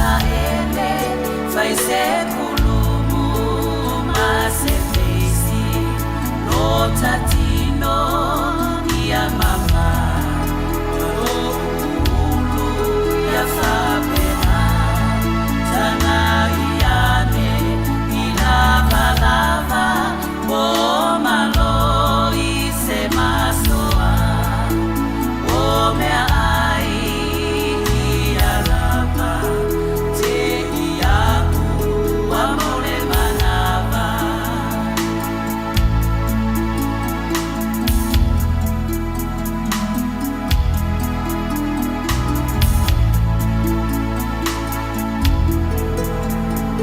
Isalaele, fai se kulumu ma se feisi, lo tatino ia mama, lo ulu ia fapena, taga iane i lavalava, o malo i se masoa, o mea ai ia lava, te iaku ua mau le manava.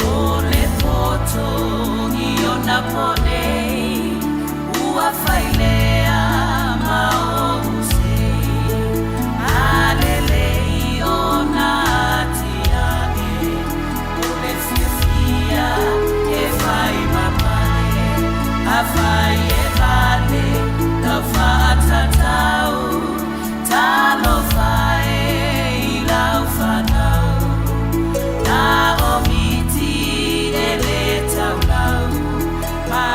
O le poto i ona ponei, ua failea ma ou sei, a lelei ona atiae, o le fiafia e fai ma pale, afai e vale tau faatatau, talofa e i lau fanau. Na o miti e le taulau, ma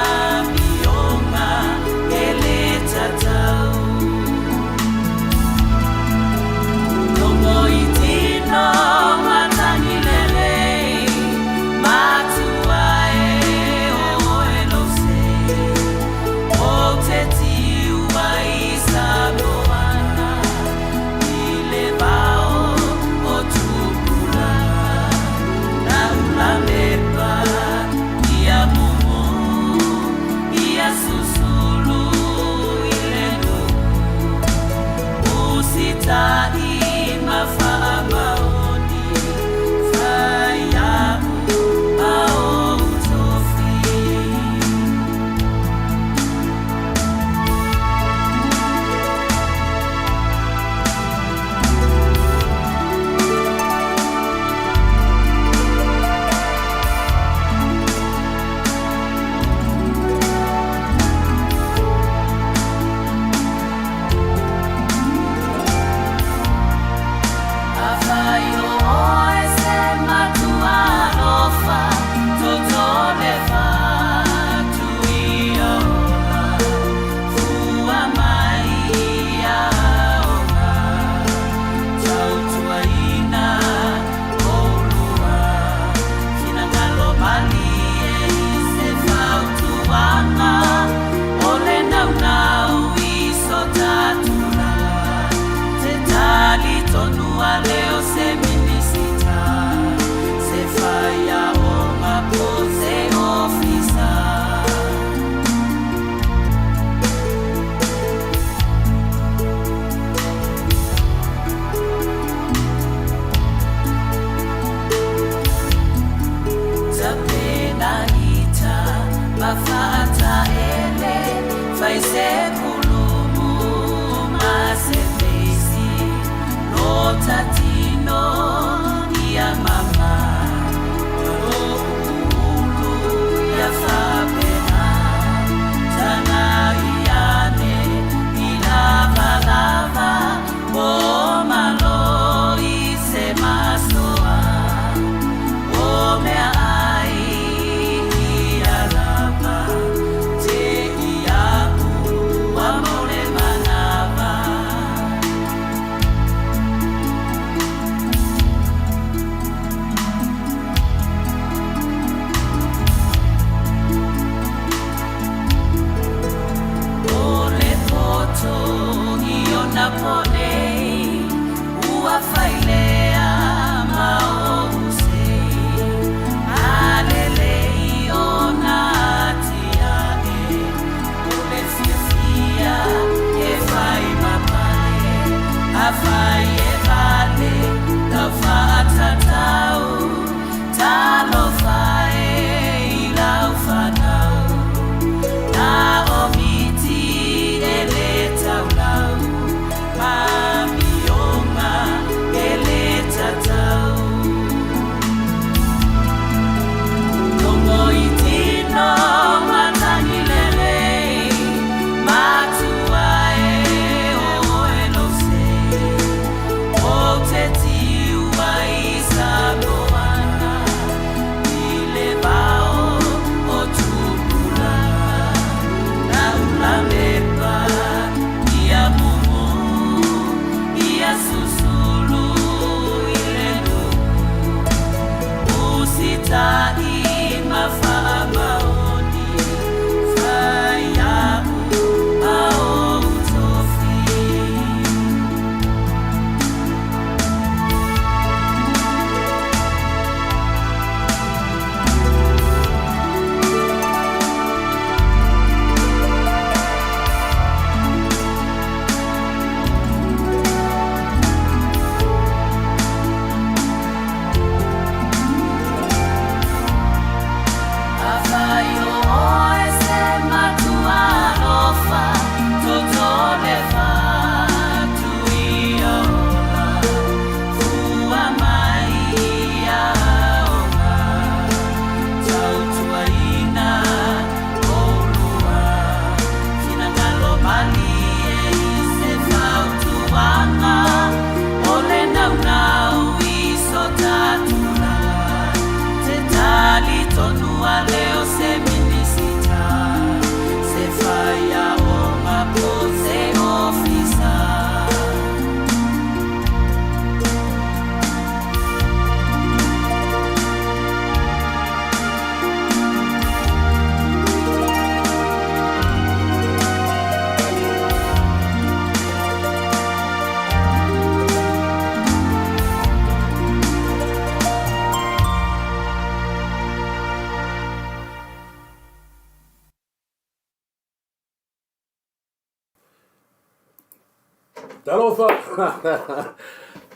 Talofa!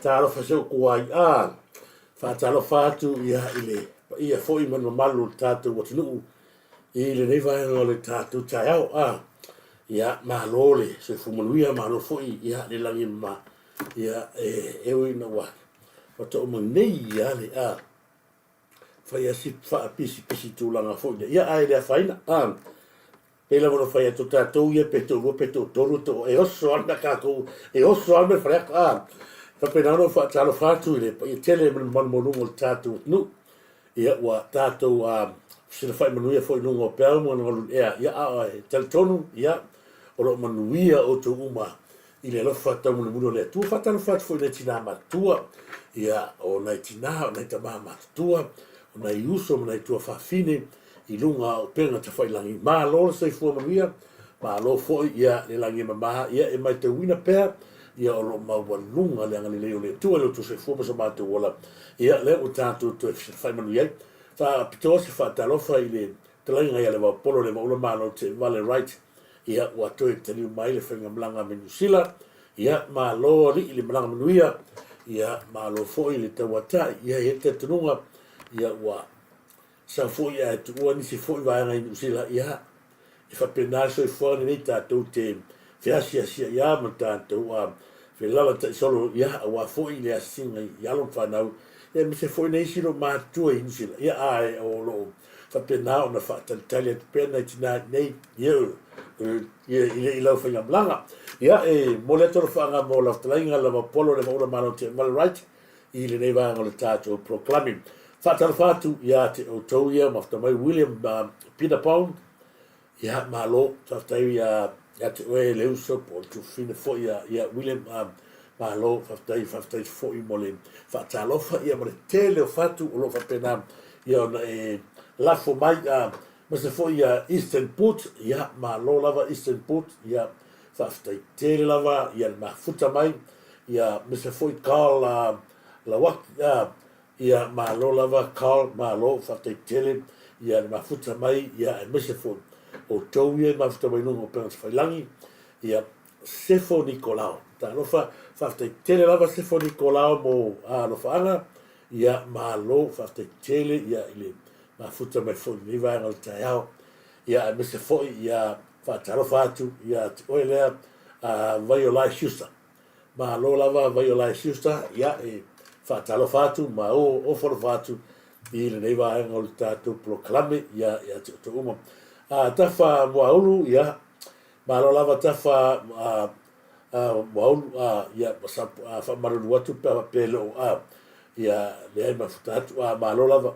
Talofa si ou kuai'a. Faatalofa atu ia i le paia foi ma le mamalu o le tatou atunuu i lenei vaega o le tatou taeao. A, ia, malo le soifua manuia, malo foi ia le lagi e mama. Ia, e, e ui ina ua faatoa uma nei ia le a fai a si faapisipisi tulaga foi lea. Ia, ae le afaina. A, pei lava ona fai atu tatou ia pe toalua pe toatolu to e oso lava tatou e oso lava le faleata a faapena ona ou faatalofa atu i le paia tele ma le mamalu maualuga o le tatou atunuu ia ua tatou a fesilafai manuia foi i luga o peau ma galugalu ea ia a e talitonu ia o lo o manuia outou uma i le alofa taumolimoli o le Atua. Faatalofa atu foi i nai tinā matutua, ia, o nai tinā, o nai tamā matutua, o nai uso ma nai tuafafine i luga o upega tafailagi. Malo le soifua manuia, malo foi ia le lagi e mama, ia e maitauina pea ia o lo o maualuga le agalelei o le Atua i lo outou soifua ma so matou ola, ia lea ua tatou toe fesilafai manuia ai. Faapitoa se faatalofa i le fetalaiga ia Levaopolo Levaula Malo Teevale Wright, Ia, ua toe taliu mai le faigamalaga mai Niu Sila. Ia, malo alii le malaga manuia. Ia, malo foi le tauatai. Ia, e i ai le talitonuga, ia, ua sau foi ae tuua nisi foi vaega i Niu Sila. Ia, e faapena le soifuaga lenei tatou te feasiasia'i lava ma tatou felalatai solo, ia, aua foi le asiasiga i alo ma fanau, ia, aemaise foi nai isi o lo o matutua i Niu Sila. Ia, ae o lo o faapena ona faatalitali atu pea nai tinā i nei, ia, ia, i, i lau faigamalaga. Ia, e momoli atu alofaaga mo lau fetalaiga Lavapolo Levaula Malo Teemale Wright i lenei vaega o le tatou polokalame. Faatalofa atu ia te outou ia mafuta mai William Peter Pound, ia, malo, faafetai ia, ia te oe le uso po o le tuafafine foi ia, ia William, malo, faafetai, faafetai foi mo le faatalofa ia ma le tele o fatu o lo o faapena ia ona e lafo mai, aemaise foi ia Eastern Port, ia, malo lava Eastern Port, ia, faafetai tele lava ia le mafuta mai, ia, aemaise foi Carl Lawaki, Ia, malo lava Carl, malo, faafetai tele ia le mafuta mai, ia aemaise foi outou ia i mafuta mai luga o upega tafailagi, ia Sefo Nikolao. Talofa, faafetai tele lava Sefo Nikolao mo alofaaga, ia malo, faafetai tele ia i le mafuta mai foi i lenei vaega o le taeao. Ia aemaise foi ia faatalofa atu ia te oe lea Vaiolai Schuster. Malo lava Vaiolai Schuster, ia e faatalofa atu ma ofo alofa atu i lenei vaega o le tatou polokalame ia ia te outou uma. A Tafa Muaulu, ia malo lava Tafa a, a, Muaulu, a, ia a, faamalulu atu pe a faapea e le o a, ia leai mafuta atu, a malo lava.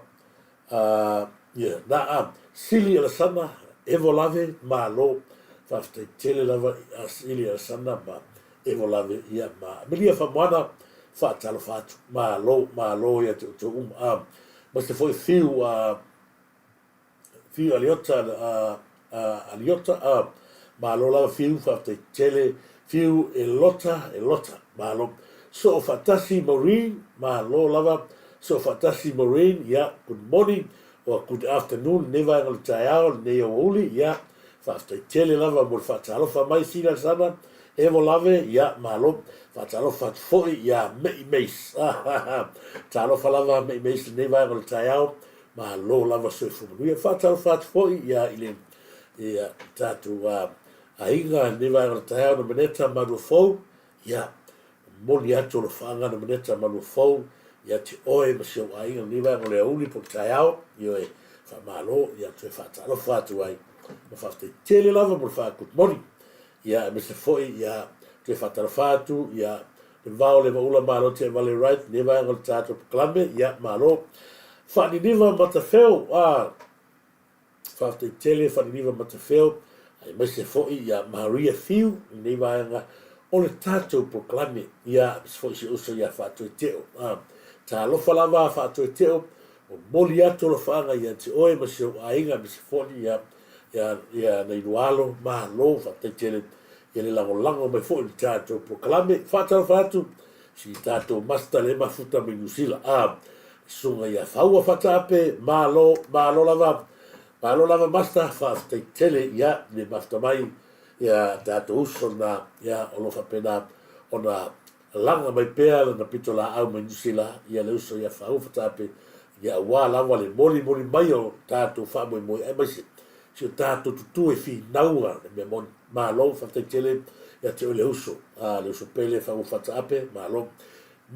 A, ia, na a, Sili Alasana, Evo Lave, malo, faafetai tele lava i a Sili Alasana ma Evo Lave, ia, ma Amelia Famoana, faatalofa atu, malo, malo ia te outou uma. A, ma se foi Fiu, a, Fiu Aliota, a, a, Aliota, a, malo lava Fiu, faafetai tele, Fiu Elota, Elota, malo. Soofaatasi Maureen, malo lava, Soofaatasi Maureen, ia, good morning or good afternoon lenei vaega o le taeao, lenei aoauli, ia, faafetai tele lava mo le faatalofa mai Sila Alesana, Evo Lave, ia, malo, faatalofa atu foi ia Me'i Mace, talofa lava Me'i Mace lenei vaega o le taeao, malo lava soifua manuia. Faatalofa atu foi ia i le ia tatou aiga lenei vaega o le taeao, Nomeneta Maluafou, Ia, momoli atu alofaaga Nomeneta Maluafou ia te oe ma si ou aiga lenei vaega o le aoauli po o le taeao, ioe, faamalo, ia toe faatalofa atu ai ma faafetai tele lava mo le faa-good morning. Ia, aemaise foi, ia, toe faatalofa atu, ia, le vao le vaula malo Teavale Wright lenei vaega o le tatou polokalame, ia, malo. Faaniniva Matafeo, a. Faafetai tele Faleniva Matafeo aemaise foi ia Maria Fiu i lenei vaega o le tatou polokalame, ia aemaise foi si uso ia Faatoeteo. A, talofa lava Faatoeteo, momoli atu alofaaga ia te oe ma si ou aiga aemaise foi ia ia ia Nailualo, malo faafetai tele ia le lagolago mai foi i le tatou polokalame. Faatalofa atu si tatou master le mafuta mai Niu Sila, a, Susuga ia Faua Fataape, malo, malo lava, malo lava Master, faafetai tele ia le mafuta mai ia tatou uso na ia o lo o faapena ona laga mai pea lana pitolaau mai Niu Sila, ia le uso ia Faua Fataape, ia auā lava le molimoli mai o tatou faamoemoe aemaise si o tatou tutū e finaua le mea moni. Malo faafetai tele ia te oe le uso, a le uso pele Faua Fataape, malo.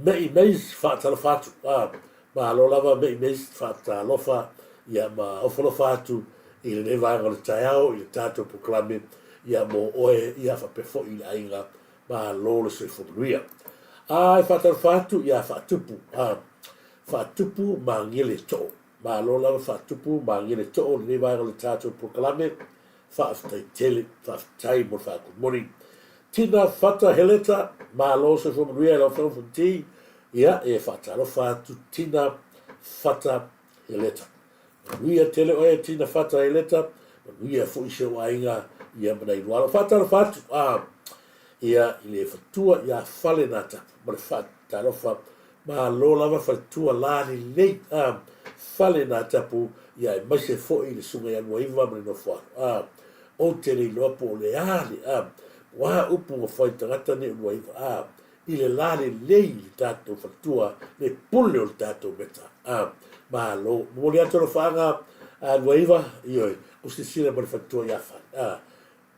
Me'i Mays faatalofa atu, a malo lava Me'i Mays faatalofa ia ma ofo alofa atu i lenei vaega o le taeao i le tatou polokalame ia mo oe ia faapea foi i le aiga. Malo le soifua manuia. A e faatalofa atu ia Faatupu, a Faatupu Magele Too. Malo lava Faatupu Magele Too lenei vaega o le tatou polokalame. Faafetai tele, faafetai mo le faakomoni. Tina Fata Heleta, malo soifua manuia i lau Afioga Fonoti. Ia, e faatalofa atu Tina Fata Heleta. Manuia tele oe Tina Fata Heleta, manuia foi si ou aiga ia ma nai lua alo. Faatalofa atu a ia i le fatua ia Fale Natapu ma le faatalofa. Malo lava faletua la lelei a Fale Natapu ia aemaise foi le susuga ia Luaiva ma le nofo alo. A ou te le iloa po o le a le a po o a upu ua fai tagata nei o Luaiva a i le la lelei i le tatou faletua le pule o le tatou meta a malo. Momoli atu alofaaga a Luaiva, ioe, o silasila ma le faletua ia Fale a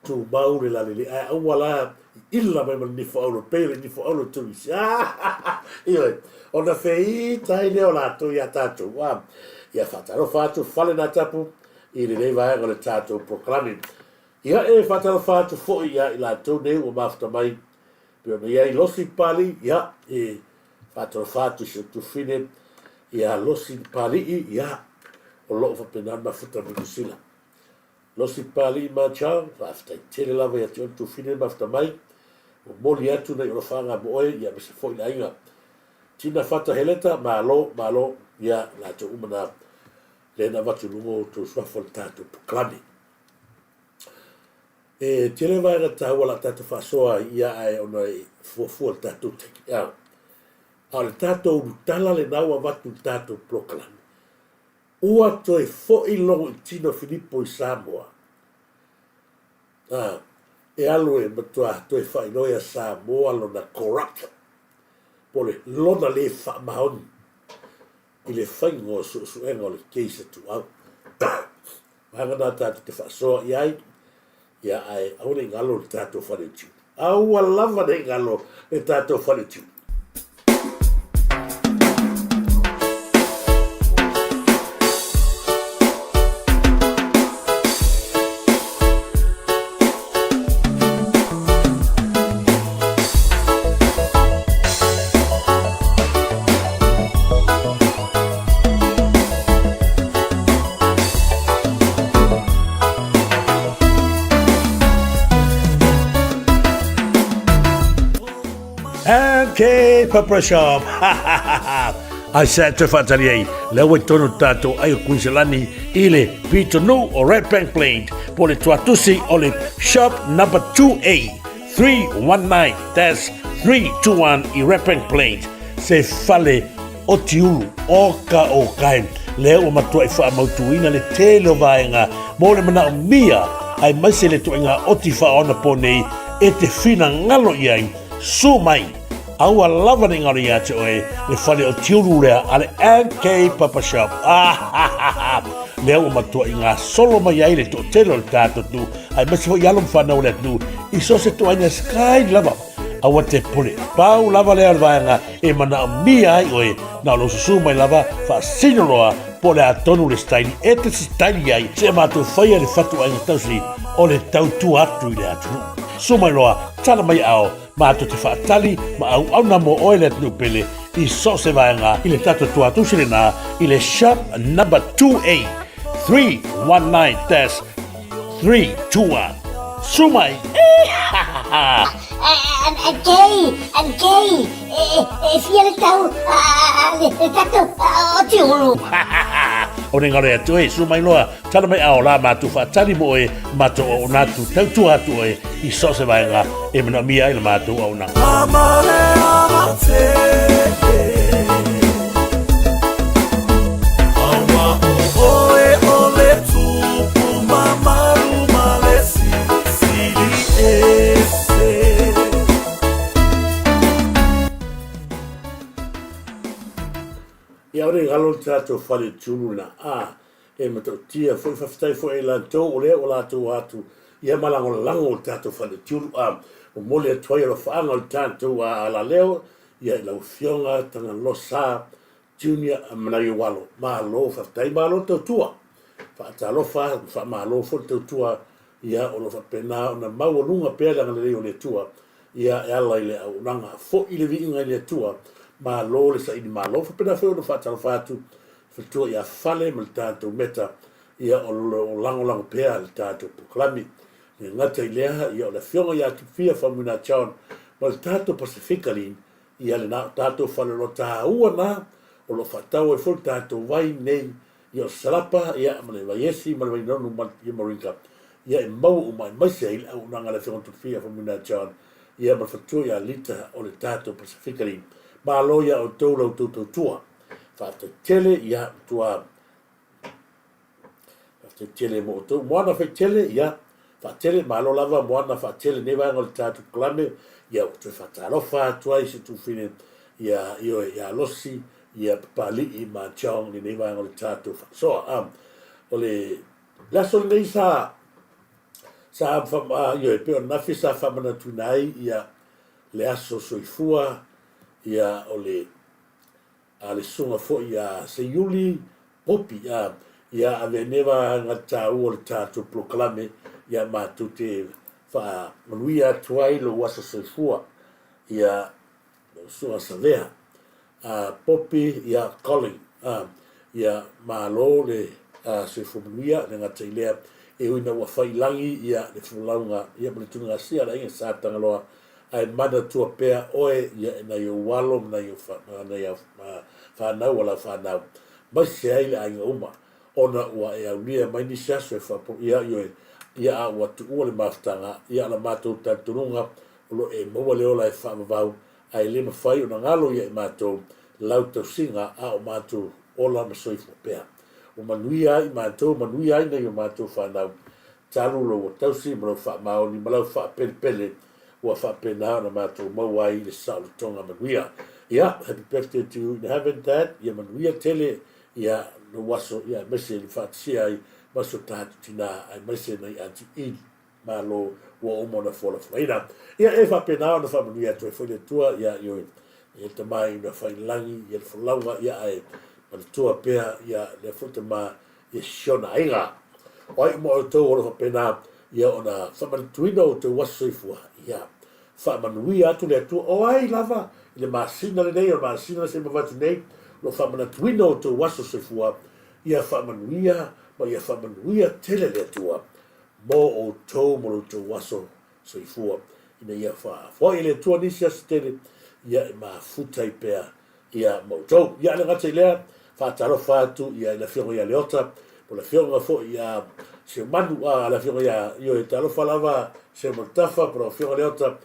tumau le lalelei, ae aua la i ila mai ma le nifo aulo, pei o le nifo aulo turisi. Ioe, ona feita ai lea o latou iā tatou. A, ia faatalofa atu Fale Natapu i lenei vaega o le tatou polokalame. Ia e faatalofa atu foi ia i latou nei ua mafuta mai, pei ona i ai Losi Papalii, ia e faatalofa atu i si ou tufine ia Losi Papalii, ia o lo o faapena ona mafuta mai Niu Sila. Losi Papalii Marchal, faafetai tele lava ia te oe le tufine mafuta mai, momoli atu nai alofaga mo oe ia aemaise foi le aiga. Tina Fata Heleta, malo, malo, ia latou uma na lea na avatu i luga o outou suafa o le tatou polokalame. E tele vaega taua la tatou faasoa ai ia ae ona e fuafua le tatou taimi. A o le tatou ulutala lena ua avatu i le tatou polokalame, Ua toe foi Logoitino Filipo i Samoa, a, e alu e matuā toe faailoa ia Samoa lona corruption, po o le lona lē faamaoni i le faiga o suesuega o le case a Tuuau. Vaega na tatou te faasoa i ai, ia ae aua ne i galo le tatou fale o tiute. Aua lava ne i galo le tatou fale o tiute. MK Pepper Shop. Ai sa te whaatari ai, lea ua i tonu tātou ai o Queensland i le Pitonū o Red Bank Plain, po le tuatusi o le shop number 2A 319-321 i Red Bank Plain, se fale o Tiulu, o ka o kai, lea ua matuai faamautuina le tele o vaega mo le manaomia aemaise le ituaiga oti faaonapo nei e te finagalo i ai. Su mai, aua lava ne i galo ia te oe le fale o Tiulu lea a le MK Papa Shop. Ah, lea ua matuai gasolo mai ai le toatele o le tatou atunuu aemaise foi alo ma fanau o le atunuu i so o se ituaiga sky lava. Aua te pule. Pau lava lea o le vaega e manaomia ai oe, na o lou susu mai lava, faasino loa po o le a tonu le staili e te staili ai, seia matou faia le fatuaiga tausi o le tautua atu i le atunuu. Susu mai loa, tala mai ao, matou te faatali ma auauna mo oe le atunuu pele i so o se vaega i le tatou tuatusi lena i le Shop Number 2A 319-321. Susu mai! MK, MK, e fia le tau le tatou o Tiulu. O ne galo ia te oe, susu mai loa, tala mai ao la matou faatali mo oe, matou auauna atu, tautua atu oe i so o se vaega e manaomia ai le matou auaunaga. galo le tatou fale tiulu lena a e matautia foi faafetai foi i latou o lea ua latou atu ia ma lagolago le tatou fale tiulu a momoli atu ai alofaaga o le tatou alaleo ia i lau afioga Tagaloa Junior Manaioalo. Malo faafetai, malo tautua. Faatalofa, faamalo foi le tautua ia o lo o faapena ona maualuga pea le agalelei o le Atua ia e ala i le auaunaga. Foi le viiga i le Atua, malo le saili malo. Faapena foi ona faatalofa atu faletua ia Fale ma le tatou Meta ia o lo o lagolago pea le tatou polokalame. E le gata i lea, ia o le afioga ia Tupia Faumuina John ma le tatou Pasefika Lin Ia lena o tatou faleoloa taua na o lo o faatau ai foi le tatou vai nei ia o Salapa ia ma le Vaiesi ma le Vainonu ma le Moringa ia e maua uma aemaise ai le auaunaga a le Afioga Tofia Faumuina John ia ma le faletua ia Lita o le tatou Pasefika Lin. Malo ia outou la outou tautua. Faafetai tele ia matua Faafetai tele mo outou. Moana Faitele, ia, faatele, malo lava Moana faatele nei vaega o le tatou polokalame, ia ua toe faatalofa atu ai si tuafafine ia ioe ia Losi, ia Papalii ma John i lenei vaega o le tatou faasoa. A, o le, le aso lenei sa, sa, fa, ioe, pei o ananafi sa faamanatuina ai ia le aso soifua, ia o le, a le susuga foi ia Seiuli Popi a ia ave nei vaega taua o le tatou polokalame ia matou te faamanuia atu ai lou aso soifua ia lau susuga Savea a Popi ia Colin a ia malo le soifua manuia le gata i lea e ui ina ua fai i lagi ia le folauga ia ma le tuligasia a le aiga Sa Tagaloa Ae manatua pea oe ia e nai ou alo ma nai ou fanau a lau fanau, maise ai le aiga uma, ona ua e aulia mai nisi aso e faapoia ioe, ia a ua tuua le mafutaga, ia la matou talitonuga o lo e maua le ola e faavavau, ae le mafai ona galo ia i matou lau tausiga a o matou ola ma soifua pea. Ua manuia ai matou, manuia ai nai o matou fanau, talu lou tausi ma lou faamaoni ma lau faapelepele ua faapena ona matou maua ai le saolotoga manuia. Ia, happy birthday to you in heaven, Dad. Ia manuia tele ia lou aso, ia aemaise le faatasia ai ma so tatou tina, aemaise nai Aunty Eve. Malo ua uma ona fualafulaina. Ia, e faapena ona faamanuia atu ai foi le Atua ia ioe, ia le Tama i una faiilagi, ia le folauga, ia ae manatua pea ia lea foi tama ia si ona aiga. O ai uma outou o lo o faapena ia ona faamanatuina outou aso soifua, ia faamanuia atu le Atua. O ai lava i le masina lenei, o le masina na se i mavae atu nei, o lo o faamanatuina outou aso soifua, ia faamanuia ma ia faamanuia tele le Atua mo outou ma lo outou aso soifua, ina ia faafoai le Atua nisi aso tele, ia e mafuta ai pea ia ma outou. Ia le gata i lea, faatalofa atu ia i le afioga ia Leota, po le afioga foi ia Seumanu, a le afioga ia Ioe, talofa lava Seumanutafa, po le afioga Leota,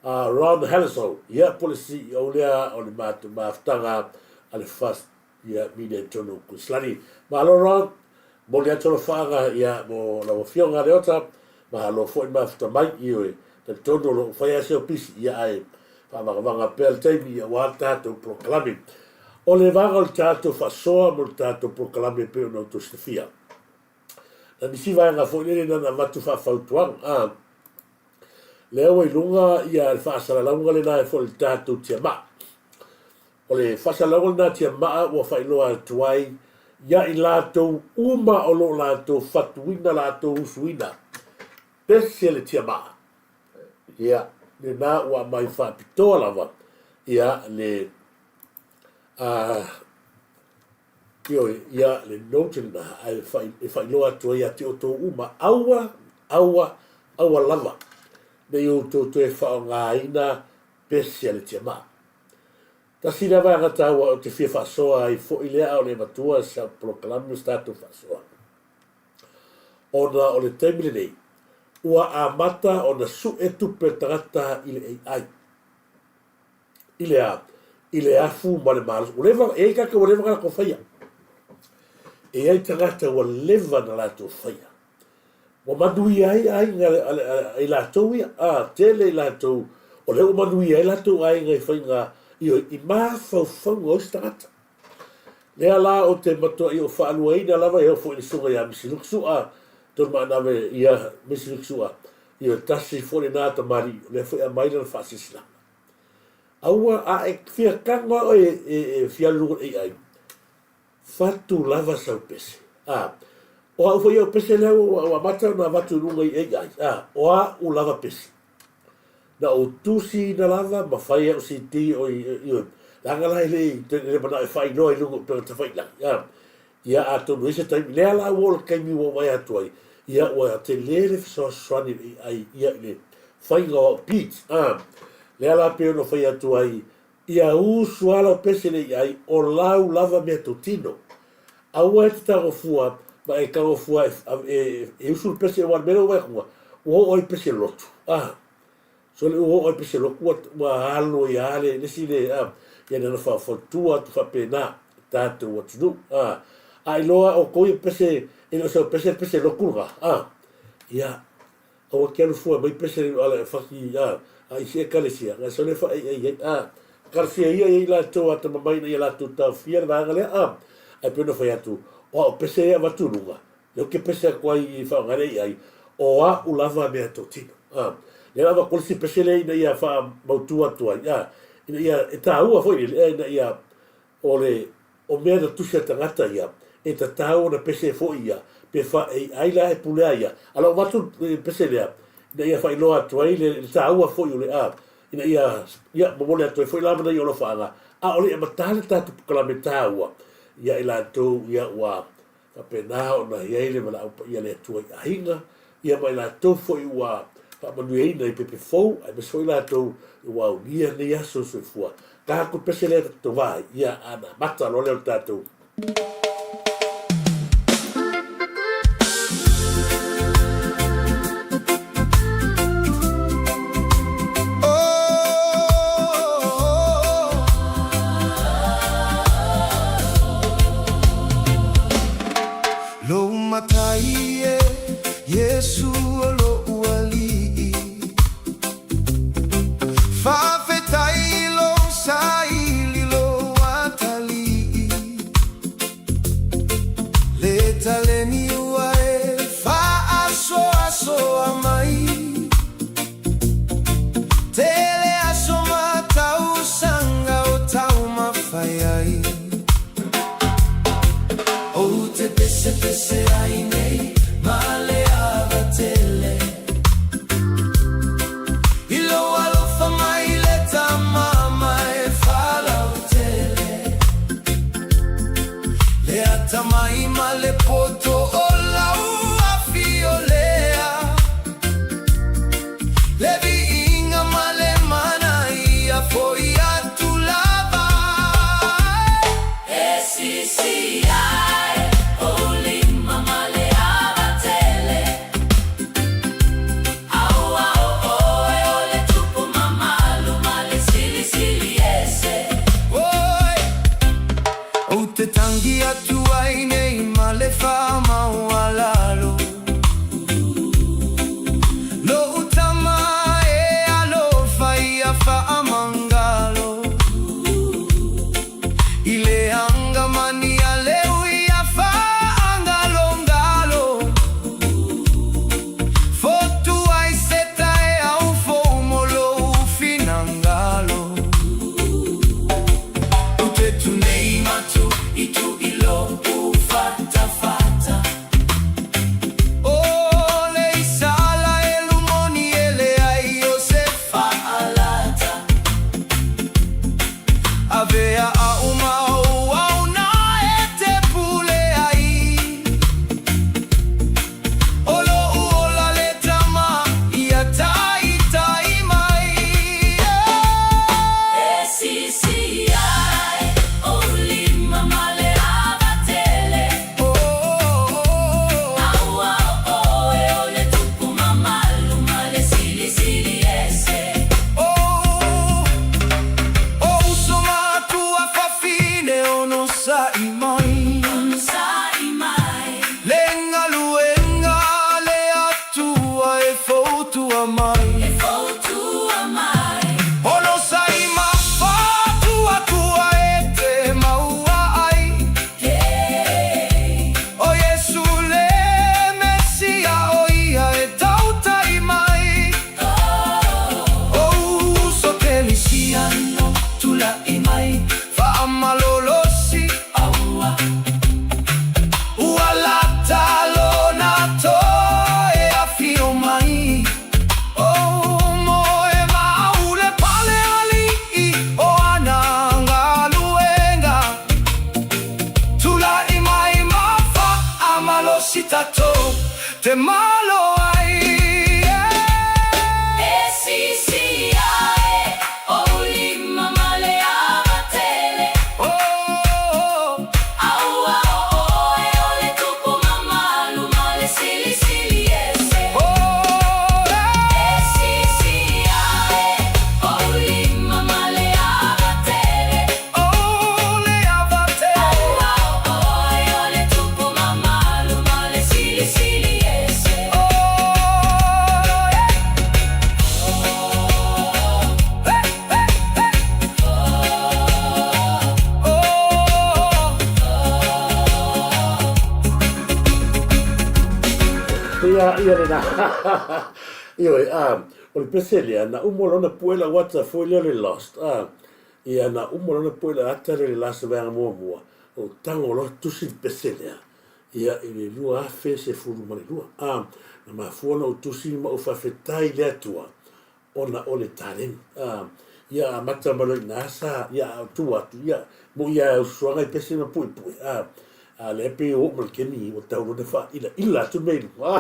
a Ron Hellesoe, ia po le CEO lea o le mafutaga a le First ia Media i totonu o Kuiselani. Malo Ron, momoli atu alofaaga ia mo lau afioga Leota, malo foi mafuta mai, ioe, talitonu o lo o fai lava se opisi, ia ae faavagavaga pea le taimi aua le tatou polokalame. O le vaega o le tatou faasoa mo le tatou polokalame e pei ona outou silafia. Na nisi vaega foi lele na avatu faafautuaga, a, lea ua i luga ia le faasalalauga lena e foi i le tatou tiamaa. O le faasalalauga lena tiamaa ua faailoa atu ai ia i latou uma o lo o latou fatuina latou usuina pese le tiamaa. Ia, lena ua aumai faapitoa lava ia le a ioe, ia le note lena ae e faailoa atu ai ia te outou uma, aua, aua, aua lava ne i outou toe faaaogaina pese a le tiamaa. Tasi lea vaega taua ou te fia faasoa ai foi lea a o le avatua sa polokalame ma se tatou faasoa. Ona o le taimi lenei, ua amata ona sue tupe le tagata i le AI. I le a? I le afu ma le malosi. Ua leva, e i ai tagata ua leva ona latou faia. E i ai tagata ua leva ona latou faia. Ua manuia ai aiga a i latou ia, a, tele i latou o lea ua manuia ai latou aiga i faiga, ioe, i mafaufauga o isi tagata. Lea la ou te matuaʻi o faaluaina lava e oo foi i le susuga ia Misi Luke Su'a, Tolumaanave ia Misi Luke Su'a, ia tasi foi lenā tamalii o lea foi e aumai lana faasilasilaga. Aua a e fia tago lava oe e fia alu i luga o le AI, fatu lava sau pese. A, o au foi au pese lea ua amata ona avatu i luga i AI, a, o a'u lava pese. Na ou tusiina lava ma fai au CD o i, i, leaga la e le i le manao e faailoa i luga o upega tafailagi, a. Ia atonu i ai se taimi, lea la ua oo le taimi ua ou vaai atu ai, ia ua tele le fesoasoani i le AI ia i le faiga o au beats, a. Lea la pei ona fai atu ai, ia usu lava lau pese i le AI, o lau lava meatotino. Aua e te tago fua ma e tago fua e usu le pese aua o le mea lea ua vaai atu ua oo ai pese lotu. A, sole ua oo ai pese lotu ua, ua alu ai lava le, le isi le, a, ia na ona faufautua atu faapena i tatou atunuu. A, a iloa outou ia pese, e le o sau pese le pese lotu lena, a, ia, Aua ke alu fua mai pese le ala e faki a a isi ekalesia ngai sole fa ai ai a talosia ia ia i latou atamamai ina ia latou taofia le vaega lea a ae pei ona fai atu o a'u pese ia e avatu i luga lea ou te pese atu ai i faaaoga le ai o a'u lava mea totino a lea la avatu ai le isi pese lea ina ia faamautu atu ai a ina ia e taua foi lele ina ia O le o mea na tusi a tagata ia, e tatau ona pese foi ia, pe fa e ai la e pulea ia. A lau avatu le pese lea, ina ia faailoa atu ai le, le taua foi o le a, ina ia, ia, momoli atu ai foi la mana i o alofaaga, a o le i amata le tatou polokalame taua, ia i latou ia ua Faapena ona i ai le valaau paia a le Atua i aiga, ia ma i latou foi ua faamanuiaina i pepe fou, aemaise foi i latou ua aulia lenei aso soifua. Tatou pese lea tatou va ai, ia ana amata loa lea o le tatou. Lou matai e Iesu o loʻu aliʻi Faafetai i lou saili lou atalii Le taleni ua e faasoasoa mai Tele aso ma tausaga o taumafai ai Ou te pesepese ai nei ma le ava tele I lou alofa mai le tama ma e falautele Le atamai ma le poto o lau afio lea Le viiga ma le mana ia foi atu lava. E sisi ae ou lima ma le ava tele. Aua o oe o le tupu mamalu ma le silisili ese. Oi! Ou te tangi atu ai nei ma le whamauala. malosi tatou te malo ai E sisi ae ou lima ma le ava tele. Oh. Aua o oe o le tupu mamalu ma le silisili ese. Oh, E sisi ae ou lima ma le ava tele. Oh, le ava tele. Aua o oe o le tupu mamalu ma le silisili ese. Oh, yeah. Hey, hey, hey. Oh. Ia, ia lena. Ioe, a, o le pese lea, na uma lona pue lau ata foi lea o le Lost. A, ia, na uma lona pue lau ata lea o le Last vaega muamua, o tago loa tusi le pese lea, ia, i le 2012. A, na mafua ona ou tusi ma ou faafetai i le Atua, ona o le taleni. A, ia amata mai loa i ina sa, ia a ou tu atu, ia, moʻi lava e usuaga i pese ma puipui. A, a lea pei ua oo mai le taimi ua tau loa ona faaʻilaʻila atu mea i luga.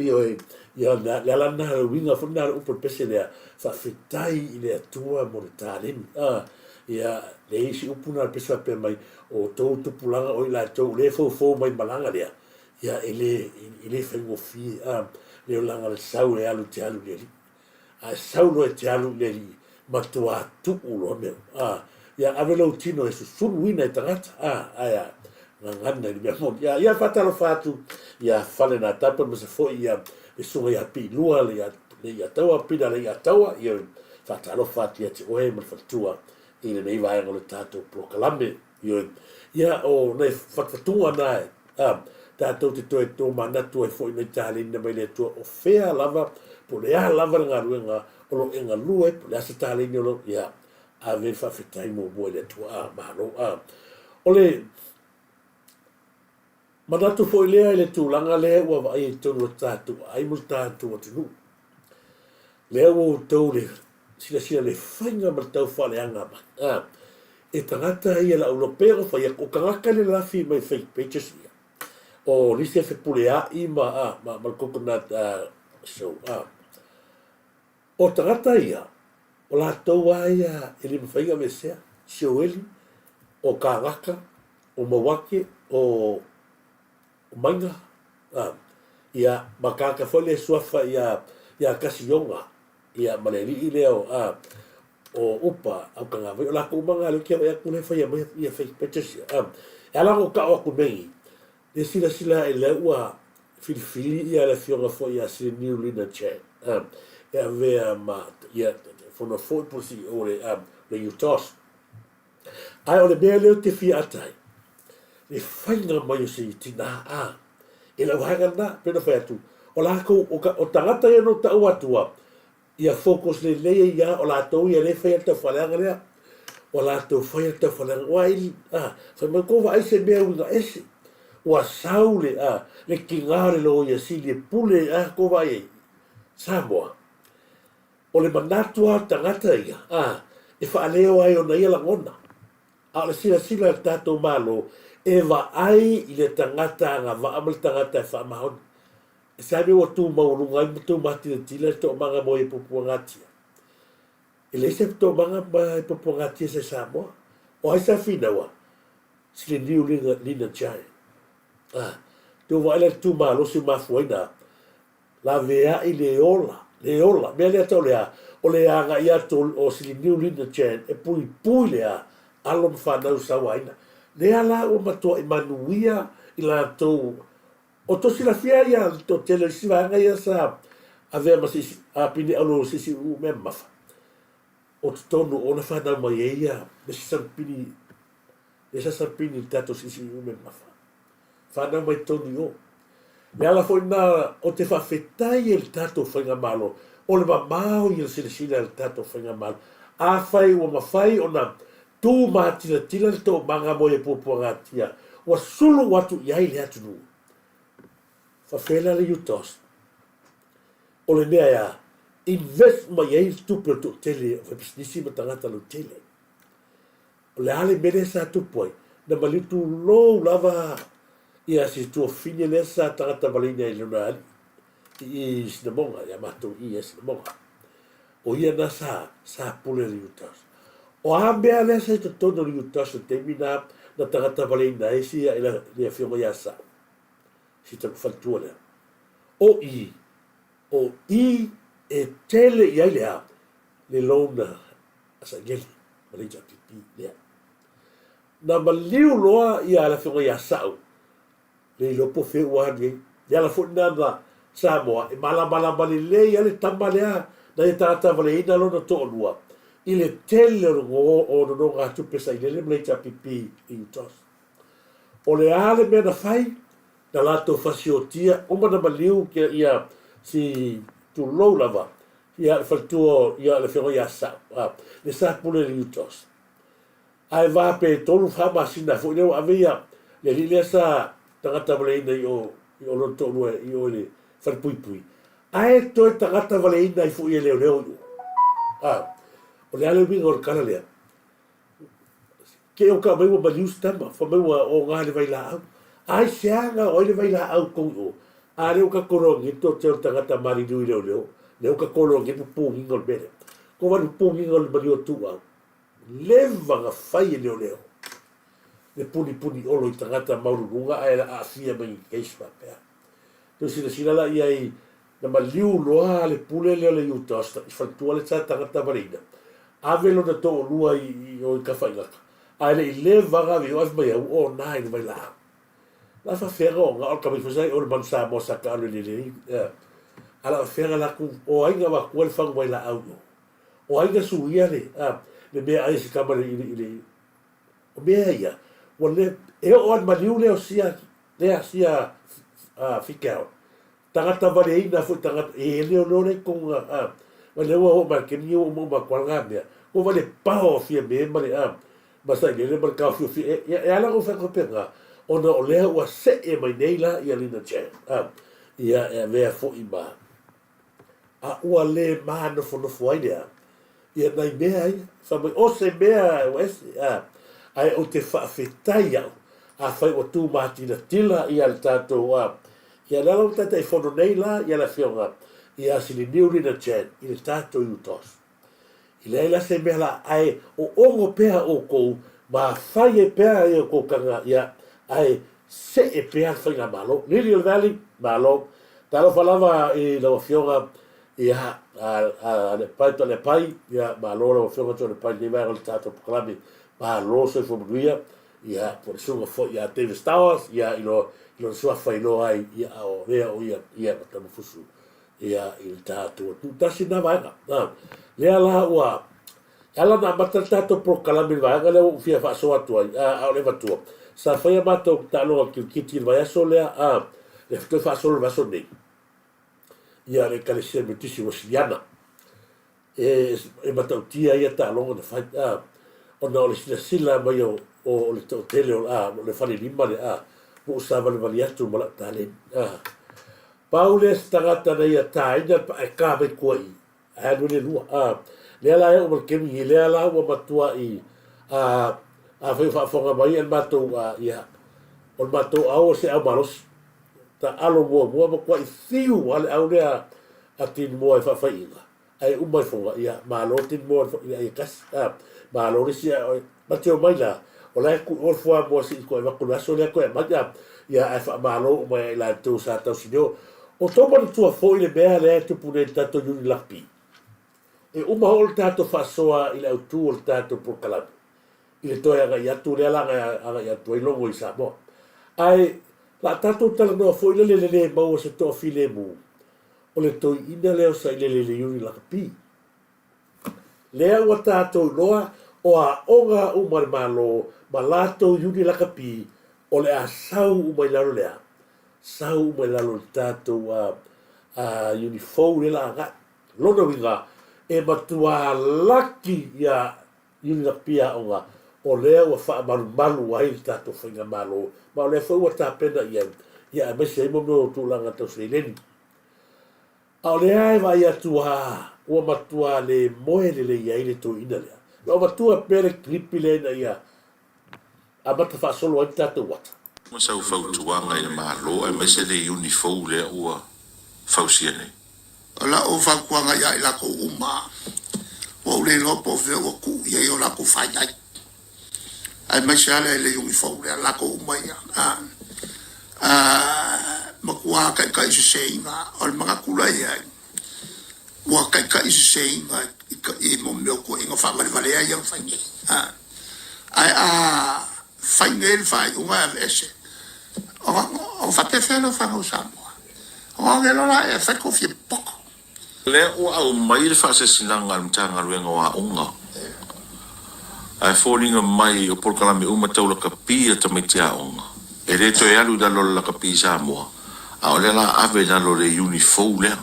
Ioe, ia, le ala lena, le uiga foi lena o le upu o le pese lea, faafetai i le Atua mo le taleni. A, ia, le isi upu lena o le pese faapea mai, o outou tupulaga o i latou o lea e foufou mai i le malaga lea, ia e le, e le faigofie, a, le olaga o le sau e alu e te alu i le Alii. A e sau loa e te alu i le Alii, matuā tuu loa mea uma, a, ia ave lou tino e susuluina e tagata, a, ae a, gagana i le mea moni. A, ia faatalofa atu ia Falenatapa aemaise foi ia le susuga ia Piilua, le ia, le ia Taua, Pina le ia Taua, ia faatalofa atu ia te oe ma le faletua i lenei vaega o le tatou polokalame. Ioe. Ia, o nai fatufatuga na e, a, tatou te toe tomanatu ai foi nai taleni na mai le Atua, o fea lava, po o le a lava le galuega o lo o e galue ai, po o le a se taleni o lo o, ia, ave le faafetai muamua i le Atua, a, malo, a. O le manatu foi lea i le tulaga lea ua vaai i totonu o le tatou aai ma le tatou atunuu, Lea ua outou le silasila le faiga ma le tau faaleaga mai. A, e tagata ia la ulo pei ona fai atu, o tagata le lafi mai fake pages ia. O nisi e fepuleai ma, a, ma, ma le coconut a, show. A, o tagata ia, o latou lava ia e le mafai ona aveesea, Sioeli, o Kagaka, o Mauake, o Maiga, a, ia, ma kāka foi le suafa ia, ia Kasioga, ia, ma le alii lea o, a, o Upa, Aukagavai, o lakou uma na lea ou te vaai atu lea e faia mai ia fake pages ia, a. E ala ona ou tao atu nei, le silasila ae lea ua filifili ia le afioga foi ia Sir New Lina Chan, a, e avea ma, ia, fono foi po o le CEO o le, a, le UTOS. Ae o le mea lea ou te fia ata ai, le faiga mai o se tinā, ā, e lau vaega lena, pei ona fai atu, o latou, o, o tagata ia na ou tau atua, ia focus lelei ai ia, o latou ia lea e faia le taufaaleaga lea, ua latou faia le taufaaleaga, ua ai, ā, fai mai kou vaai se mea uiga ese, ua sau le, ā, le tiga o le loia sili e pule, ā, kou vaai ai, Samoa. O le manatu lava o le tagata ia, a, e faaleo ai ona ia lagona. A o le silasila a le tatou Malo, e vaai i le tagata agavaa ma le tagata e faamaoni. E sa mea ua tu maualuga ai ma tu matilatila le toomaga mo ia puapuagatia. E leai se toomaga ma e puapuagatia sa i Samoa. O ai sa finaua? Sili niu lina, lina giant. A, te u vaai la i le tu malosi o mafuaina, Laveai le ola, le ola. Mea lea tau le a, o le agai atu o Siliniu Lina Chan e puipui le a, alo ma fanau sauaina. Lea la ua matuai manuia i latou. O to silafia ia le toatele o isi vaega ia sa avea ma se isi apini aulo o se isi uu mea mamafa. O totonu o ona fanau mai ai ia le isi salupini, le sa salupini i le tatou siisii uu mea mamafa. Whanau mai tonu i o. Le ala foi lena o te faafetai ai i le tatou Faigamalo, o le mamao ia o le silasila a le tatou Faigamalo. Afai ua mafai ona tu matilatila le toomaga mo ia puapuagatia, ua sulu atu i ai le atunuu. Faafeai la le UTOS. O le mea e a? Invest mai ai le tupe o le toatele o faipisinisi ma tagata lautele. O le a le mea lea sa tupu ai? Na maliu tulou lava Ia si tuafine lea sa tagata valeina i lona alii i i Sinamoga, ia matou i i Sinamoga. O ia na sa, sa pule le UTOS. O a mea lea sa i totonu o le UTOS i le taimi na, na tagata valeina ai si ia i le afioga ia Sa'u, si taku faletua lea. O i, o i e tele i ai le a, le loan a Sailele ma le HRPP lea. Na maliu loa ia le afioga ia Sa'u, le iloa po o fea ua alu i ai. Le ala foi lena na Samoa e malamalama lelei ai le tama lea na ia tagata valeina lona toalua i le tele o o nonogatupe sailele ma le HRPP i UTOS. O le a le mea na fai? Na latou fasiotia uma na maliu ke ia si tulou lava ia le faletua ia le afioga ia Sa'u, a, le sa pule i le UTOS. Ae va pe tolu fa masina foi lea ua ave ia le alii lea sa tagata valeina i o i o lona toalua i o i le falepuipui, ae toe tagata valeina ai foi e leoleo i o. A, o le a le uiga o le tala lea? Ke o ka mai ua maliu se tama, fa mai ua oga le vailaau. Aisea na oo ai le vailaau i tou i o? A lea ua tatou iloa nei le toatele o tagata maliliu i leoleo, lea ua tatou iloa nei le pupugiga o le mea lea. Tou vaai i le pupugiga o le maliu o Tuuau. Leva na fai e leoleo le punipuni olo i tagata maululuga ae aafia mai i case faapea. Toe silasila la i ai na maliu loa le pule lea o le UTOS i faletua le sa tagata valeina ave lona toalua i o i Tafaigata ae le i leva na ave i o ae fai mai au ona i le vailaau. La faafefea na ona o le tamaiti foi sa i o le Manu Samoa sa taalo i le lelei a la faafefea na latou o ai na avatua le fagu vailaau i o. O ai na suia le, a, le meaai a si tama i le, i le, o mea ia, ua le, e oo lava i le maliu lea o sia, lea sia, a, Fikeao, tagata valeina foi tagata, e leoleo lea i totonu na, a, ma lea ua oo mai i le taimi lenei ua umauma atu lava lena mea, ua vaai i le pao o Fiame ma le, a, ma Sailele ma le taofiofi, e, e, e ala ona ou fai atu faapena, ona o lea ua see mai nei la ia Lina Chan, a, ia e avea foi ma, a ua le manofonofo ai lea ia nai mea ia. Fai mai, o se mea ua ese, a, ae ou te faafetai au, afai ua tumatilatila ia le tatou, a, ia lea la ua Taitaifono nei la ia le Afioga ia Siliniu Lina Chan i le tatou UTOS. E leai la se mea la, ae oogo pea outou ma fai ai pea i outou taga, ia, ae see pea le faigamalo. Lily o le Valley, malo. Talofa lava i lau Afioga, ia, a, a, Alepai Toalepai, ia, malo lau Afioga Toalepai i lenei vaega o le tatou polokalame. Malo soifua manuia, ia, po o le susuga foi ia Davis Towers, ia, i lo, i lona suafa iloa ai, ia, a o lea o ia, ia, ma Tamafusu. Ia, i le tatou atunuu. Tasi lena vaega. A, lea la ua, e ala ona amata le tatou polokalame i le vaega lea ua ou fia faasoa atu ai, a, a o le avatua. Sa fai a matou taaloga kirikiti i le vaiaso lea, a, le toe faasolo i le vaiaso nei, ia le Ekalesia Metotisi Uesiliana. E, e matautia ia taaloga na fai, a, ona o le silasila mai o, o, o le toatele o, a, o le falelima lea, a, ua ou savalivali atu ma lau taleni, a. Pau lea se tagata na ia tāina le pae ka mai tua i, ae alu ai le lua, a. Lea la e oo ma le taimi nei, lea la ua matuai, a, afai o faafofoga mai le matou, a, ia, o le matou au o se au malosi. Taalo muamua matuai fiu lava le au lea a Tinimoa i faafaiiga. Ae uma ifoga, ia, malo Tinimoa i le ai e tasi, a, malo le isi, ae, ma te omai la, o la e tuu i o le fuamoa se i toe avatu i le aso lea toe aumai, a, ia, ae faamalo uma ia i latou sa tausinio. O tou manatua foi le mea lea e tupu nei i le tatou Unilakpi. E uma oo le tatou faasoa i le autu o le tatou polokalame, i le toe agai atu lea la na agai atu ai Logo i Samoa. Ae, la tatou talanoa foi lele i le le maua o se toafilemu, O le toeaina lea o Sailele i le Iuni Lakapi. Lea ua tatou iloa o aoga uma a le Malo ma latou Iuni Lakapi o le a sau uma i lalo lea, sau uma i lalo o le tatou a, a Iuni fou lea la agai. Lona uiga, e matua laki ia Iuni Lakapi aoga o lea ua faamalumalu ai le tatou Faigamalo ma o lea foi ua tapena i ai, ia aemaise ai mo mea o tulaga tau seleni. A o lea e vaai atu a, ua matua le moe lelei ai le toeaina lea. Na ou avatua pea le kilipi lea ina ia amata faasolo ai le tatou ata. Ma sau fautuaga i le Malo aemaise le iuni fou lea ua fausia nei. O lau fautuaga ia i latou uma, ua ou le iloa po o fea ua tuu i ai o latou faiai, aemaise lava le iuni fou lea, latou uma ia, a matua taitaiseseina. O le manatu la i ai, ua taitaiseseina i mea o tuuaiga faavalevalea ia na fai nei. Ae a fai nei le faaiuga e aveese, ona faapefea lea o fanau Samoa? Ona oge loa la e fai kofi e poko. Lea ua aumai le faasesinaga a le Matagaluega o Aoga, ae foliga mai o polokalame uma tau lakapi a tamaiti aoga, e le toe alu i lalo o le lakapi Samoa, a o lea la ave i lalo o le iuni fou lea.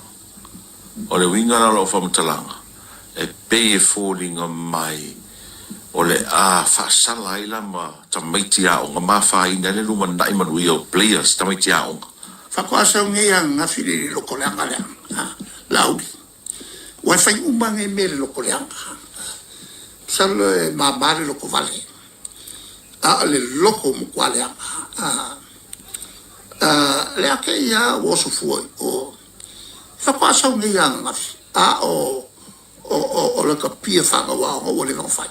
O le uiga la o lau faamatalaga, e pei e foliga mai o le a faasala ai la ma tamaiti aoga ma afaina ai le lumanai manuia o players tamaiti aoga. Faatoa sau nei ananafi le loko leaga lea Laauli. Ua e fai uma nei mea i le loko leaga. Masalo e mama le loko vale, a o le loko matua leaga. Lea kēia ua oso fua i o. Faatoa sau nei ananafi, a o o le kapia fanau aoga ua leva ona fai.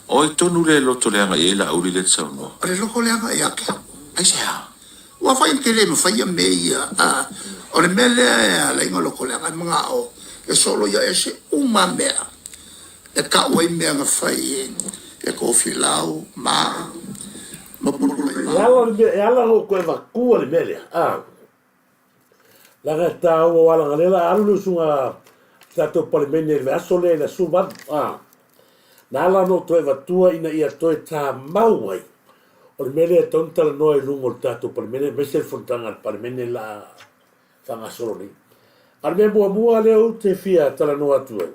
O ai tonu le loto leaga i ai Laauli lea te saunoa? O le loto leaga ia te au. Aisea? Ua fai te le mafai ia mea ia. A, o le mea lea e ala ai ona loto leaga, e manao e solo ia ese uma mea e tau ai mea na fai e Tofilau ma ma E ala le mea, e ala ona ou toe avatua le mea lea, a. Leaga e tāua o ala lea la alu le usuga tatou Palemene i le vaiaso lea i le aso 18, a. Na ala ona ou toe avatua ina ia toe tāmau ai. O le mea lea e tatau ona talanoa i luga o le tatou Palemene aemaise le fonotaga a le Palemene la a faagasolo nei. A o le mea muamua lea ou te fia talanoa atu ai,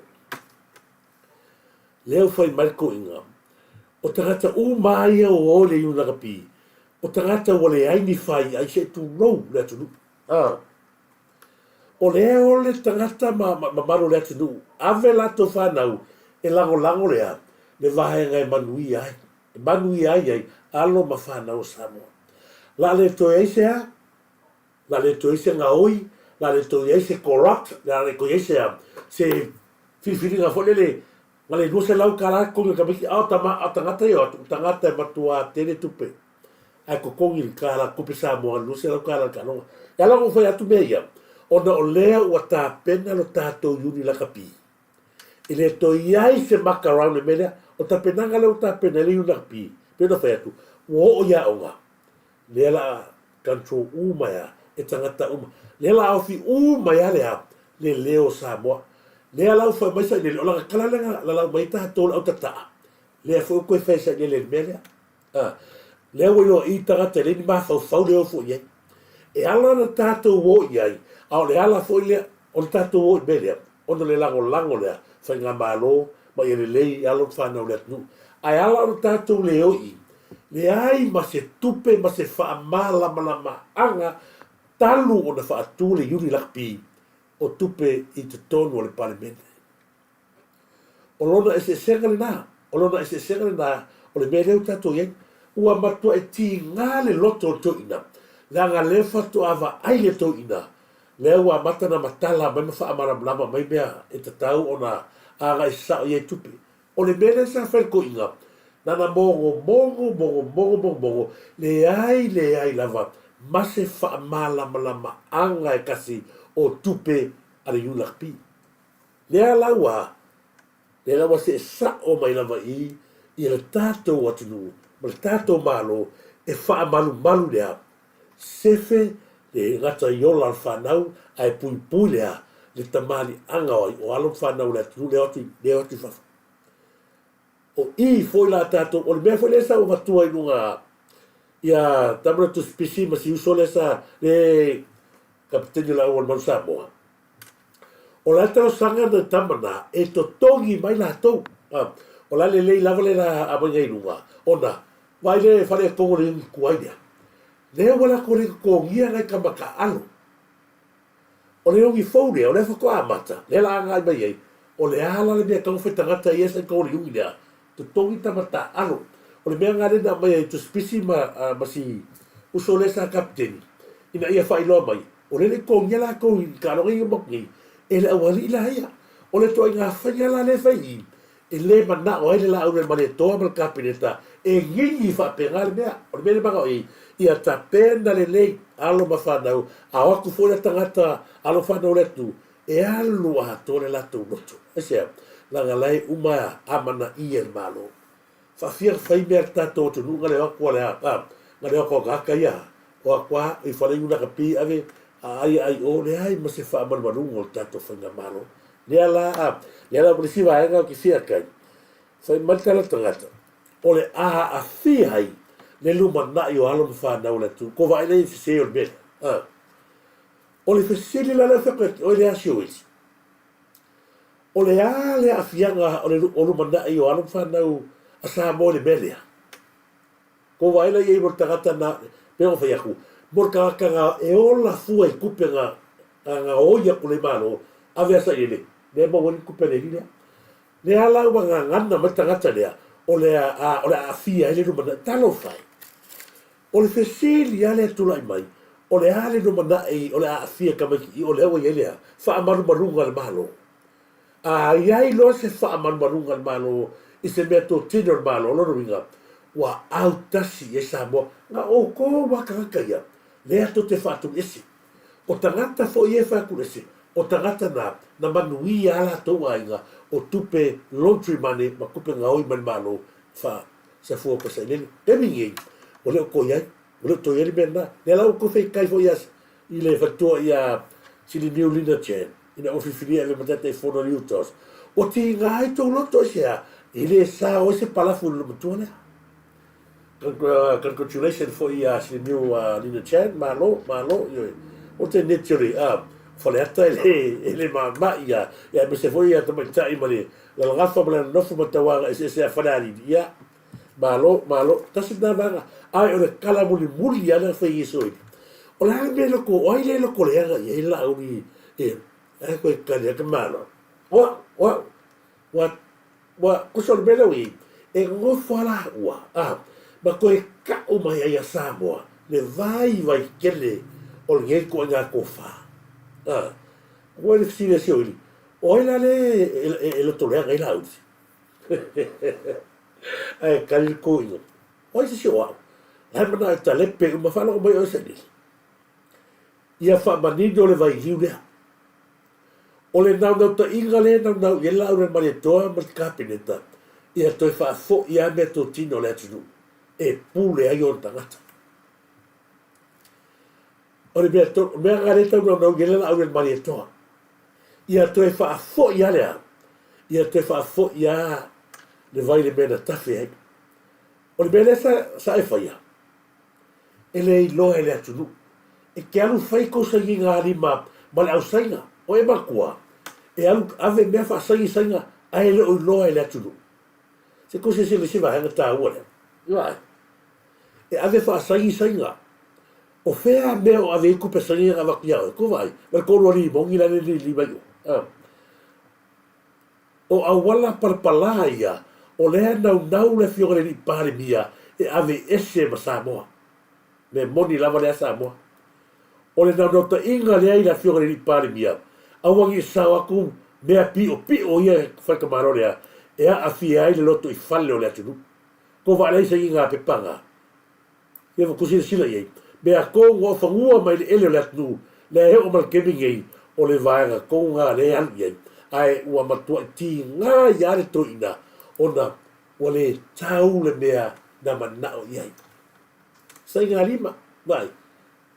lea ua fai mai le toeaina, o tagata uma lava ia ua o i le Iuni Lakapi, o tagata ua leai ni faiai se i tulou le atunuu. A. O lea o le tagata ma, ma, mamalu o le atunuu, ave latou fanau e lagolago lea le vaega e manuia ai, e manuia ai ai alo ma fanau o Samoa. La le toe ai se a? La le toe ai se gaoi, la le toe ai se corrupt, la le toe ai se a? Se filifiliga foi lele na le 200 tala totogi o tamaiti a o tama a o tagata ia o atu o tagata e matuā tele tupe ae totogi le tala tupe Samoa na le 200 tala le taaloga. E ala ona ou fai atu mea ia ona o lea ua tapena lo tatou iuni lakapi e le toe i ai se maka round i le mea lea. O le tapenaga lea ua tapena ai le iuni lakapi pei ona fai atu ua oo i aoga lea la a control uma ai a e tagata uma. Lea la a ofi uma ai a le a le leo o Samoa. Lea la ua fai mai sailele, o lana tala lea na lalau mai ai tatou le au tataa, lea foi ua toe fai e sailele i le mea lea. A, lea ua iloa i tagata e leai ni mafaufau lea e o foi i ai. E ala ona tatou o i ai, a o le ala foi lea o le tatou o i le mea lea, ona o le lagolago lea faigamalo ma ia lelei alo ma fanau o le atunuu. Ae ala ona tatou le o i i, leai ma se tupe ma se faamalamalamaga talu ona faatu le Iuni Lakapi o tupe i totonu o le Palemene. O lona eseesega lena, o lona eseesega lena o le mea lea ua tatou i ai. Ua matuai tiga le loto o le toeaina, leaga lea faatoa vaai le toeaina, lea ua amata ona matala mai ma faamalamalama mai mea e tatau ona agai sao i ai tupe. O le mea lea sa fai e le toeaina, na ona mogomogo, mogomogo, mogomogo, leai leai lava ma se faamalamalamaga e kasi o tupe a le ULRB. Lea la ua, lea la ua see sa'o mai lava i i le tatou atunuu ma le tatou Malo e faamalumalu lea sefe le gata i ola o le fanau ae puipui lea le tamaliiaga o ai o alo ma fanau o le atunuu lea o atu lea o atu i fafo. O i foi la tatou, o le mea foi lea sa ou avatua i luga ia tama le tusipisi ma si uso lea sa le kapiteni o le Auala Malu Samoa. O la talosaga na tama na e totogi mai latou. O la lelei lava le la aumaiga i luga, ona vaai le fale e togo le iuni tuai lea. Lea ua latou le totogia nai tama taalo. O le iuni fou lea, o lea faatoa amata, lea la agai mai ai, o le a la le mea e tatau ona fai tagata ia sa i togo le iuni lea, totogi tama taalo. O le mea lena lea na aumai ai tusipisi ma, ma si uso lea sa kapiteni ina ia faailoa mai, o lea e le i totogia latou i taaloga ia ma nei, e le aualii la ia. O le ituaiga faiga la lea e fai i i, e le manao ai le Laaulialemalietoa ma le Kapeneta e gigi faapena le mea. O le mea lea e manao i ai, ia tapena lelei alo ma fanau, a o atu foi la tagata alo ma fanau o le atunuu, e alu atoa le latou loto. Aisea? Leaga la e uma amanaia e le Malo. Faafia fai mea a le tatou atunuu na le o atu a le a, na le o atu a tagata ia, o atu a i fale i lakapi ave a ai ai o, leai ma se faamalumaluga o le tatou faigamalo. Lea la a, lea la ma le isi vaega ou te fia kai, fai mai le tala tagata, o le a aafia ai le lumanai o alo ma fanau o le atunuu. Ko vaai lea i sese o le mea lea. A. O le fesili la lea fai atu oe lea Sioeli, O le a le aafiaga o le o lumanai o alo ma fanau a Samoa i le mea lea? Ko vaai la i ai mo le tagata na, pei ona fai atu, mo le tagata na e ola fua i tupe na na gaoi atu le Malo, ave a sailele, lea e maua ai le tupe a le alii lea. Lea la ua gagana mai le tagata lea, o le a o le a aafia ai le lumanai. Talofa e! O le fesili lava lea e tulai mai, o le a le lumanai o le a aafia tamaiti o lea ua i ai le a? Faamalumaluga a le Malo. A i ai loa se faamalumaluga a le Malo i se mea totino a le Malo, o lona uiga, ua autasi i ai Samoa. Na outou lava tagata ia, lea tou te faatuliese. O tagata foi ia e faatuliese, o tagata na, na manuia a latou aiga o tupe laundry money ma tupe gaoi mai le Malo fa safua pa sailele. Taimi nei, ua le o toe i ai, ua le o toe i ai le mea lena. Lea la ua toe feitai foi ia i le faletua ia Silimiu Lina Chan, ina ua filifilia e avea ma Taitaifono o le UTOS. Ua tiga ai tou loto aisea? E le sao ai se palafu i le matua lea. Congratulations foi ia Silimiu Lina Chan, malo, malo, ioe. O te neti o le Faleata e le mamai ia, aemaise foi ia tamaitai ma le Lalagafa ma le nofo ma tauaga eseese a Falealili, ia, malo, malo, tasi lena vaega. Ae o le tala mulimuli lava lea na fai e Iesu ai, O le a le mea e loto, o ai lea e loto leaga i ai Laauli e, ae koe tali atu, malo. O au, o au, ua, ua, tusa o le mea lea ua i ai, e nofo lava laua, a, ma toe tau mai ai ia Samoa le vaivai tele o lenei ituaiga tofa. A, ua le fesili a si oili, O ai la lea e lotoleaga ai Laauli? Ae tali le toeaina, O ai se isi o au? La e manao e talepe uma, faalogo mai oe Sailele. Ia faamanino le vailiu lea. O le naunautaiga lea e naunau i ai Laauli Malietoa ma le Kapeneta, ia toe faafoi lava meatotino a le atunuu e pule ai ona tagata. O le mea tonu, o le mea lena lea e tau naunau i ai le Laaulialemalietoa, ia toe faafoi lava le a? Ia toe faafoi lava le vai i le mea na tafe ai. O le mea lea sa, sa e faia, e le iloa e le atunuu. E te alu fai kou sainiga lima ma le ausaina, o e matua, e alu ave mea faasaini saina ae le o iloa e le atunuu. Se tou silasila i se vaega taua lea. Vaai. E ave faasaini saina. O fea mea o ave ai tupe saina ia na avatu ia oe? Tou vaai, ma le toalua limoni la le lili mai o. A. O auala palapala ia, o lea e naunau le afioga i le alii Palemia e ave ese ma Samoa. Mea moni lava lea Samoa. O le naunautaiga lea i le afioga i le alii Palemia, aua ne i sao atu mea piopio ia e fai tamaloa lea e aafia ai le lotoifale o le atunuu. Tou vaai se i ngā pepanga. Ia ua silasila i ai. Mea tonu o fanua ma eleele o le atunuu, lea e oo ma le taimi nei, o le vaega tonu lena lea e alu i ai. Ae ua matuai tiga ia le toeaina ona ua le tau le mea na manao i ai. Saigalima, vaai,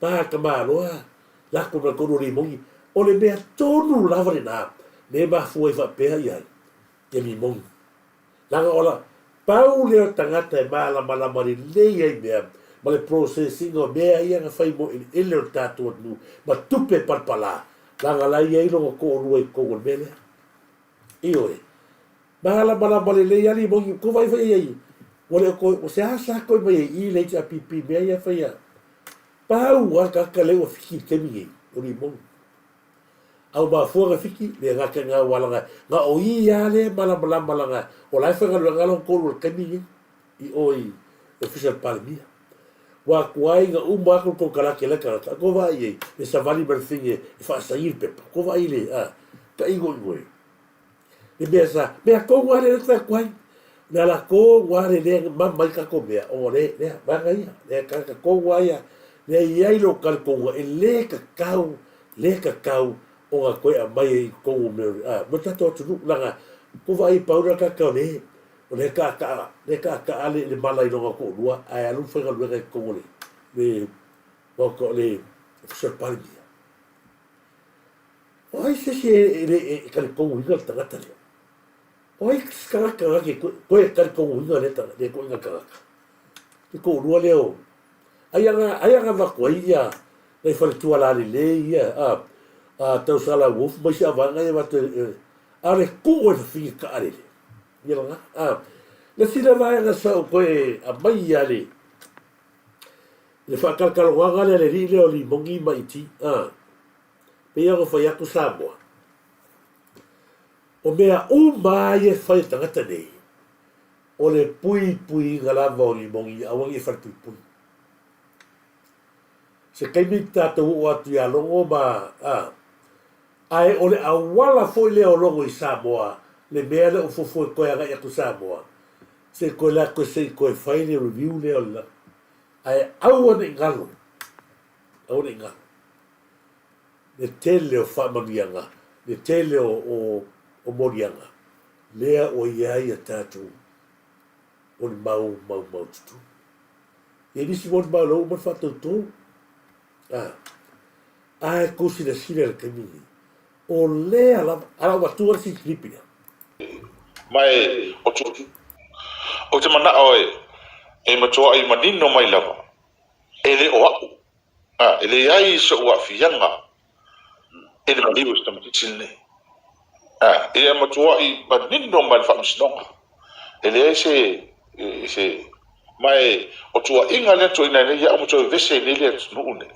pa tamaloa lako ma le tonu o limoni, o le mea tonu lava lena lea e mafua ai faapea ia limoni. Leaga o la, pau lea o tagata e malamalama lelei ai mea ma le process ina o mea ia na fai mo eleele o le tatou atunuu ma tupe palapala, leaga la e i ai lona toalua i totonu o le mea lea. Ioe. Malamalama lelei lava limoni, tou vaai foi i ai, ua le o toe, ua seasea toe mai ai i i le HRPP mea ia e faia. Pau lava le tagata lea ua fiki i le taimi nei, o limoni. Au mafua na fiki, le gata na ua laga, na o ia lea e malamalama laga, o la e faigaluega lona toalua i le taimi lenei, i o i Ofisa o le Palemia. Ua atuai na uma aku le konekarate lea tagata, ko vaai i ai, le savali ma le fine e faasaini le pepa, ko vaai i le, a, taʻigoʻigoe. Le mea sa, mea tonu lava lea lea fai atu ai. O le ala tonu lava lea lea mama ai tatou mea, ona o le, lea, vaega ia, le tagata tonu lava ia, lea e i ai lou talitonuga e le tatau, le tatau ona toe aumai ai i totonu o mea o le, a, mo le tatou atunuu, leaga ua vaai i pau le tagata o le, o lea e taataa, lea e taataa le, le mala i lona toalua ae alu faigaluega i totonu o le, le Maota o le Ofisa o le Palemia. O ai se isi e le e talitonuina le tagata lea? O ai se tagata na te toe talitonuina lea tagata, lea ituaiga tagata? Le toalua lea o, ai ana, ai ana avatu ai ia nai faletua lalelei ia, a, a Tausala Wolf ma isi vaega ia avatu e, a o le tuu e fafine taʻalele. Ia lena, a. Le isi lea vaega sa ou toe aumai ia le, le faatalatalanoaga lea a le alii lea o Limogi ma Iti, a. Pei lava ona fai atu Samoa, o mea uma lava ia e fai e tagata nei, o le puipuiga lava o Limogi aua ne i falepuipui. Se taimi tatou oo atu ia Logo ma, a, ae o le auala foi lea o Logo i Samoa, le mea lea ua fuafua e toe agai atu i Samoa, se i toe la toe se i toe fai le review lea o le, ae aua ne i galo, aua ne i galo. Le tele o faamanuiaga, le tele o, o moliaga, lea ua i ai a tatou molimau maumaututu. E nisi molimau la ua uma ona faatauto. A, ae tou silasila i le taimi lenei, o lea lava, a o avatu le isi clip lea. Ma e ou te manao e matuai manino mai lava, e le o a'u, a, e leai so'u aafiaga i le maliu o si tamaitiiti lenei. A, ia matuai manino mai le Faamasinoga, e leai se, se, ma e, o tuuaiga lea na tuuaina ai nei iaʻu ma toe vevese ai nei le atunuu nei,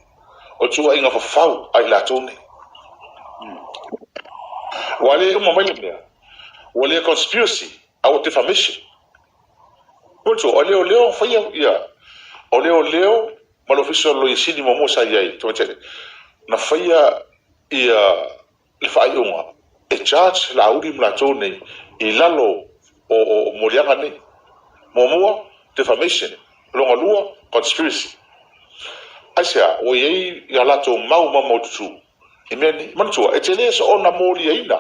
o tuuaiga fafau a i latou nei. Ua le uma mai le mea, ua le conspiracy, a ua defamation. Manatua, o leoleo na faia ia, o leoleo ma le Ofisa o le Loia Sili muamua sa i ai, tamaitai, na faia ia le faaiuga e charge Laauli ma latou nei i lalo o moliaga nei. Muamua, defamation. Lona lua, conspiracy. Aisea, ua i ai ia latou mau maumaututu i mea nei. Manatua, e te le soona moliaina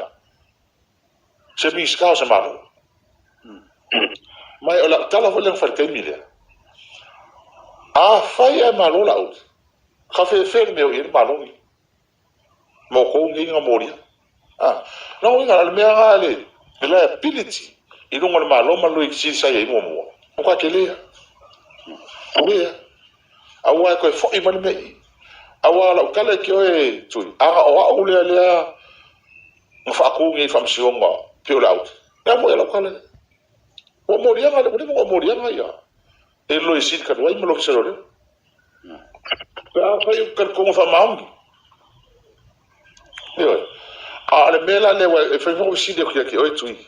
se Minisita o se Malo. Ma o lau tala foi lea na fai i le taimi lea, afai ae malo Laauli, ka fefe le mea o i ai le Malo nei. Ma outou nei na molia. Ah, lona uiga, o le mea lena le, le liability i luga o le Malo ma le Loia Sili sa i ai muamua, matua tele lava. Tele lava. Aua e toe foi mai le mea i i. Aua o lau tala i te oe Tui, ana o au lea lea na faatu nei faamasinoga pei o le aute. E a moi lau tala lea. Ua moliaga, ua leva ona moliaga ia e Loia Sili talu ai ma le Ofisa o Leoleo. Pe afai ou te talitonu faamaoni. Ioe. A o le mea la lea, e fai foi fesili atu ia te oe Tui,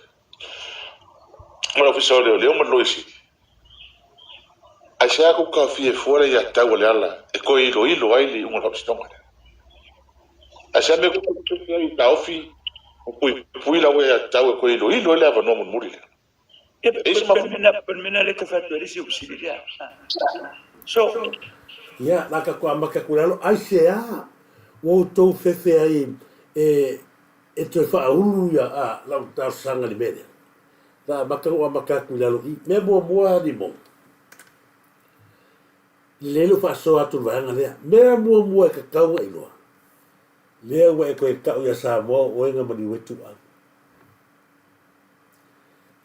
ma le Ofisa o Leoleo ma le Loia Sili. Aisea kou taofia e fua le aiatatau a Leala e toe iloilo ai le iuga o le faamasinoga lea? Aisea mea kou taofia ai e taofi ma puipui lau aiatatau e toe iloilo ai le avanoa mulimuli lea? Ia, E i ai se mafuaaga? Pe le mea lea e tau fai atu ai le isi ou fesili lea. So. Ia, la tatou amata atu i lalo, aisea ua outou fefe ai e toe faaulu ia lau talosaga i le mea lea? Na amata ou amata atu i lalo i mea muamua Limon. Lelei lou faasoa atu i le vaega lea. Mea muamua e tatau ona iloa, lea ua e toe tau ia Samoa o oe na maliu ai Tuuau.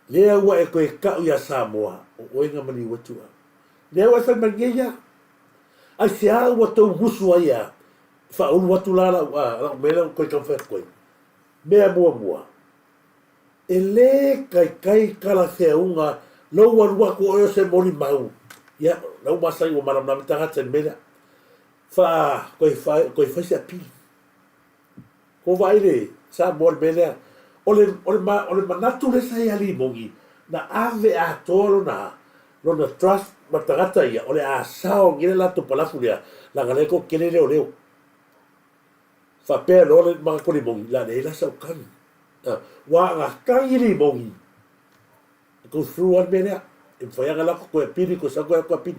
Lea ua e toe tau ia Samoa o oe na maliu ai Tuuau. Lea ua e fai mai nei ia. Aisea ua tou musu ai a faaulu atu la lau, lau mea lea ua toe taumafai atu ai. Mea muamua, E le taitai talafeauga lou alu atu o oe o se molimau. Ia, la ua masani ua malamalama tagata i le mea lea. Faa, toe fai, toe fai se apili. Ua vaai le Samoa i le mea lea. O le, o le, o le manatu lea sa ia Limogi, na ave atoa lona, lona trust. ma tagata ia, o le a sao ngi le latou palafu lea, laga lea toatele leoleo. Faapea loa le maga limogi, la leai la sau tagi. Ua na tagi limogi, e go through lava le mea lea. E mafai lava ona alu atu toe apili, toe sau toe alu atu apili.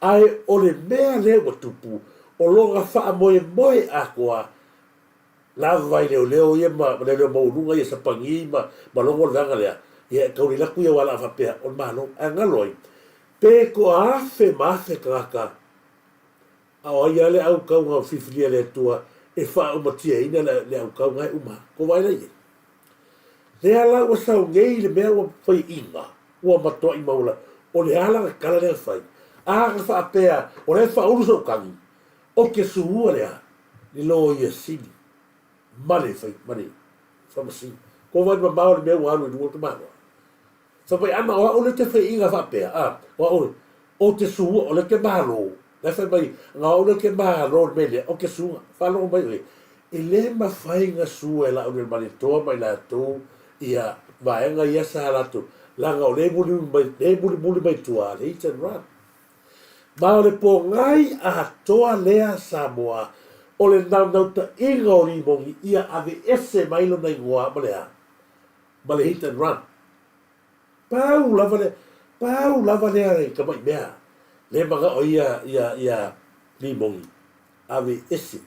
Ae o le mea lea ua tupu, o lona faamoemoe atoa lava i leoleo ia ma leoleo maualuga ia sapagi ma logo le vaega lea, ia e taulele atu ia aua o le a faapea o le Malo. Ae galo ai, pe toa afe ma afe tagata, a o ai lava le autauga filifilia e le Atua e faaumatiaina le autauga e uma. Tou vaai la i ai. Lea la ua sau nei le mea ua faiaina, ua matuai maua o le a lana tala lea na fai? A na faapea o la e faaulu sou tagi, ou te sua lea le loia sili ma le fai ma le faamasino. Kou vaai mamao le mea ua alu i luga o le tamaloa. Fai mai, Ana, o au lea te faiaina faapea, a, o au, ou te sua, o lea te malo. La e fai mai, na o au lea te malo i le mea lea, ou te sua. Faalogo mai oe, e le mafai ona sua e Laaulialemalietoa ma i latou ia vaega ia sa latou, leaga o lea e mulimuli mai, lea e mulimuli mai tua le hit and run. Ma o le pōgai atoa lea Samoa, o le naunautaiga o Limogi ia aveese mai lona igoa ma le a? Ma le hit and run. Pau lava lea, pau lava lea i tamai mea, lea manao ia, ia, ia Limogi, aveese.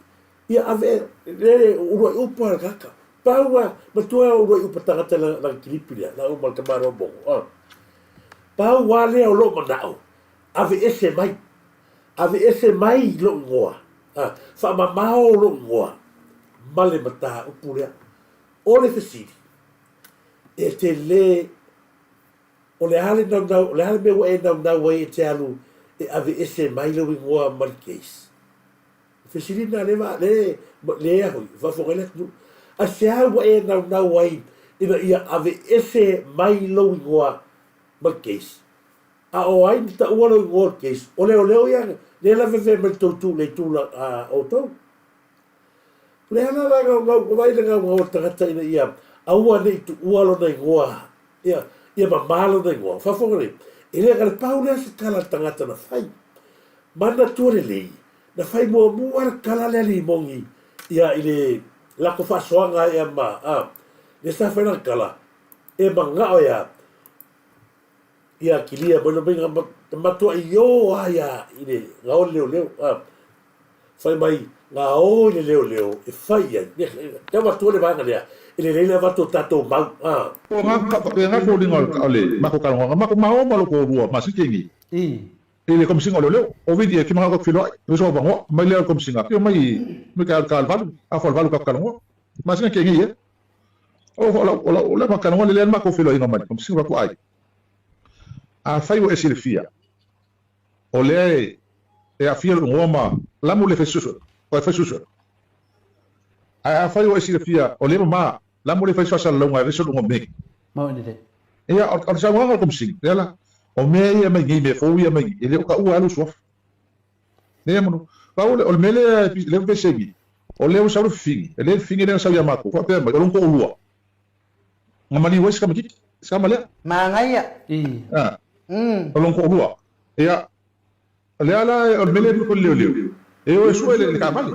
Ia ave, le uluai upu a le tagata. Pau a, matua uluai upu a tagata lana kilipi lea, la uma le tamaloa mogo. Ah. Pau lava lea o lou manao, aveese mai. Aveese mai lou igoa. Ah, faamamao lou igoa ma le mataupu lea. O le fesili, e te le, o le a le naunau, o le a le mea ua e naunau ai e te alu e aveese mai lou igoa ma le case? Fesili na le va le le a hoi faafofoga ai le atunuu. Aisea ua e naunau ai ina ia aveese mai lou igoa ma le case? A o ai na taua lou igoa o le case? O leoleo ia lea lavevea mai le tou itu le itu a outou. O le ala la naunau ua vaai le naunau o le tagata ina ia aua ne i tuua lona igoa ia ia mama lona igoa. Faafofoga nei, e le na le pau lea se tala a le tagata na fai. Manatua lelei, Na fai muamua le tala lea limogi ia i le lako faasoaga ia ma a lea sa fai lana tala e manao ia ia kilia mai mai na matuai io a ia i le gao le leoleo a fai mai gao i le leoleo e fai ai tau atua le vaega lea e lelei le avatu o tatou mau a. O nga nga foliga o le mako kalonga mako mao ma loko lua ma sikengi. I le Komisiga o Leoleo, o Vili e Kimanga ka feloai, e uso vangoa mai lea o le Komisiga, pio mai mai ka ka valu, a fa valu ka kalongoa. Masina ke ngi e. O o la o la o la ma kalongoa le le ma ko feloai mai Komisiga ko ai. A fai o e silafia, o lea e e afia le ngoa ma la mo le fai susu, o e fai susu. Ae afai ua e silafia, o lea ma la mo le fai faasalalauga e aveese lou ngoa me. Mau lelei. Ia, o le saunoaga a le Komesina, lea la, o mea ia mai nei, mea fou ia mai nei, e le o taua lava lou suafa. Lea manu, pau o le mea lea lea ua fesegi, o lea ua sau le fifigi, e le le fifigi lea na sau ia matou, faapea mai, o lona toalua, na maliu ai si tamaitiiti, si tama lea. Manaia. I. A, o lona toalua. Ia, o lea la, o le mea lea e nofo i le leoleo, e o e sue le taavale.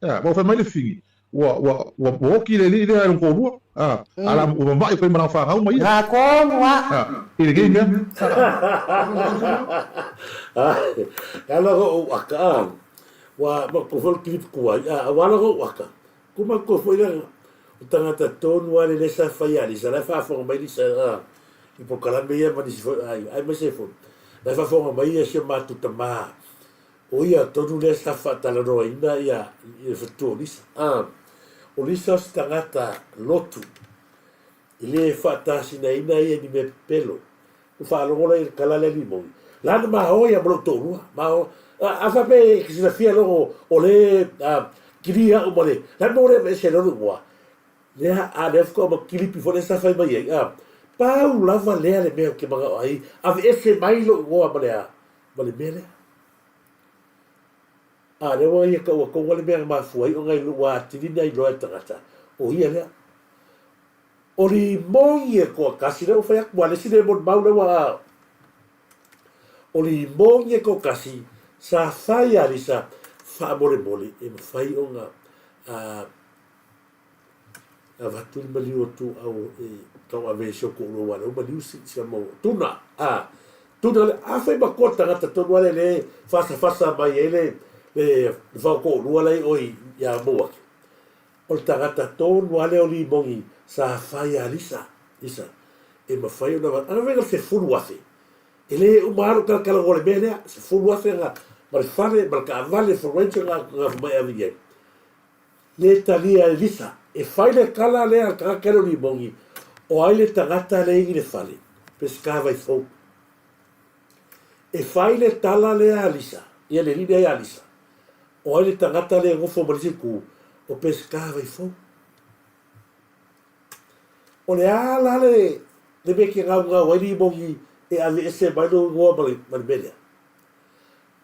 Ea, ua fai mai le fifigi, ua, ua, ua, ua oti le alii lea e lona toalua, a, a la, ua mama'i koe ma lana fanau ma ia. Nā tonu a. A, i lenei mea. E ala ona ou aka, a, ua matou foi o le kilipi tuai, a, ua ala ona ou aka, ku matou foi lea, o tagata tonu lava lea sa fai ia Lisa, la e faafofoga mai Lisa, a, i polokalame ia ma nisi foi o aiga, aemaise foi, la e faafofoga mai ia si o matou tama, O ia tonu lea sa faatalanoaina ia le faletua o Lisa. A, o Lisa o se tagata lotu, e le faatasinaina ia i ni mea pepelo. Ua faalogo la i le tala lea limogi. La na maoa ia ma lou toalua. Maoa. A, a faapea e te silafia logo o le a, kilia au ma le, la mo le aveese loa lou igoa. Lea, a lea faatoa ma kilipi foi lea sa fai mai ai. A, pau lava lea le mea ou te manao ai, aveese mai lou igoa ma le a, ma le mea lea. A lea ua ia taua tonu lava le mea na mafua ai ona ua atili na iloa e le tagata, o ia lea. O limogi e toatasi lea ua fai atu, aua o le isi lemon mau lea ua. O limogi e toatasi sa fai ia Lisa faamolemole e mafai ona avatu le maliu o Tuuau e tauave e si o toalua aua o lea ua maliu si ama o Tuna. A Tuna le afai matua le tagata tonu lava lea e fasafasa mai ai le le faotoolua la e i oi ia Mauake. O le tagata tonu lava lea o limogi sa fai ia Lisa, Lisa e mafai ona avatu. Ana fai na 10,000 E le uma lava lou talatalanoa i le mea lea, 10,000 na ma le fale ma le taavale furniture na na fai mai e ave i ai. Le talia e Lisa, e fai le tala lea a le tagata lea o Limogi, o ai le tagata lea e i le fale, Peseta Vaifou. E fai le tala lea a Lisa, ia le alii lea ia Lisa, o ai le tagata lea e nofo ma le isi itu, o Peseta Vaifou. O le a la le le mea e te gaugau ai limogi e aveese mai lou igoa ma le ma le mea lea?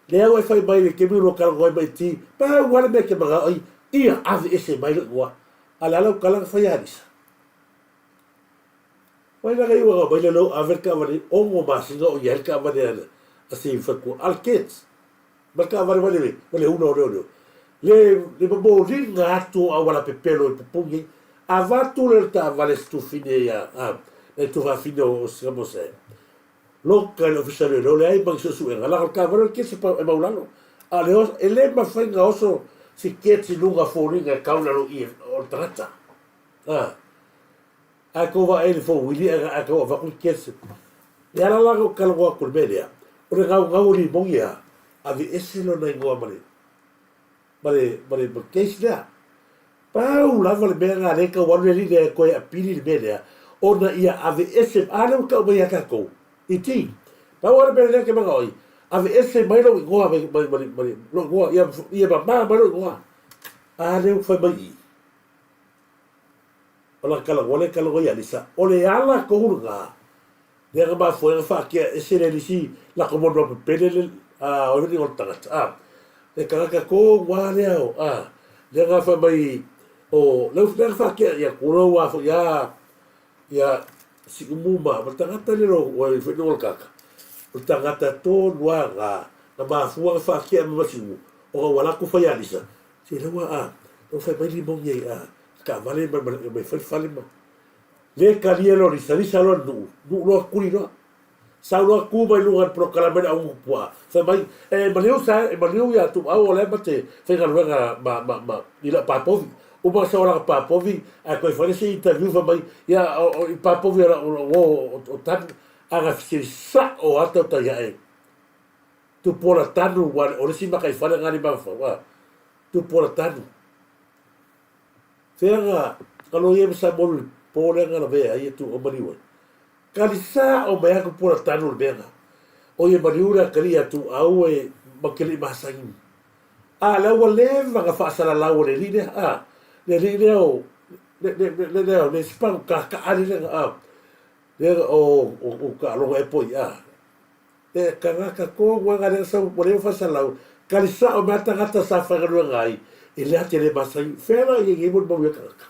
Lea ua e fai mai i le taimi ua talanoa ai ma iti, pau lava le mea e te manao ai, ia aveese mai lou igoa. A o le a lau tala na fai ia Lisa? Wai la kai ua mai le lou ave le taavale 6 masina o i ai le taavale a si faletua a le kids. Ma le taavale mai le ma le ula o leoleo. Le le momoliga atu o auala pepelo i pupuni ai. Avatu lea o le taavale a si tufine ia a nai tuafafine o Sikamose. Loka i le ofisa o leoleo leai ma ni suesuega leaga o le taavale o le kesi e maulalo. A o le oso e le mafai ona oso si kesi i luga foliga e tau i lalo i i o le tagata. A. Ae tou vaai i le fouili ae tau avatu le kesi. Le ala la na ou talanoa atu i le mea lea, o le gaugau o limogi a, aveese lona igoa ma le, ma le, ma le, ma le case lea. Pau lava le mea lena lea e tau alu le alii lea e toe apili le mea lea, ona ia aveese, a lea ua tau mai ia tatou, i ti. Pau lava le mea lea ou te manao ai, aveese mai lou igoa mai, mai, mai, mai lou igoa, ia, ia mama mai lou igoa. A lea ua fai mai i i. O la talanoa lea e talanoa ia Lisa, o le ala tonu lena lea na mafua ai ona faatea ese le lisi lako monoa pepele le a o le tagata a le tagata tonu lava lea o a lea na fai mai o lea na faatea ia tulou lava foi a ia Siumu ma ma le tagata lea o le foi o le tagata o le tagata tonu lava na na mafua ona faatea mai ma Siumu ona ua alu atu fai ia Lisa se lea ua a lea ua fai mai limogi ai a taavale ma ma fai fale ma le talia loa lisalisa loa le nuu, nuu loa tuli loa. Sau loa tu mai luga i le polokalame le aunuku puaa, fai mai, e maliu sa, e maliu ia Tuuau o lea ma te faigaluega ma, ma, ma, i lau papovi. Uma ona sau lana papovi, ae toe fai le isi interview fai mai, ia, o, o, i papovi o lau, o, o, o tanu, a na fesili sao lava tautai ae, Tupuola tanu, ua, o le isi makaifale na ni mafaufau, a, Tupuola tanu. Fea na ka loia ma Samuel i le po lea na lavea ai e Tuuau maliu ai. Kali sao mai aku pola tanu le mea na. O ia maliu lea kali ia Tuuau e ma ke lei masani. A lea ua leva na faasalalau e le alii lea, a, le alii lea o, le, le, le, le, le, le isi pagu kakaali lea na, a, lea o, o, o taaloga ea po i, a. E kanaka ko ua nga lea sau ua leva faasalalau kali sao mai a tagata sa faigaluega ai e lea te le masani fea la ia nei molimau ia tagata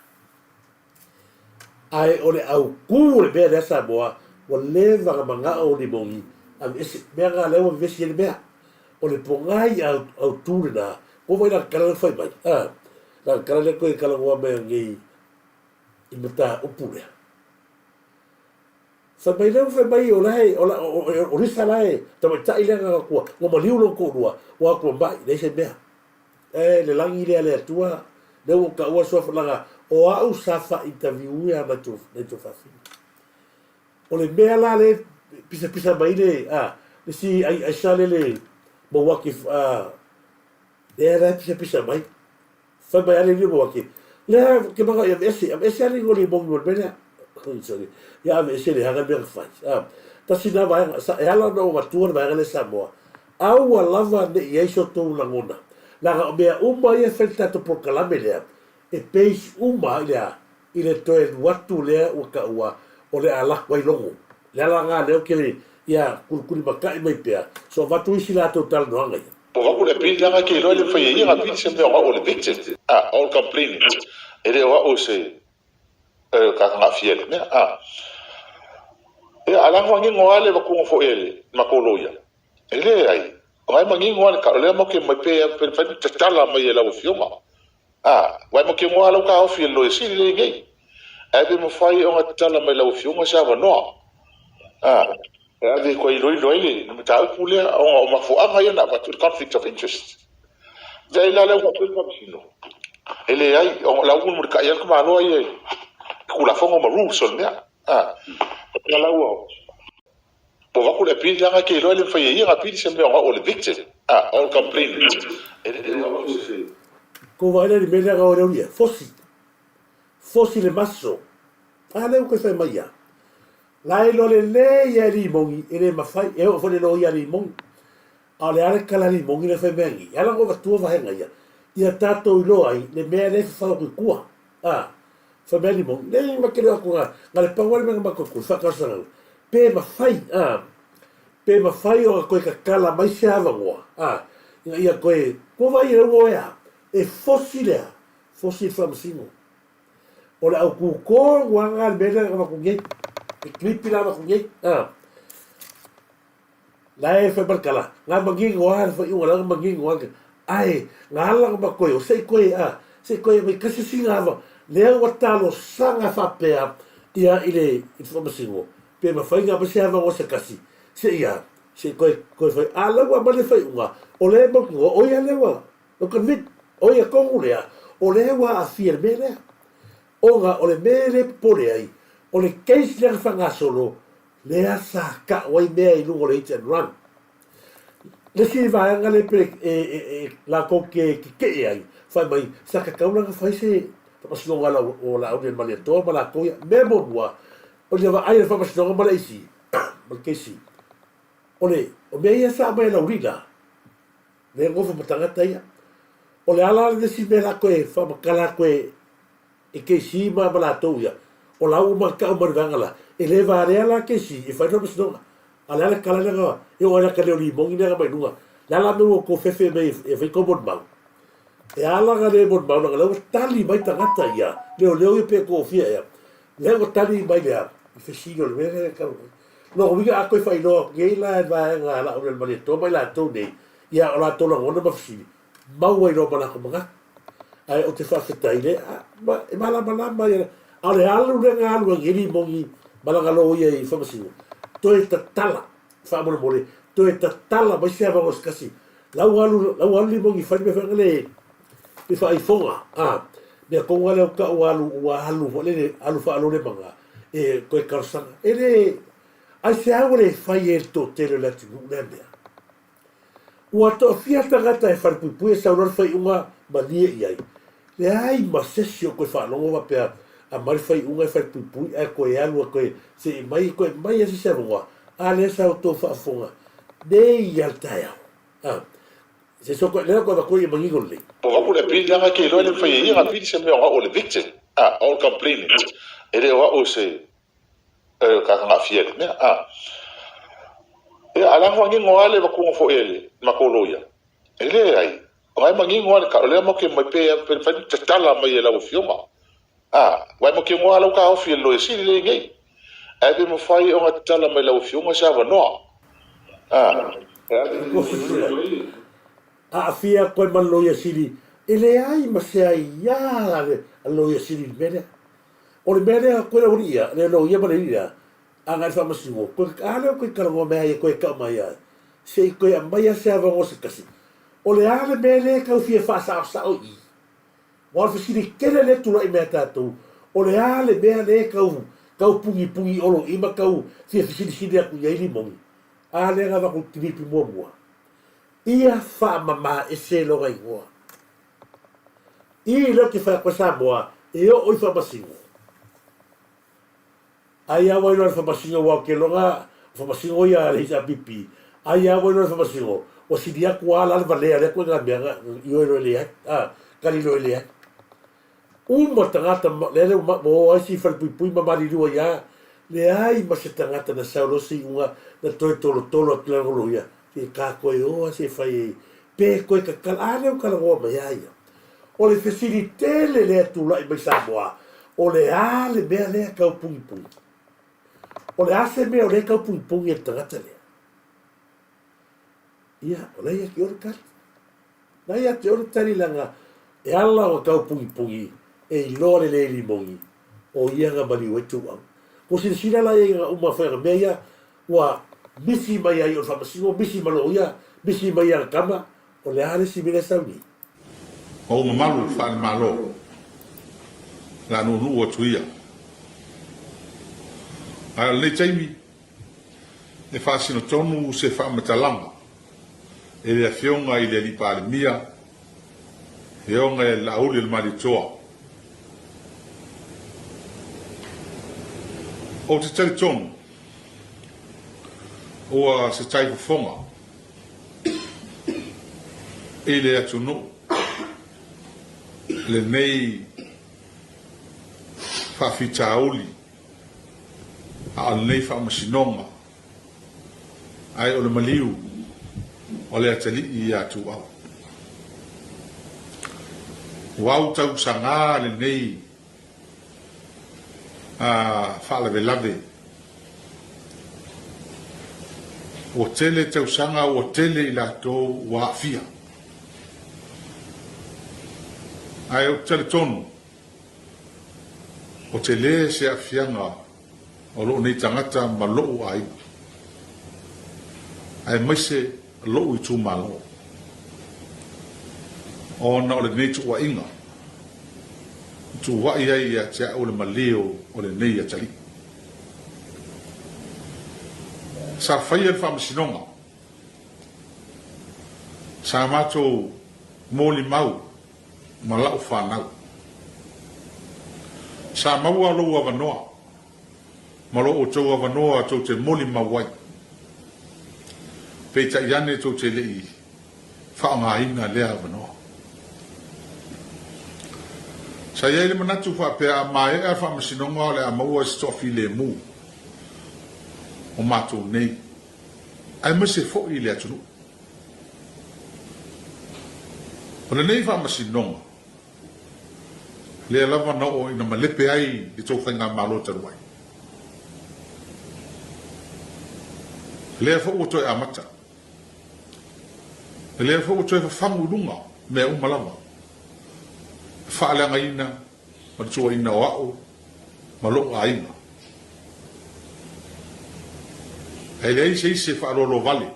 ae o le autū o le mea lea Samoa ua leva na manao o limogi aveese mea na lea ua vevesi ai le mea o le pogai autū lena ko vai la tala lea fai mai a la tala lea koe talanoa mai nei i mataupu lea. Fai mai lea, fai mai o la e, o la, o, o, o Lisa la e, tamaitai lea na atu, ua maliu lona toalua, ua atu mai, leai se mea. E, le lagi lea le Atua, lea ua ou taua le suafa, leaga o au sa faa-interview ia nai tou, nai tou fafine. O le mea la lea e pisapisa mai le, a, le si ai, aisa lea le Mauaki, a, lea la e pisapisa mai. Fai mai ale limo ake. Lea ke maka ia ese, ese ale ngoli mo mo le mea. Sorry. Ia ave ese le hanga mea fai. Ah. Tasi na vaega sa e ala na o matua le vaega le Samoa. Aua lava ne i ai so tou lagona. Leaga o mea uma ia e fai le tatou polokalame lea, e base uma i le a? I le toe alu atu lea ua taua o le a lako ai logo. Le ala lena lea ou te le ia kulikulimatai mai pea, so avatu isi latou talanoaga ia. Po au le apili leaga ke iloa e le mafai e ia na apili se mea o au o le victim a o le complainant e le o au se tagata na aafia i le mea a. Ia a leaga manino lava le avatuga foi e le matou loia. E leai, o ai manino lava le tala, o lea matou te omai pe pe mafai ona tatala mai e lau Afioga. A, aua matou te igoa lava lau taofi e le Loia Sili lea e i nei. Ae pe mafai ona tatala mai e lau Afioga se avanoa, a, e ave e toe iloilo ai le mataupu lea, ona o mafuaaga ia na avatu i le conflict of interest. Vaai la lea ua faapea le Faamasino, e leai, ona o la ua mulimulitai lava le tamaloa ia i Tulafono ma rules o le mea. A, o la ua Ua avatu le appeal leaga e te iloa e le mafai e ia ona appeal se mea o au o le victim a o le complainant e le o au se. Kou vaai la i le mea lea o lea fosi fosi le maso a lea ua toe fai mai ia la e iloa lelei lava e limogi e le mafai e oo foi i le loia a limogi a o le a le tala a limogi lea e fai mai nei e ala ona ou avatua vaega ia ia tatou iloa ai le mea lea e fafau atu i tua a Fai mai Limoni, Nei ma te leo atu na, na le pau lava le mea na matou tui, faatalosaga pe mafai, a, pe mafai ona toe tatala mai se avanoa, a, ina ia toe, ua vaai i lau oe a, e fosi le a, fosi le faamasino. O le au tūtonu lava lena le mea lea na avatu nei, le clip la avatu nei, a. La e fai mai le tala, nga manino lava le faaiuga la nga manino lava le, ae nga ala na matoe o se i koe a, se i koe mai kasi sina ava, lea ua talosaga faapea ia i le i le faamasino, pe mafai na aumai se avanoa se kasi, se i a, se i koe koe fai, a la ua aumai le faaiuga, o lea e mautinoa o ia lea ua, ua convict, o ia tonu lea, o lea ua aafia i le mea lea. Ona o le mea lea e popole ai, o le case lea na faagasolo, lea sa kau ai mea i luga o le hit and run. Le isi vaega lea pe e, e, e, latou ke kekeʻe ai, fai mai, sa tatau la ona fai se faamasinoga a o Laauli le Malietoa ma latou ia. Mea muamua, o le vaai a le faamasinoga ma le isi, ma le kesi, o le, o mea ia sa aumai e Laulina, lea e nofo ma tagata ia. O le ala le isi mea la toe faamatala atu e, e KC ma ma latou ia, o la ua matau mai le vaega la, e le valea la KC e fai le faamasinoga. A o le a le tala lea na, e oo ai la ka leo limoni lea na mai luga. Le a la mea ua outou fefe mai e fai tou molimau? E ala ona le molimau leaga o lea ua tali mai tagata ia, leoleo ia pe toafia ea, lea ua tali mai le a, i fesili o le mea lea e tau mai. Lona uiga a toe faailoa atu nei la e le vaega a Laaulialemalietoa ma i latou nei, ia o latou lagona ma fesili, mau ai loa ma latou manatu. Ae ou te faafetai le, a, e malamalama ia, a o le alu lea na alu ai nei Limoni ma lana loia i Faamasino, toe tatala, faamolemole, toe tatala mai se avanoa se tasi. La ua alu, la ua alu Limoni e fai le mea foi lele i faaifoga, a, mea tonu lava lea ua tau alu, ua alu foi lele, alu faalolemaga, e toe talosaga. E le, aisea ua le fai ai e le toatele o le atunuu lea mea? Ua toafia tagata e falepuipui e sau loa le faaiuga malie i ai. Leai ma sesi o toe faalogo faapea aumai le faaiuga e falepuipui ae toe alu a toe se i mai toe aumai lava se isi avanoa. A lea sa outou faafofoga nei lava le taeao. A, se so toe lea toe avatu ai ia manino lelei. Ua avatu le appeal leaga e te iloa e le mafai e ia ona appeal se mea o au o le victim, a, o le complainant, e le o au o se e ka aafia i le mea. A. Ia, a le manino lava le avatuga foi e le matou loia. E leai, o ai manino lava le tala, o lea matou te omai pe pe mafai ona tatala mai e lau Afioga. A, aua matou te igoa lava lau taofi e le Loia Sili lea e i nei. Ae pe mafai ona tatala mai e lau Afioga se avanoa. A. Aafia atu ai ma le Loia Sili, e leai ma se aia a le Loia Sili i le mea lea. O le mea lea koe le aualii ia, le loia ma le alii lea, agai i le faamasinoga, koe, a lea ua toe talanoa mai ai koe e tau mai ai, se i toe aumai lava se avanoa se tasi. O le a le mea lea e tau fia faasaosao i i? Aua o le fesili tele lea e tulai mai ia tatou, o le a le mea lea e tau, tau pugipugī olo i i ma tau fia fesilisili atu i ai Limoni? A lea na avatu i le kilipi muamua, ia faamama ese lona igoa. I lea ou te fai atu ai Samoa e oo i Faamasino. Ai a ua iloa le Faamasino aua ou te iloa o Faamasino ia a le HRPP. Ai a ua iloa le Faamasino ua sili atu a la le valea lea koe nga mea nga ioe loa e leai a kali loa e leai. Uma tagata lea lea ua o ai si falepuipui ma maliliu ai a leai ma se tagata na sau loa se iuga na toe tolotolo atu lana loia Ke ka koe oa se fai ai, pe koe kakala, a lea ua talanoa mai a ia. O le fesili tele lea e tulai mai Samoa, o le a le mea lea e tau pugipugi? O le a se mea o lea e tau pugipugi e le tagata lea? Ia, o la ia te oe le tali. La ia te oe le tali leaga e ala ona tau pugipugi e iloa lelei e Limogi o ia na maliu ai Tuuau. Ua silasila la ia i ana uma fai ana mea ia ua misi mai ai o le faamasino, misi ma loia, misi mai ana tama, o le a le isi mea lea e sau nei? Ma ua mamalu faale-Malo la nuunuu atu ia. Ae o lenei taimi, e faasino tonu se faamatalaga e le Afioga i le Alii Palemia, Afioga ia Laauli o le Malietoa. Ou te talitonu ua se tai fofoga i le atunuu lenei faafitauli a o lenei faamasinoga, ae o le maliu o le atalii ia Tuuau. Ua autausaga lenei faalavelave. Ua tele tausaga ua tele i latou ua aafia. Ae ou te talitonu, o tele se aafiaga o lou nei tagata ma lou aiga, aemaise lou itumalo, ona o lenei tuuaiga i tuuai ai ia te au le malio o lenei atalii. Sa faia le faamasinoga, sa matou molimau ma lau fanau. Sa maua lou avanoa ma lo outou avanoa tou te molimau ai. Peitai ane tou te le i faaaogaina lea avanoa. Sa i ai le manatu faapea a maea le faamasinoga o le a maua se toafilemu o matou nei, aemaise foi le atunuu. O lenei faamasinoga, lea lava na oo ina malepe ai le tou faigamalo talu ai. Lea foi ua toe amata. Lea foi ua toe fafagu i luga mea uma lava, le faaleagaina ma le tuuaina o au ma lou aiga. Ae leai se isi e faaloaloa vale,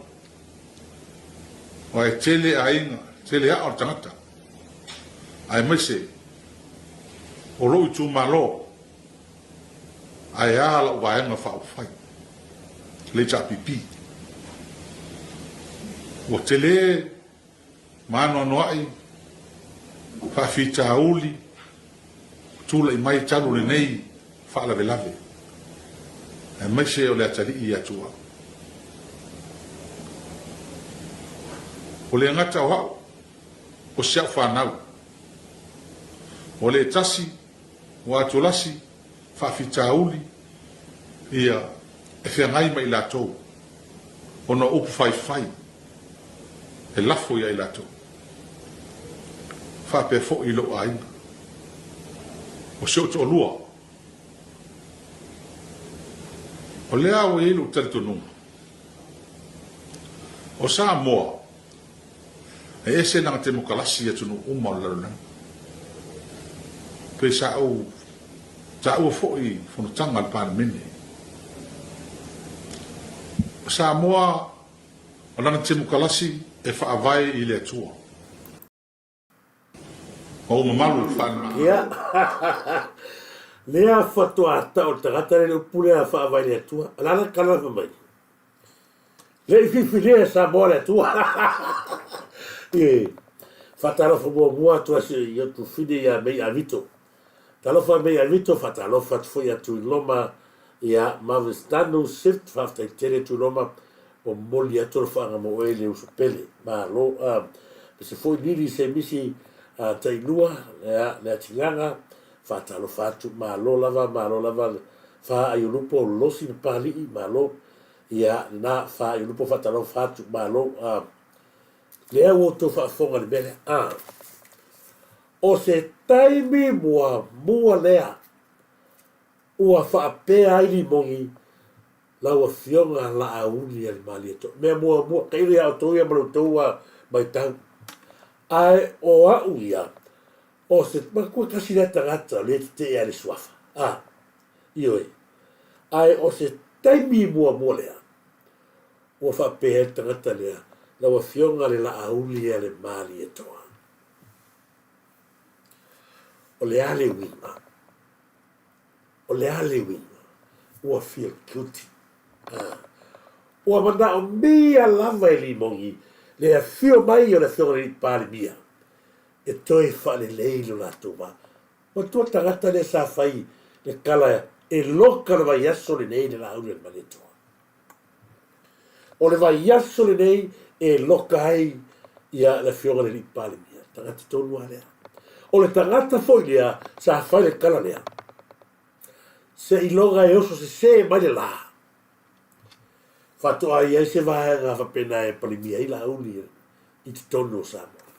aua e tele aiga, tele aa o le tagata, aemaise o lou itumalo, ae a lau Vaega Faaupufai, le HRPP. Ua tele ma anoanoai faafitauli tulai mai talu lenei faalavelave, aemaise o le atalii ia Tuau. Ua le gata o au, o si au fanau. Ua le tasi, ua atulasi faafitauli ia e feagai ma i latou ona o upu faifai e lafo ia i latou. Faapea foi i lou aiga. O si ou toalua, o lea ua i ai lou talitonuga, o Samoa e ese lana temokalasi i atunuu uma o le lalolagi. Pei sa ou taua foi i fonotaga a le Palemene, o Samoa O lana temokalasi e faavae i le Atua. Ma ua mamalu faale-Malo. Ia, lea faatoa tau le tagata lea le upu lea faavae i le Atua. O le a le tala fai mai? Le i filifilea e Samoa le Atua. E faatalofa muamua atu a si o tufine ia Mei Avito. Talofa Mei Avito, faatalofa atu foi ia Tuiloma ia Marvis Tanu Sift, faafetai tele Tuiloma, ua momoli atu alofaaga mo oe le uso pele. Malo a pese foi Lili Semisi a Tailua ia Leatigaga, faatalofa atu, malo lava, malo lava Faaiulupo Losi Papalii, malo ia lena Faaiulupo faatalofa atu, malo a lea ua outou faafofoga i le mea lea a. O se taimi muamua lea ua faapea ai Limogi. Lau Afioga Laauli-a-le-Malietoa. Mea muamua, tailo ia outou ia ma lo outou matau. Ae o au ia, o se matua tasi lea tagata o lea e tetee a le suafa. A, ioe. Ae o se taimi muamua lea, ua faapea ai le tagata lea, Lau Afioga le Laauli-a-le-Malietoa. O le a le uiga? O le a le uiga? Ua feel guilty. Ah. Ua manaomia lava e Limogi le afio mai o le afioga i le Palemia e toe faalelei lo latou va. Matua tagata lea sa fai le tala e loka le vaiaso lenei le Laauli a le Malietoa. O le vaiaso lenei e loka ai ia le afioga i le alii Palemia, tagata tonu lava lea. O le tagata foi lea sa fai le tala lea, seiloga e oso sese mai le la, faatoa i ai se vaega faapena e Palemia ai Laauli i totonu o Samoa.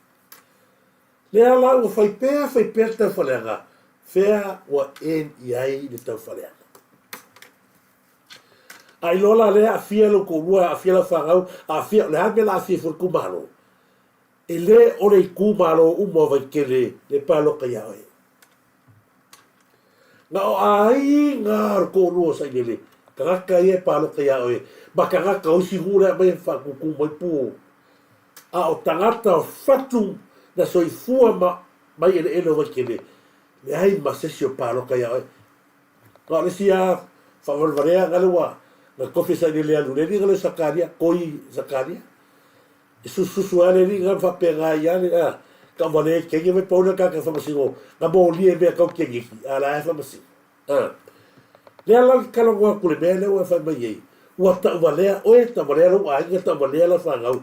Lea la ua fai pea fai pea le taufaaleaga, fea ua end i ai le taufaaleaga. A iloa la lea aafia lou toalua, aafia lau fanau, aafia, o le a le mea o le a aafia ai fua le itumalo? E le o le itumalo uma o Vaitele le palota ia oe. Na o aiga o le toalua o Sailele, tagata ia e palota ia oe, ma tagata o isi nuu lea e aumai e faatūtū mai pu. A o tagata o fatu na soifua ma mai eleele o Vaitele, leai ma se isi o palota ia oe. Na o le isi lava faavalevalea na le ua na tofi e Sailele e alu i le alii na le o Sakaria, Toi Sakaria. E sususu ai le alii na ma faapena ai lava le a tauvalea i Kenya mai pau lea tagata faamasino na molia i mea tau keneti a o la e faamasino. A. Lea la le talanoa atu i le mea lea ua e fai mai ai, ua tauvalea oe, tauvalea lou aiga, tauvalea lau fanau,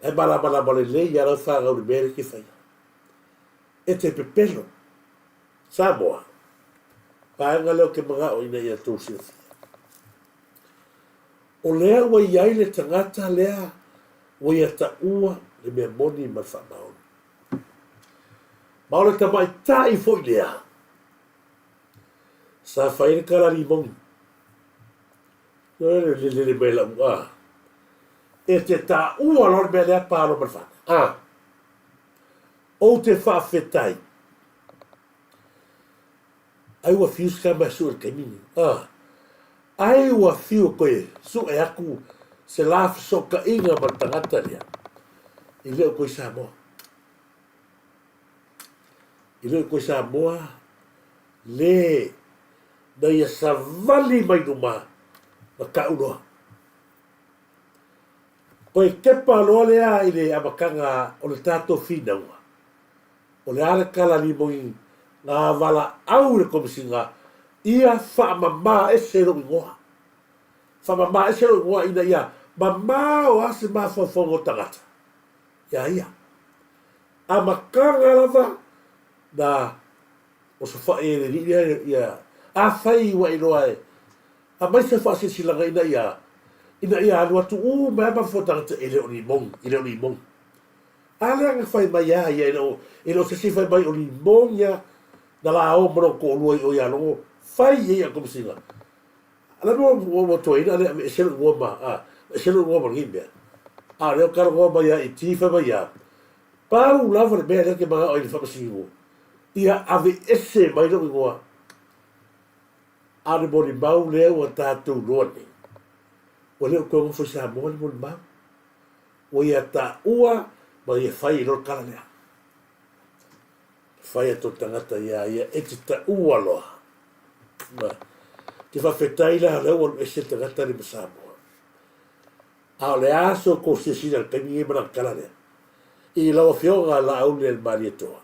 ae malamalama lelei lava lau fanau i le mea lea e te faia. E te pepelo. Samoa, vaega lea ou te manao ina ia tou silafia. O lea ua i ai le tagata lea ua ia taua le mea moni ma le faamaoni. Ma o le tamaitai foi lea sa fai ai le tala limoni. Le lele mai lau a. E te taua loa le mea lea pa loa ma le fana. A. Ou te faafetai. Ai ua fiu se tama e sue i le taimi lenei. A. Ai ua fiu e toe sue atu se la fesootaiga ma le tagata lea, e le o toe Samoa. E le o toe Samoa le na ia savali mai luma ma tau loa. Toe tepa loa lea i le amataga o le tatou finauga, o le a le tala limoni na valaau i le Komesina ia faamama ese lou igoa. Faamama ese lou igoa ina ia mamao lava se mafaufauga o tagata iā ia. Amataga lava na osofai e le alii lea ia afai ua iloa e Aumai se faasilasilaga ina ia ina ia alu atu uma ai ma fua tagata e le o limoni, e le o limoni. A lea na fai mai a ia e le o e le o se isi fai mai o limoni a na la o ma lona toalua i o ia Logo fai i ai a Komesina. A la ua ua ua toeaina lea aveese lou igoa ma a aveese lou igoa ma lenei mea. A o lea ua talanoa mai ia i fai mai ia pau lava le mea lea ou te manao ai i le faamasinoga ia aveese mai lou igoa. A o le molimau lea ua tatou iloa nei, ua le o toe nofo i Samoa le molimau. Ua ia taua ma ia fai ai loa le tala lea. Fai atu le tagata iā ia e te taua loa. Ma te faafetai la lea ua alu ese le tagata lea ma Samoa. A o le a so tou silasila i le taimi lenei ma lana tala lea? I lau Afioga Laauli-a-le-Malietoa,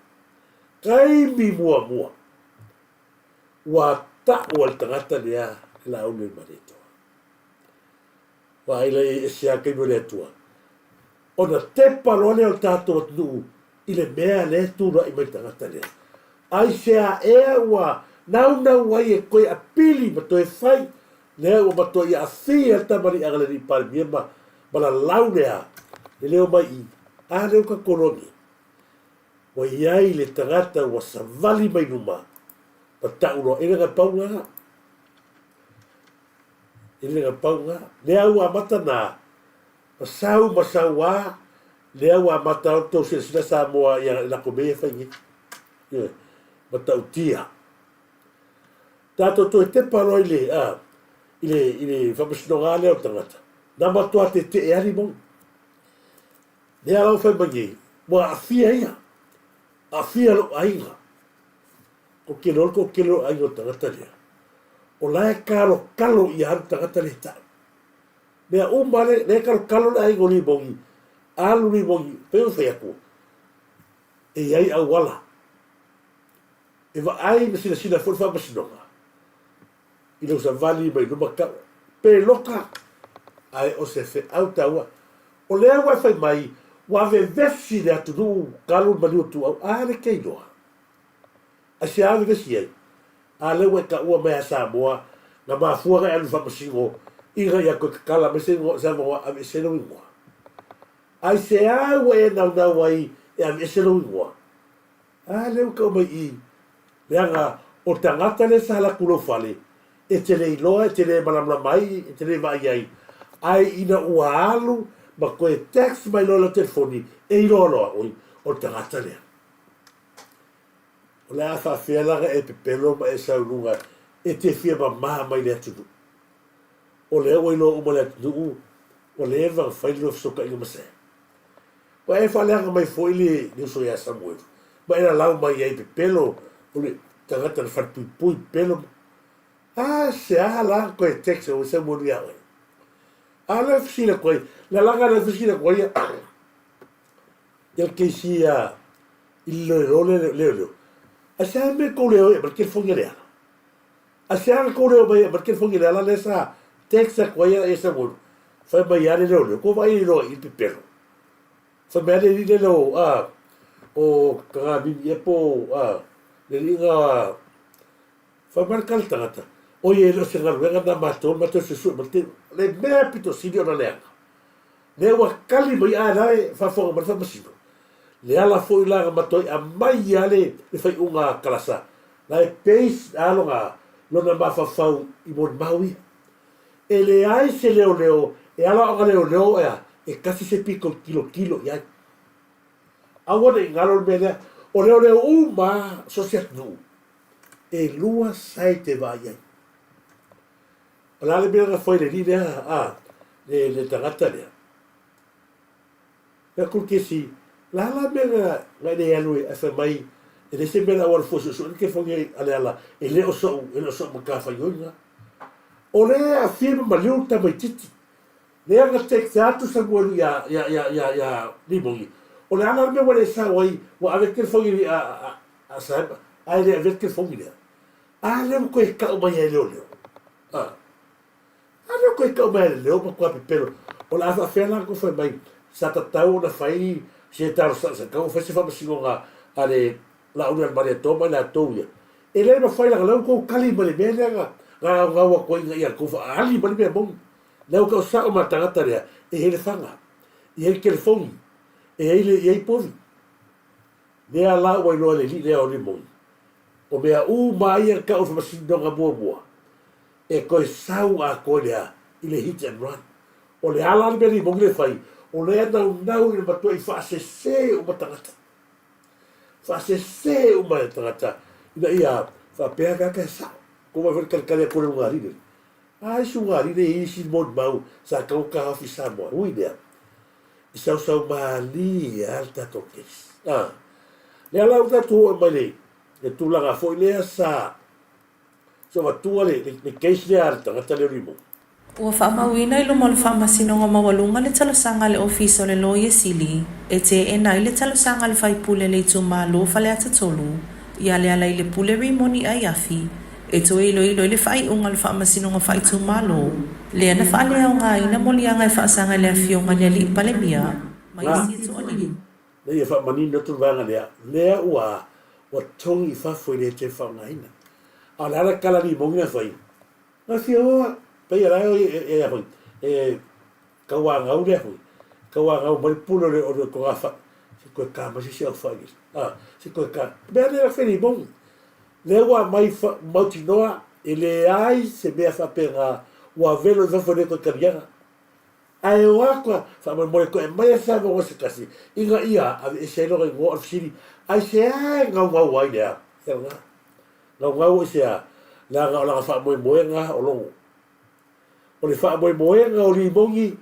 taimi muamua Ua tau e le tagata lea le Laauli o le Malietoa. Vaai la i ai ese lava taimi o le Atua. Ona tepa loa lea o le tatou atunuu i le mea lea e tulai mai le tagata lea. Aisea ea ua naunau ai e toe apili ma toe fai lea ua matuai aafia le tamaliiaga le alii Palemia ma, ma lalau lea le leo mai i, a lea ua tatou iloa nei. Ua i ai le tagata ua savali mai luma ma tau loa, e le na pau lena. E le na pau na. Lea ua amata na ma sau ma sau a, lea ua amata ona tou silasila Samoa i lako mea ia e fai nei. Ioe. Matautia. Tatou toe tepa loa i le, a, i le, i le faamasinoga lea o le tagata, na matua tetee lava limau. Lea la ua fai mai nei, ua aafia ia, aafia lou aiga. Ko te iloa le toatele o aiga o le tagata lea, o la e kalokalo ia alu tagata lea e tau. Mea uma lea, lea e kalokalo le aiga o Limogi, alu Limogi, pei ona fai atu, e i ai auala e vaai ma silasila foi le faamasinoga i lou savali mai luma tau pe loka ae o se feau taua. O lea ua e fai mai ua vevesi le atunuu talu le maliu o Tuuau, a le te iloa? Aisea vevesi ai? A lea ua e taua mai a Samoa na mafua ona e alu i faamasino ina ia toe tatala mai se avanoa aveese lou igoa? Aisea ua e naunau ai e aveese lou igoa? A lea ua tau mai i, leaga o tagata lea sa alu atu i lou fale, e te le iloa, e te le malamalama ai, e te le vaai ai, ae ina ua alu ma toe text mai loa i lau telefoni, e iloa loa, oi, o le tagata lea. O le a faafefea la ona e pepelo ma e sau i luga e te fia mamā mai le atunuu? O lea ua iloa uma e le atunuu ua leva ona fai le lua fesootaiga ma Sam. Ua e faaleaga mai foi le uso ia Samuelu ma e lalau mai ai pepelo o le tagata na falepuipui pepelo ma a se a la toe text o Samuelu ia oe. A lea fesili atu ai, le alaga lea fesili atu ai ia le keisi ia i le loelo le leoleo. A se a mea kou leo e ma le telefoni a le ala. A se a kou leo mai e ma le telefoni a le ala lea sa text atu ai ia Samuelu. Fai mai a le leoleo, ko vaai loa i le pepelo. Fai mai a le alii lele o, a, o Tagamimi ea po o, a, le alii na, fai mai le tala tagata, oi e le o se galuega na matou, matou suesue ma le tele. O le mea pito sili ona leaga, lea ua tali mai a la e faafofoga mai le faamasino, le ala foi la na matuai aumai a le le faaiuga a Kalasa, la e base a lona, lona mafaufau i molimau ia. E leai se leoleo e ala ona leoleo ea e kasi se pito i tilotilo i ai. Aua ne i galo le mea lea, o leoleo uma lava so o se atunuu, e lua side e vaai ai. O le a le mea na fai i le alii lea, a, le, le tagata lea? Fai atu le kesi, O le a la mea na, na e le alu ai ae fai mai, e leai se mea na ou alu fua e suesue le telefoni a Leala, e le o so'u, e le o so'u matafaioi lena. O lea e aafia ma maliu le tamaitiiti. Lea na text atu Samuelu iā, iā, iā, iā, iā Limoni, o le a la le mea ua le sao ai, ua ave le telefoni a, a, a Sam, ae le avea le telefoni lea. A lea ua toe tau mai ai e leoleo. A. A lea koe tau mai le leo matua pepelo. O le a faafefea la tou fai mai sa tatau ona fai se talosaga sa tatau ona fai se faamasinoga a le Laauli a le Malietoa ma i latou ia. E le mafai leaga lea ua tou tali mai le mea lea na gaugau atu ai ina ia tou faaali mai le mea moni. Lea ua tau sao ma le tagata lea e i ai le faga, e i ai le telefoni, e i ai le, e i ai povi. Lea la ua iloa e le alii lea o Rimoni, o mea uma ia na tau i le faamasinoga muamua, e toe sau atoa i le a? I le hit and run. O le a la le mea Rimoni le fai? O lea e naunau ina matuai faasese uma tagata. Faasese uma e tagata ina ia faapea tagata e sao. Ko wai foi le talikali atu o le ulugalii lea. A isi ulugalii lea e i ai isi molimau sa tatau ona taofi i Samoa. Ui lea, i sausau malie lava le tatou case. A, lea la ua tatou oo mai le, le tulaga foi lea sa sa avatua le, le, le case lea a le tagata lea o Limoni. Ua faamauina i luma o le Faamasinoga Maualuga le talosaga a le Ofisa o le Loia Sili e teena ai le talosaga a le faipule a le itumalo o Faleata 3 ia Lealailepule Rimoni Aiafi e toe iloilo ai le faaiuga a le Faamasinoga Faaitumalo lea na faaleaogaina moliaga e faasaga i le Afioga i le Alii Palemia ma Na, isi toalima. na ia faamanino atu le vaega lea, lea ua, ua togi i fafo e le toe faaaogaina. A o le a le tala limoni na fai? Na fia oa, pei la e, e, e, hoi, e tauanau lea hoi, tauanau mai le pule o le, o le togafai, se toe ka mai se isi aufai lea. A, se toe ka, mea lea na fai limoni. Lea ua aumai mautinoa e leai se mea faapena Ua velo i fafo e le toe taliaga. Ae o atu a faamolemole toe aumai se avanoa se tasi ina ia aveese ai lona igoa o le fesili, Aisea e naunau ai le a? Ia lena. Naunau aisea? Leaga o lana faamoemoega o Logo. O le faamoemoega o Limoni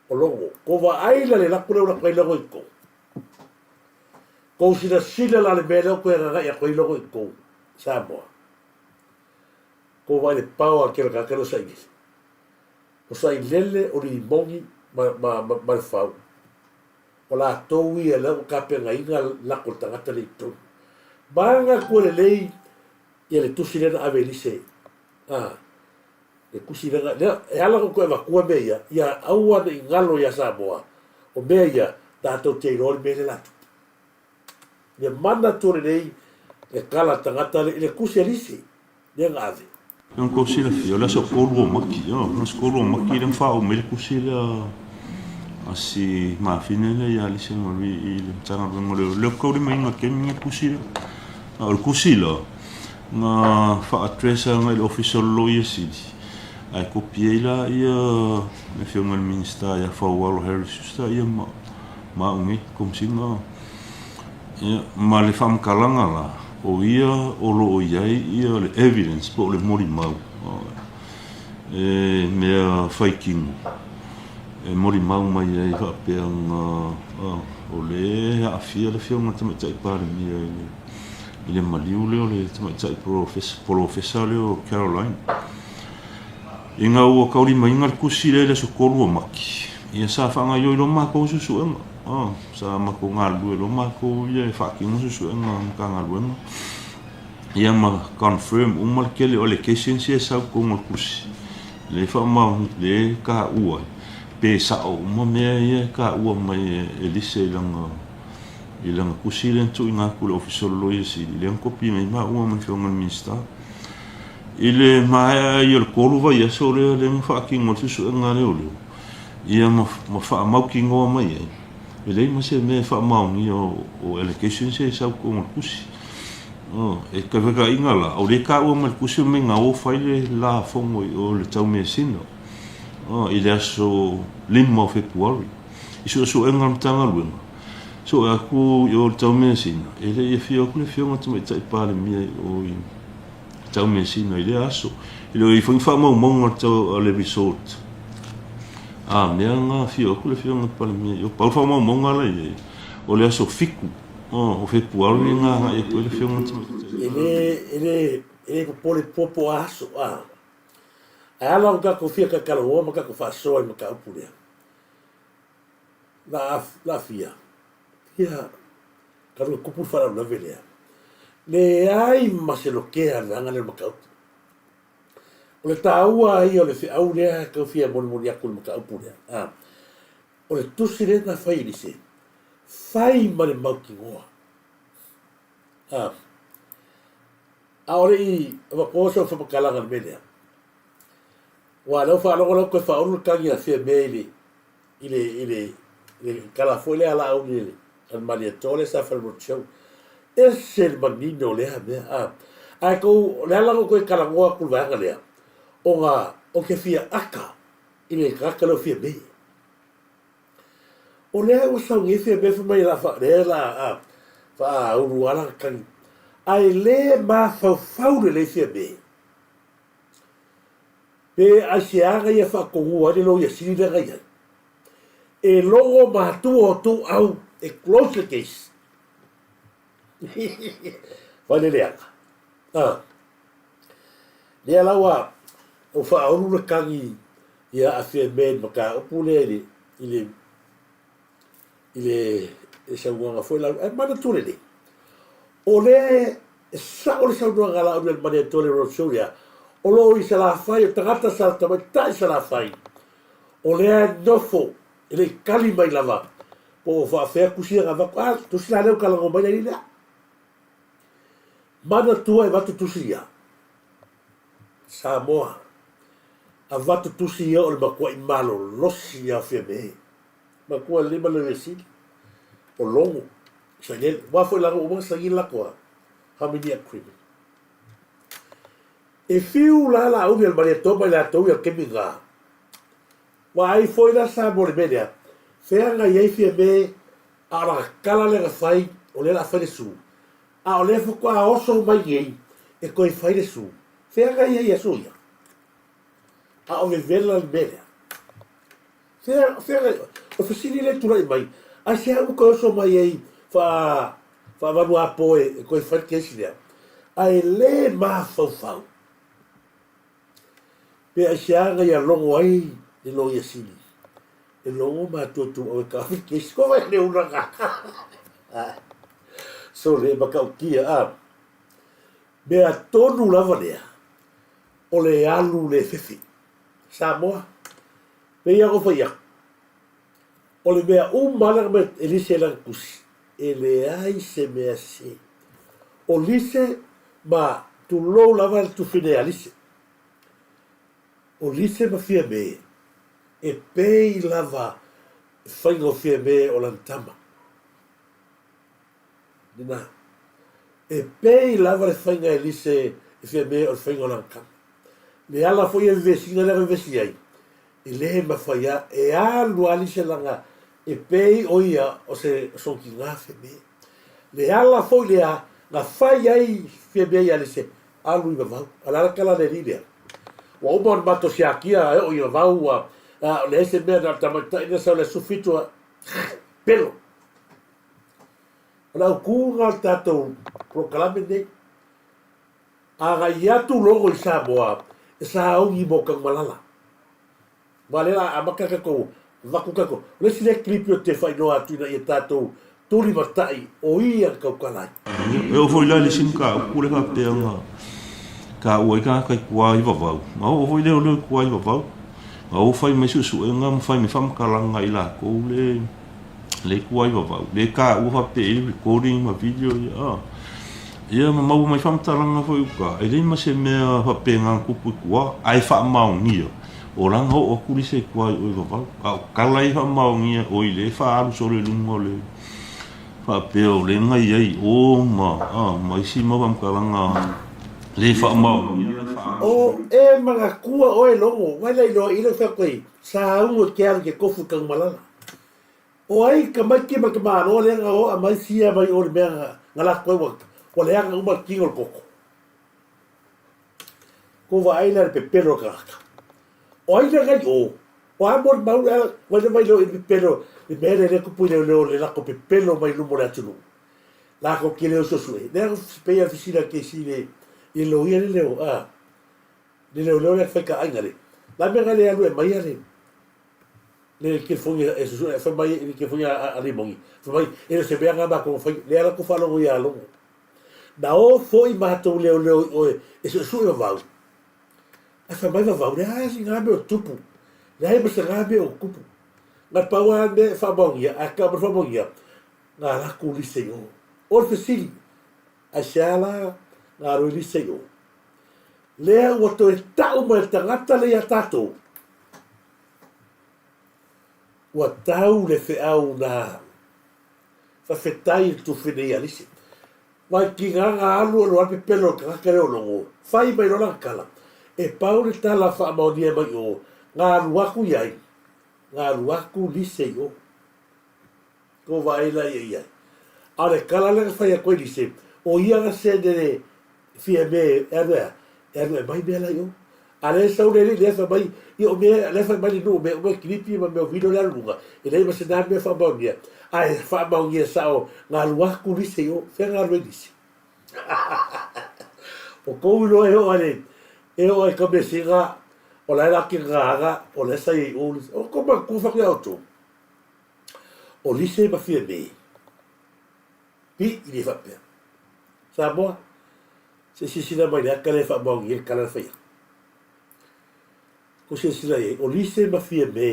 o Logo. Ko vaai la le laku lea ua latu ai Logo i totonu. Kou silasila la le mea lea ua toe agai atu ai Logo i totonu, Samoa. Kou vaai le pao a kela tagata lea o Sailele. O Sailele, o Limoni ma, ma, ma, ma le Fau. O latou ia lea ua tapenaina lako le tagata lea i totonu. Maga atu e lelei ia le tusi lea na ave i Lise. A, le tusi lea na, lea, e ala ona toe avatua mea ia, ia aua ne i galo ia Samoa, o mea ia, tatou te iloa le mea lea la tupu. Ia manatu lelei le tala a le tagata i le tusi a Lise lea na ave. Ona tou silafia, o le aso 3 o Maki, o le aso 3 o Maki lea na faaoo mai le tusi lea a si mafine lea ia Lise Marie i le Matagaluega o Leoleo. Lea ou te taulimaina i le taimi lenei le tusi lea. A o le tusi la, na faa-address agai i le Ofisa o le Loia Sili, ae kopi ai la ia le Afioga i le Minisita ia Faualo Harry Schuster ia ma ma au nei, Komesina, ia, ma le faamatalaga la, o ia o lo o i ai ia le evidence po o le molimau e mea faitino e molimau mai ai faapea na o lea e aafia le Afioga i le Tamaitai Palemia i le i le maliu lea o le Tamaitai Polofesa lea o Caroline. Ina ua taulimaina le tusi lea i le aso 3 o Mati, ia sa faagaoioi loa matou suesuega. Oh, sa matou galulue loa matou ia e faatino suesuega a Matagaluega. Ia ma confirm uma le tele o allegations ia e sau i totonu o le tusi. Lea e faamaoni, lea e taua ai, pe sao uma mea ia e taua mai e Lise i lana i lana tusi lea na tuuina atu i le Ofisa o le Loia Sili, lea na kopi mai maua ma le Afioga i le Minisita. I le maea ai o le 3 vaiaso lea lea na faatino ai le suesuega a leoleo, ia ma, ma faamautinoa mai ai, e leai ma se mea e faamaonia o, o allegations ia e sau i totonu o le tusi. Oh, e tauvetaiga la, o lea e taua mai le tusi mai na o fai le lafogo i o le Taumeasina, oh, i le aso 5 o Fepuari. I suesuega a le Matagaluega, sue atu i o le Taumeasina, e le i afio atu le Afioga i le Tamaitai Palemia i o i Taumeasina i lea aso. E le o i ai foi ni faamaumauga a le resort. A mea na afio atu le Afioga i le Palemia i o. Pau le faamaumauga la i ai, o le aso 7 o Fepuari na agai atu ai le Afioga i le Tamaitai. E le, e le, e le popole popo a aso, a. Ae ala ona tatou fia tatalaloa ma tatou faasoa i le mataupu lea. La, la fia, fia talu e tupu le faalavelave lea, leai ma se lotea a le vaega lea o le mataupu. O le taua ia o le feau lea e tau fia molimoli atu i le mataupu lea, a, o le tusi lea na fai e Lise, fai ma le mautinoa. A, a o le i avatua sau faamatalaga i le mea lea, aua o lea ua faalogo lau toe faaulu le tagi a Fiame i le i le, i le, i le tala foi lea a Laauli a le Malietoa lea sa fai road show. Ese le manino o lea mea. A, ae tou, o le ala na toe talanoa atu i le vaega lea, ona ou te fia aka i le tagata lea o Fiame. O lea ua sau nei Fiame fai mai la fa, lea la a, faaulu lava lana tagi. Ae le mafaufau lelei Fiame. Pe aisea na ia faatonua ai le Loia Sili lea na i ai? E logo matua outou au e close le case. Fai le leaga. Ah. Lea la ua ua faaulu le tagi ia a Fiame i le mataupu lea i le i le i le saunoaga foi la ae manatua lelei o lea e sao le saunoaga a Laauli Malietoa i le road show lea o lo o i Salafai o tagata sa tamaitai Salafai o lea e nofo e le i tali mai lava po o faafea tusi ia na avatu a tusi la lea ua talanoa mai le alii lea manatua e avatu tusi ia Samoa avatu tusi ia o le matuai malolosi ia o Fiame Matua lelei ma le sili o Logo sa i ai aua foi leaga ua uma ona saini le latou Harmony Agreement. E fiu la Laauli a le Malietoa ma i latou ia le taimi lena. Ua ai foi la Samoa i le mea lea, feagai ai Fiame a o lana tala lea na fai o lea o le a fai le su, a o lea faatoa oso mai nei e toe fai le su. Feagai ai i aso ia? A o vevela le mea lea. Fea, fea, o fesili lea e tulai mai, aisea ua toe oso mai ai faa, faavaluapo e, e toe fai le kesi lea? Ae le mafaufau. Pe aisea na ia logo ai le loia sili? E logo matua tuau e taofi le kesi. Ko wai le ulaga. So le matautia, a. Mea tonu lava lea, o le alu le fefe. Samoa, pei lava ona fai atu, o le mea uma lava lea e lise i lana tusi, e leai se mea sese. O lise ma tulou lava le tufine ia lise. O lise ma Fiame, e pei lava le faiga o Fiame o lana tama. Lena. E pei lava le faiga e lise e Fiame o le faiga o lana tama. Le ala foi e vevesiga lea na vevesi ai, e le mafai a e alu a lise lana e pei o ia o se sona tiga Fiame. Le ala foi lea na fai ai Fiame ia lise, alu i vavau. A o le a le tala a le alii lea? Ua uma ona matou siakia e oo i vavau ua leai se mea na o le tamaitai lea sau i le aso 17 ua pelo. O le autu lena o le tatou polokalame lenei. Agai atu logo i Samoa e sauni mo Tanumalala. Aua lea la amata tatou avatu tatou. O le isi lea clip ou te faailoa atu ina ia tatou tulimatai o ia na tautala ai. E oo foi la i le isi mataupu lea faapea na taua ai tagata i tua i vavau, na oo foi lea o leo i tua i vavau, na o fai mai suesuega ma fai mai faamatalaga i latou le le tua i vavau, le taua faapea i recording ma video ia, a. Ia ma maua mai faamatalaga foi i uta, e leai ma se mea faapena na tupu i tua, ae faamaonia, o la na oo atu lise i tua i o i vavau. A o tala ia faamaonia, oi lea e faaalu solo i luga o le faapea o lea na i ai i o ma, a, ma isi mau faamatalaga le faamaonia. O e manatua oe logo, wai la iloa ilo fai atu ai, saauga ke alu ke kofu i Tanumalala. O ai tamaiti ma le tamaloa lea na oa mai sia mai o le mea na lako ai ua ua leaga uma le tino o le koko. Kou vaai lea i le pepelo o le tagata. O ai lea na i o? O a molimau le ala vai le vai leo i le pepelo le mea lea lea tupu i leoleo le lako pepelo mai luma o le atunuu. Lako ke leo suesue. Lea na pei a fisila kesi le i le loia le leo a le leoleo lea faikaaiga le. La mea na le alu e mai a le le telefoni e susue fai mai i le telefoni a Rimoni fai mai e le o se mea na matou na faia lea la tou faalogo ia Logo na o foi matou leoleo i oe e suesue vavau ae fai mai vavau leai se na mea o tupu leai ma se na mea o tupu na pau a mea e faamaonia ae tau ma faamaonia na latou lise i o o le fesili aisea la na alu ai lise i o lea ua toe tau mai le tagata lea ia tatou Ua tau le feau na fafetai i le tufine ia Lise. Wai ki nga nga alu alu a pepelo le tagata lea o Logo, fai mai loa lana tala, e pau le tala faamaonia mai o, nga alu aku i ai, nga alu aku Lise i o. Ko vaai la ia i ai. A o le tala lea na fai atu ai Lise, o ia na sene le Fiame e alu e a? E alu e aumai mea la i o. A lea e sau le alii lea fai mai, ia o mea, lea fai mai le nuu o mea uma e kilipi ma mea o vino lea alu luga, e leai ma se na mea faamaonia, ae faamaonia sao na alu atu lise i o, fea na alu ai lise? O kou iloa e oo ai le, e oo ai ka mesiga, o la e la ke gagaga, o lea sa i ai o lise. O kou manatua fai atu ia outou, o lise ma Fiame, Pi i le faapea. Samoa, se i silasila mai i le ata lea e faamaoni ai le tala na fai atu. Kou silasila i ai, o Lise ma Fiame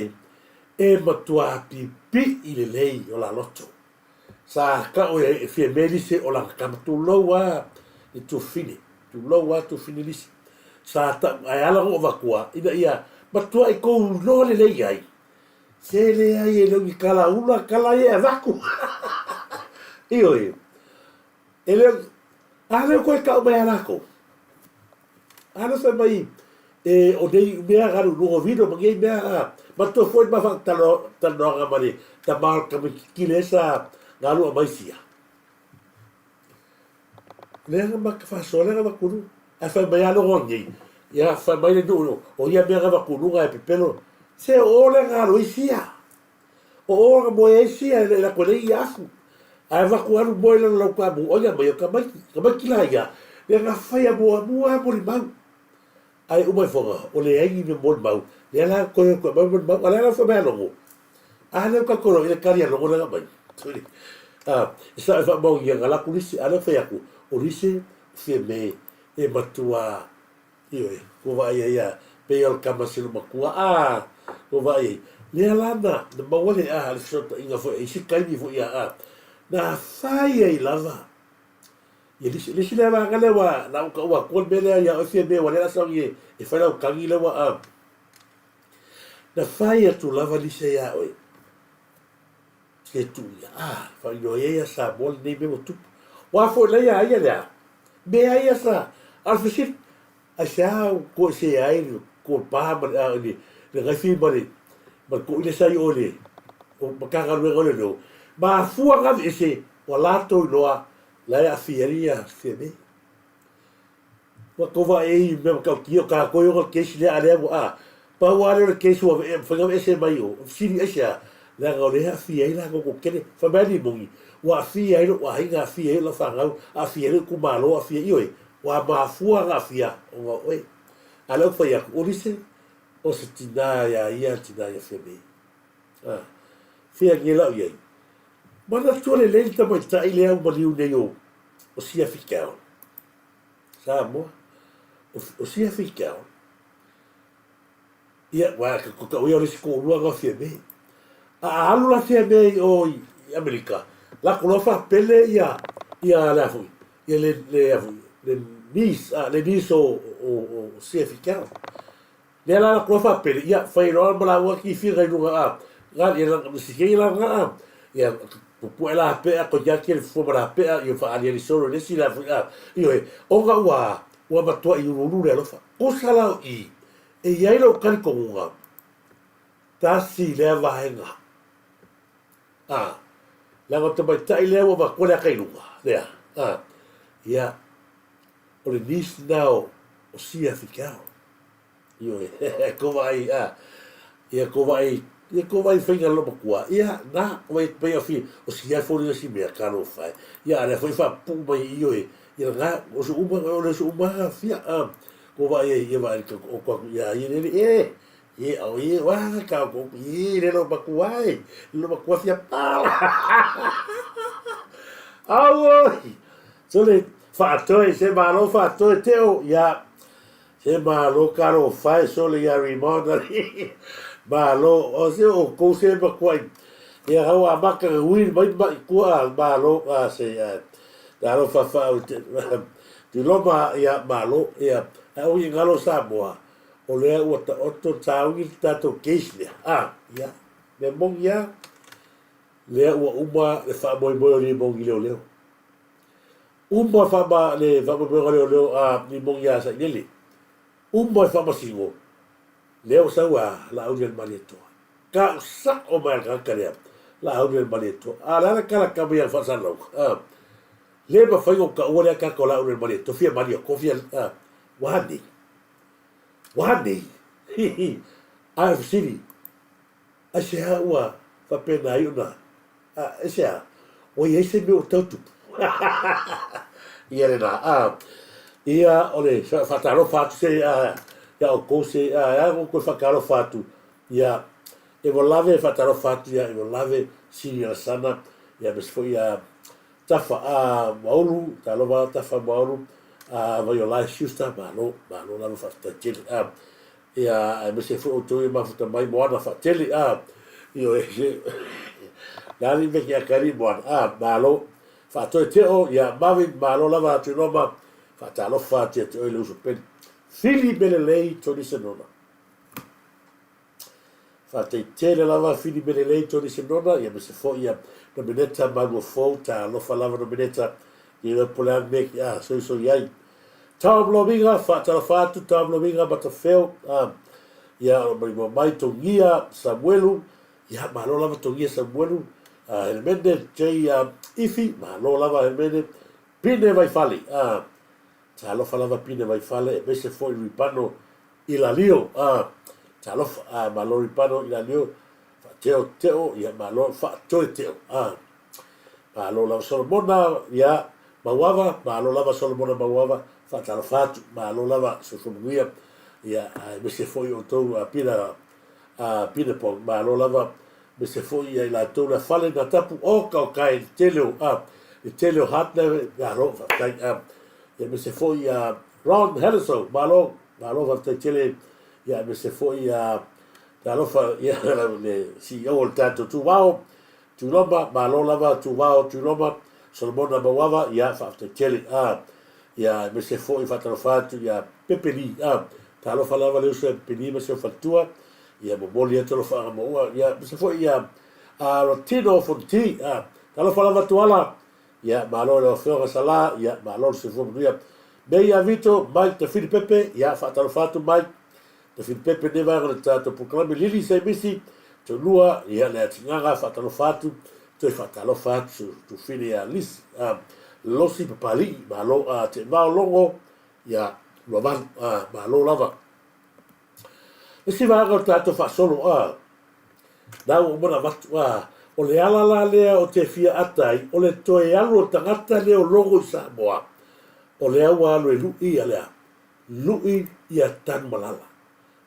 e matuā pipii lelei o la loto. Sa tau e Fiame Lise o lana tama, tulou a le tuafafine, tulou a tuafafine Lise. Sa tau, ae ala ona ou avatua, ina ia matuai kou iloa lelei ai, Se leai e le o ni tala ula tala ia e avatu. Ioe. E le o, a lea ua toe tau mai ia latou. A lea fai mai e o nei mea galu i luga o vino ma nei mea a. Manatua foi le ma faatalanoaga ma le tama o le tamaititi lea sa galu aumai sia. Lea na ma faasoa lea na avatu i luga. Ae fai mai lava logo nei, ia fai mai le nuu o ia mea na avatu i luga e pepelo. Se o o lea na alu ai sia. O o na moe ai sia e lako nei ia afu. Ae avatu alu moe lalo lau taamu o ia mai o tamaiti. Tamaiti la ia, lea na faia muamua molimau. Ae uma ifoga, o leai ni mea molimau, lea la toe o atu e aumai molimau, a o lea la fai mai a Logo, a lea ua tatou iloa i le tali a Logo lea na aumai. A, e sao e faamaonia na latou lisi, a lea ua fai atu, o lisi o Fiame e matua, ioe, ua vaai ai a, pei o le tama si loomatua, a, ua vaai ai. Lea la na, na maua le, a, le fesootaiga foi a isi taimi foi a, a, na fai ai lava Ia le isi lea vaega lea ua na ou taua atua le mea lea ia oe Fiame ua lea la sauni e, e fai lau tagi lea ua a. Na fai atu lava Lisa ia oe. Se tu ia a, faailoa ia ia Samoa lenei mea ua tupu. Ua foi la ia ia lea. Mea ia sa, a o le fesili, aisea ua toesea ai le topa ma le, a, le, le gaifi ma le, ma le toʻile sa i o i le Matagaluega o Leoleo, mafua ona aveese ua latou iloa la e aafia ai ia Fiame. Ua tou vaai ai i mea matautia o tatou e ona le case lea a lea ua a. Pau lava lea o le case ua mafai ona aveese mai o. Fesili aisea? Leaga o lea e aafia ai latou toatele. Fai mai alii moni, ua aafia ai lou aiga, aafia ai lau fanau, aafia ai lou itumalo, aafia, ioe, ua mafua ona aafia ona o oe. A o lea ou te fai atu, o Lise, o se tina ia ia le tina ia Fiame. A, fea nei la au i ai? Manatua lelei le tamaitai lea ua maliu nei o, o Sia Fikeaola. Samoa. O, o Sia Fikeaola. Ia, ua ko tau ia o le isi toalua na o Fiame. A a alu la Fiame i o i, i Amerika, lako loa faapele ia, ia le a foi, ia le, le a foi, le niece, a, le niece o, o, o Sia Fikeaola. Lea la koa faapele, ia, fai loa ma laua kifiga i luga a, ga, ia la, si kei la nga a, ia, pupue la pea, ko ia ke le fua ma la pea, ia whaaliali solo le si la fui a, ioe, ona ua, ua matua i uluulu le alofa. Kusa lau i, e iai lou talitonuga, tasi lea vaega, a, leaga o tamaitai lea ua avatua le ata i luga, lea, a, ia, o le niece lena o, o Sia Fikeao. Ioe, ko vaai, a, ia ko vaai, ia ko vaai whainga lo makua, ia, na, ko vai pai awhi, o si ai fōringa si mea, ka lo whai. Ia, a lea foi wha pu mai ioe, ia nga, o su uma, o le su uma ha fia, a, ko vaai ai, ia vaai ka o ko aku, ia, ia lele, e, e, au, e, wa, ka o ko, e, le lo makua e, le lo makua fia pala. Auoi! Sole, faatoe, se malo faatoe teo, ia, se malo talofa e sole ia Rimon, malo, o se o kou se makuai, ia kau amata na ui mai mai kua, malo, a se, a, talofa whaau te, Tuiloma, ia, malo, ia, a o i ngalo Samoa, o lea ua taoto tāugi le tātou case lea, a, ia, mea moni a, lea ua uma le faamoemoe o Rimoni leoleo. Uma faama le faamoemoega leoleo a Rimoni iā Sailele. Uma le faamasino, lea ua sau a Laauli-a-le-Malietoa. Kau sa'o mai a le tagata lea, Laauli-a-le-Malietoa. A o le a le tala kama ia faasalalauga? A, le mafai ona taua lea tagata o Laauli-a-le-Malietoa, fia malie atu, fia, a, ua a nei? Ua a nei? Hihi. A o le fesili, aisea ua faapena ai ona A, aisea? Ua i ai se mea ua tau tupu? Ia lena. A, ia, o le faatalofa atu se, a, ia outou se, a, e a outou faatalofa atu, ia, e ua lave faatalofa atu ia, e ua lave Sini Alasana, ia, aemaise foi ia Tafa, a, Maulu, talofa Tafa Maulu, a, Vaiolae Schuster, malo, malo lava faafetai tele. A, Ia, aemaise foi outou ia mafuta mai Moana faatele, a, ioe, se, le a le mea ke aka alii Moana, a, malo, faatoe teo, ia, Marvin, malo lava atu Roma, faatalofa atu ia te oe le uso pele. Fili Melelei Tony Senona. Faafetai tele lava Fili Melelei Tony Senona, ia aemaise foi ia Nomeneta Maluafou, talofa lava Nomeneta, ia iloa po o le a le mea ke a soisoi ai. Tom Lomiga, faatalofa atu Tom Lomiga Matafeo, a, ia, o lo o maimoa mai Togia Samuelu, ia, malo lava Togia Samuelu, a, Helemene J. Ifi, malo lava Helemene, Pine Vaifale, a, talofa lava Pine Vaifale, aemaise foi Ripano Ilalio, a, talofa, a, malo Ripano Ilalio, faateo teo, ia, malo, faatoe teo, a. Malo lava Solomona, ia, Mauava, malo lava Solomona Mauava, faatalofa atu, malo lava soifua manuia, ia, aemaise foi outou a Pina, a Pina Pong, malo lava, aemaise foi ia i latou le fale na tapu, oka oka e le tele o, a, le tele o Hartner, malo, faafetai, a, ia, aemaise foi ia Ron Helleso, malo, malo, faafetai tele, ia, aemaise foi ia, talofa, ia, le CEO o le tatou Tuvao, Tuiloma, malo lava Tuvao Tuiloma, Solomona Mauava, ia, faafetai tele, a, ia, aemaise foi faatalofa atu ia Pepe Lee, a, talofa lava le uso ia Pepe Lee ma si ou faletua, ia, momoli atu alofaaga maua, ia, aemaise foi ia, a, Rotino Fonti, a, talofa lava Tuala, ia, malo i lau afioga Sala, ia, malo le soifua manuia. Mei Vito, Mike Tafili Pepe, ia, faatalofa atu Mike, Tafilipepe nei vaega o le tatou polokalame Lili Semisi Tolua ia le atigaga faatalofa atu toe faatalofa atu Tufine ia Lisi a Losi Papali'i malo a Teemao Logo ia Luavalu a malo lava isi vaega o le tatou faasolo a na ua uma ona avatu a o le ala la lea o te fia ata ai o le toe alu o le tagata lea o logo i Samoa o lea ua alu e lu'i ia lea Luʻi ia Tanumalala.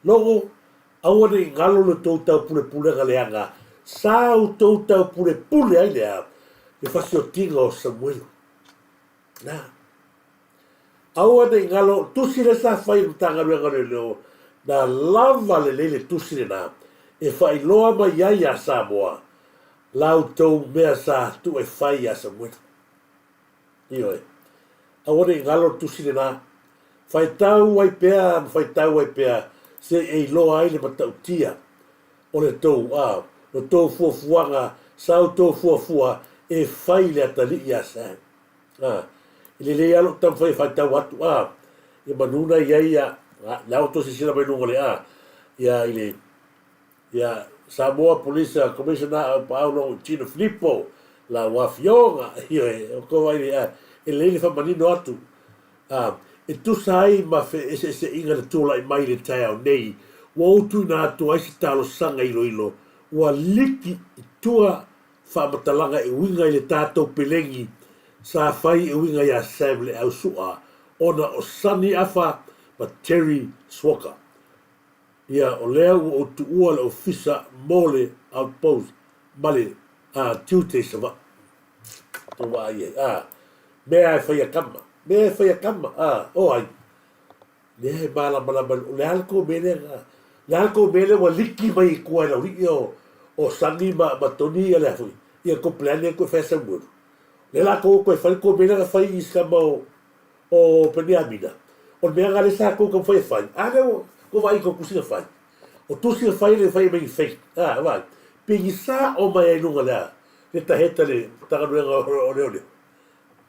Logo, aua ne i galo le tou taupulepulega leaga sa outou taupulepule ai lea le fasiotiga o Samuelu. Na. Aua ne i galo, tusi lea sa fai e le Matagaluega o Leoleo, na lava lelei le tusi lena e faailoa mai ai iā Samoa la outou mea sa tuu e fai iā Samuelu. Ioe. Aua ne i galo le tusi lena. Faitau ai pea ma faitau ai pea se i e iloa ai le matautia o le tou, a, lo tou fuafuaga sa outou fuafua e fai le atalii ia Sam. A, e lelei lava lou taumafai e faitau atu, a, ia manu na i ai ia, a, la ua tou silasila mai luga o le, a, ia i le, Ia Samoa Police Commissioner o Paau Logo Tino Filipo la ua afioga ioe o ko ai le e lelei le faamanino atu a e tusa ai ma feeseeseaiga na tulai mai i le taeao nei ua ou tuuina atu ai se talosaga iloilo ua liki i tua faamatalaga e uiga i le tatou pelegi sa fai e uiga iā Sam Leausua ona o Sonny Afa ma Terry Swalker. Ia, o lea ua ou tuua le ofisa mo le outpost ma le, a, tiute i Savaii. Tou vaai ai, a, mea e fai a kama, mea e fai a kama, a, o ai? Lea e malamalama, o le a le kou mea lea, a, le a le kou mea lea ua liki mai i tua e le auli'i o, o Sonny ma, ma Tony ia le a foi, ia kou plan lea koe fai a Samuelu. Lea la kou koe fai le kou mea lea na fai i se kama o, O Peniamina, o le mea lena lea sa kou taumafai e fai, a lea ua ua vaai i kou tusi na fai. O tusi na fai le fai mai ni fake, a vaai, pigisa o mai ai luga lea le taheta le Matagaluega o Leoleo.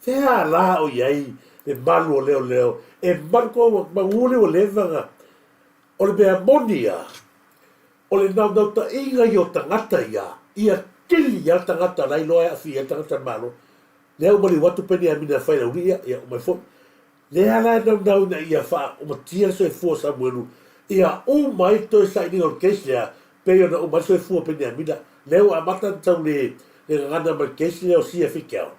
Fea la o i ai le malu o leoleo e malu kou magu le ua leva na o le mea moni ia, o le nautautaiga ia o tagata ia, ia kili ia tagata la iloa e aafia ai le tagata le Malo. Lea ua maliu atu Peniamina e fai lauli ia, ia uma ai foi. Lea la e naunau ina ia faaumatia le soifua o Samuelu, ia uma ai toe sailiga o le case lea, pei ona uma ai le soifua o Peniamina. Lea ua amata ona tau le le gagana mai le case lea o CFA Cal,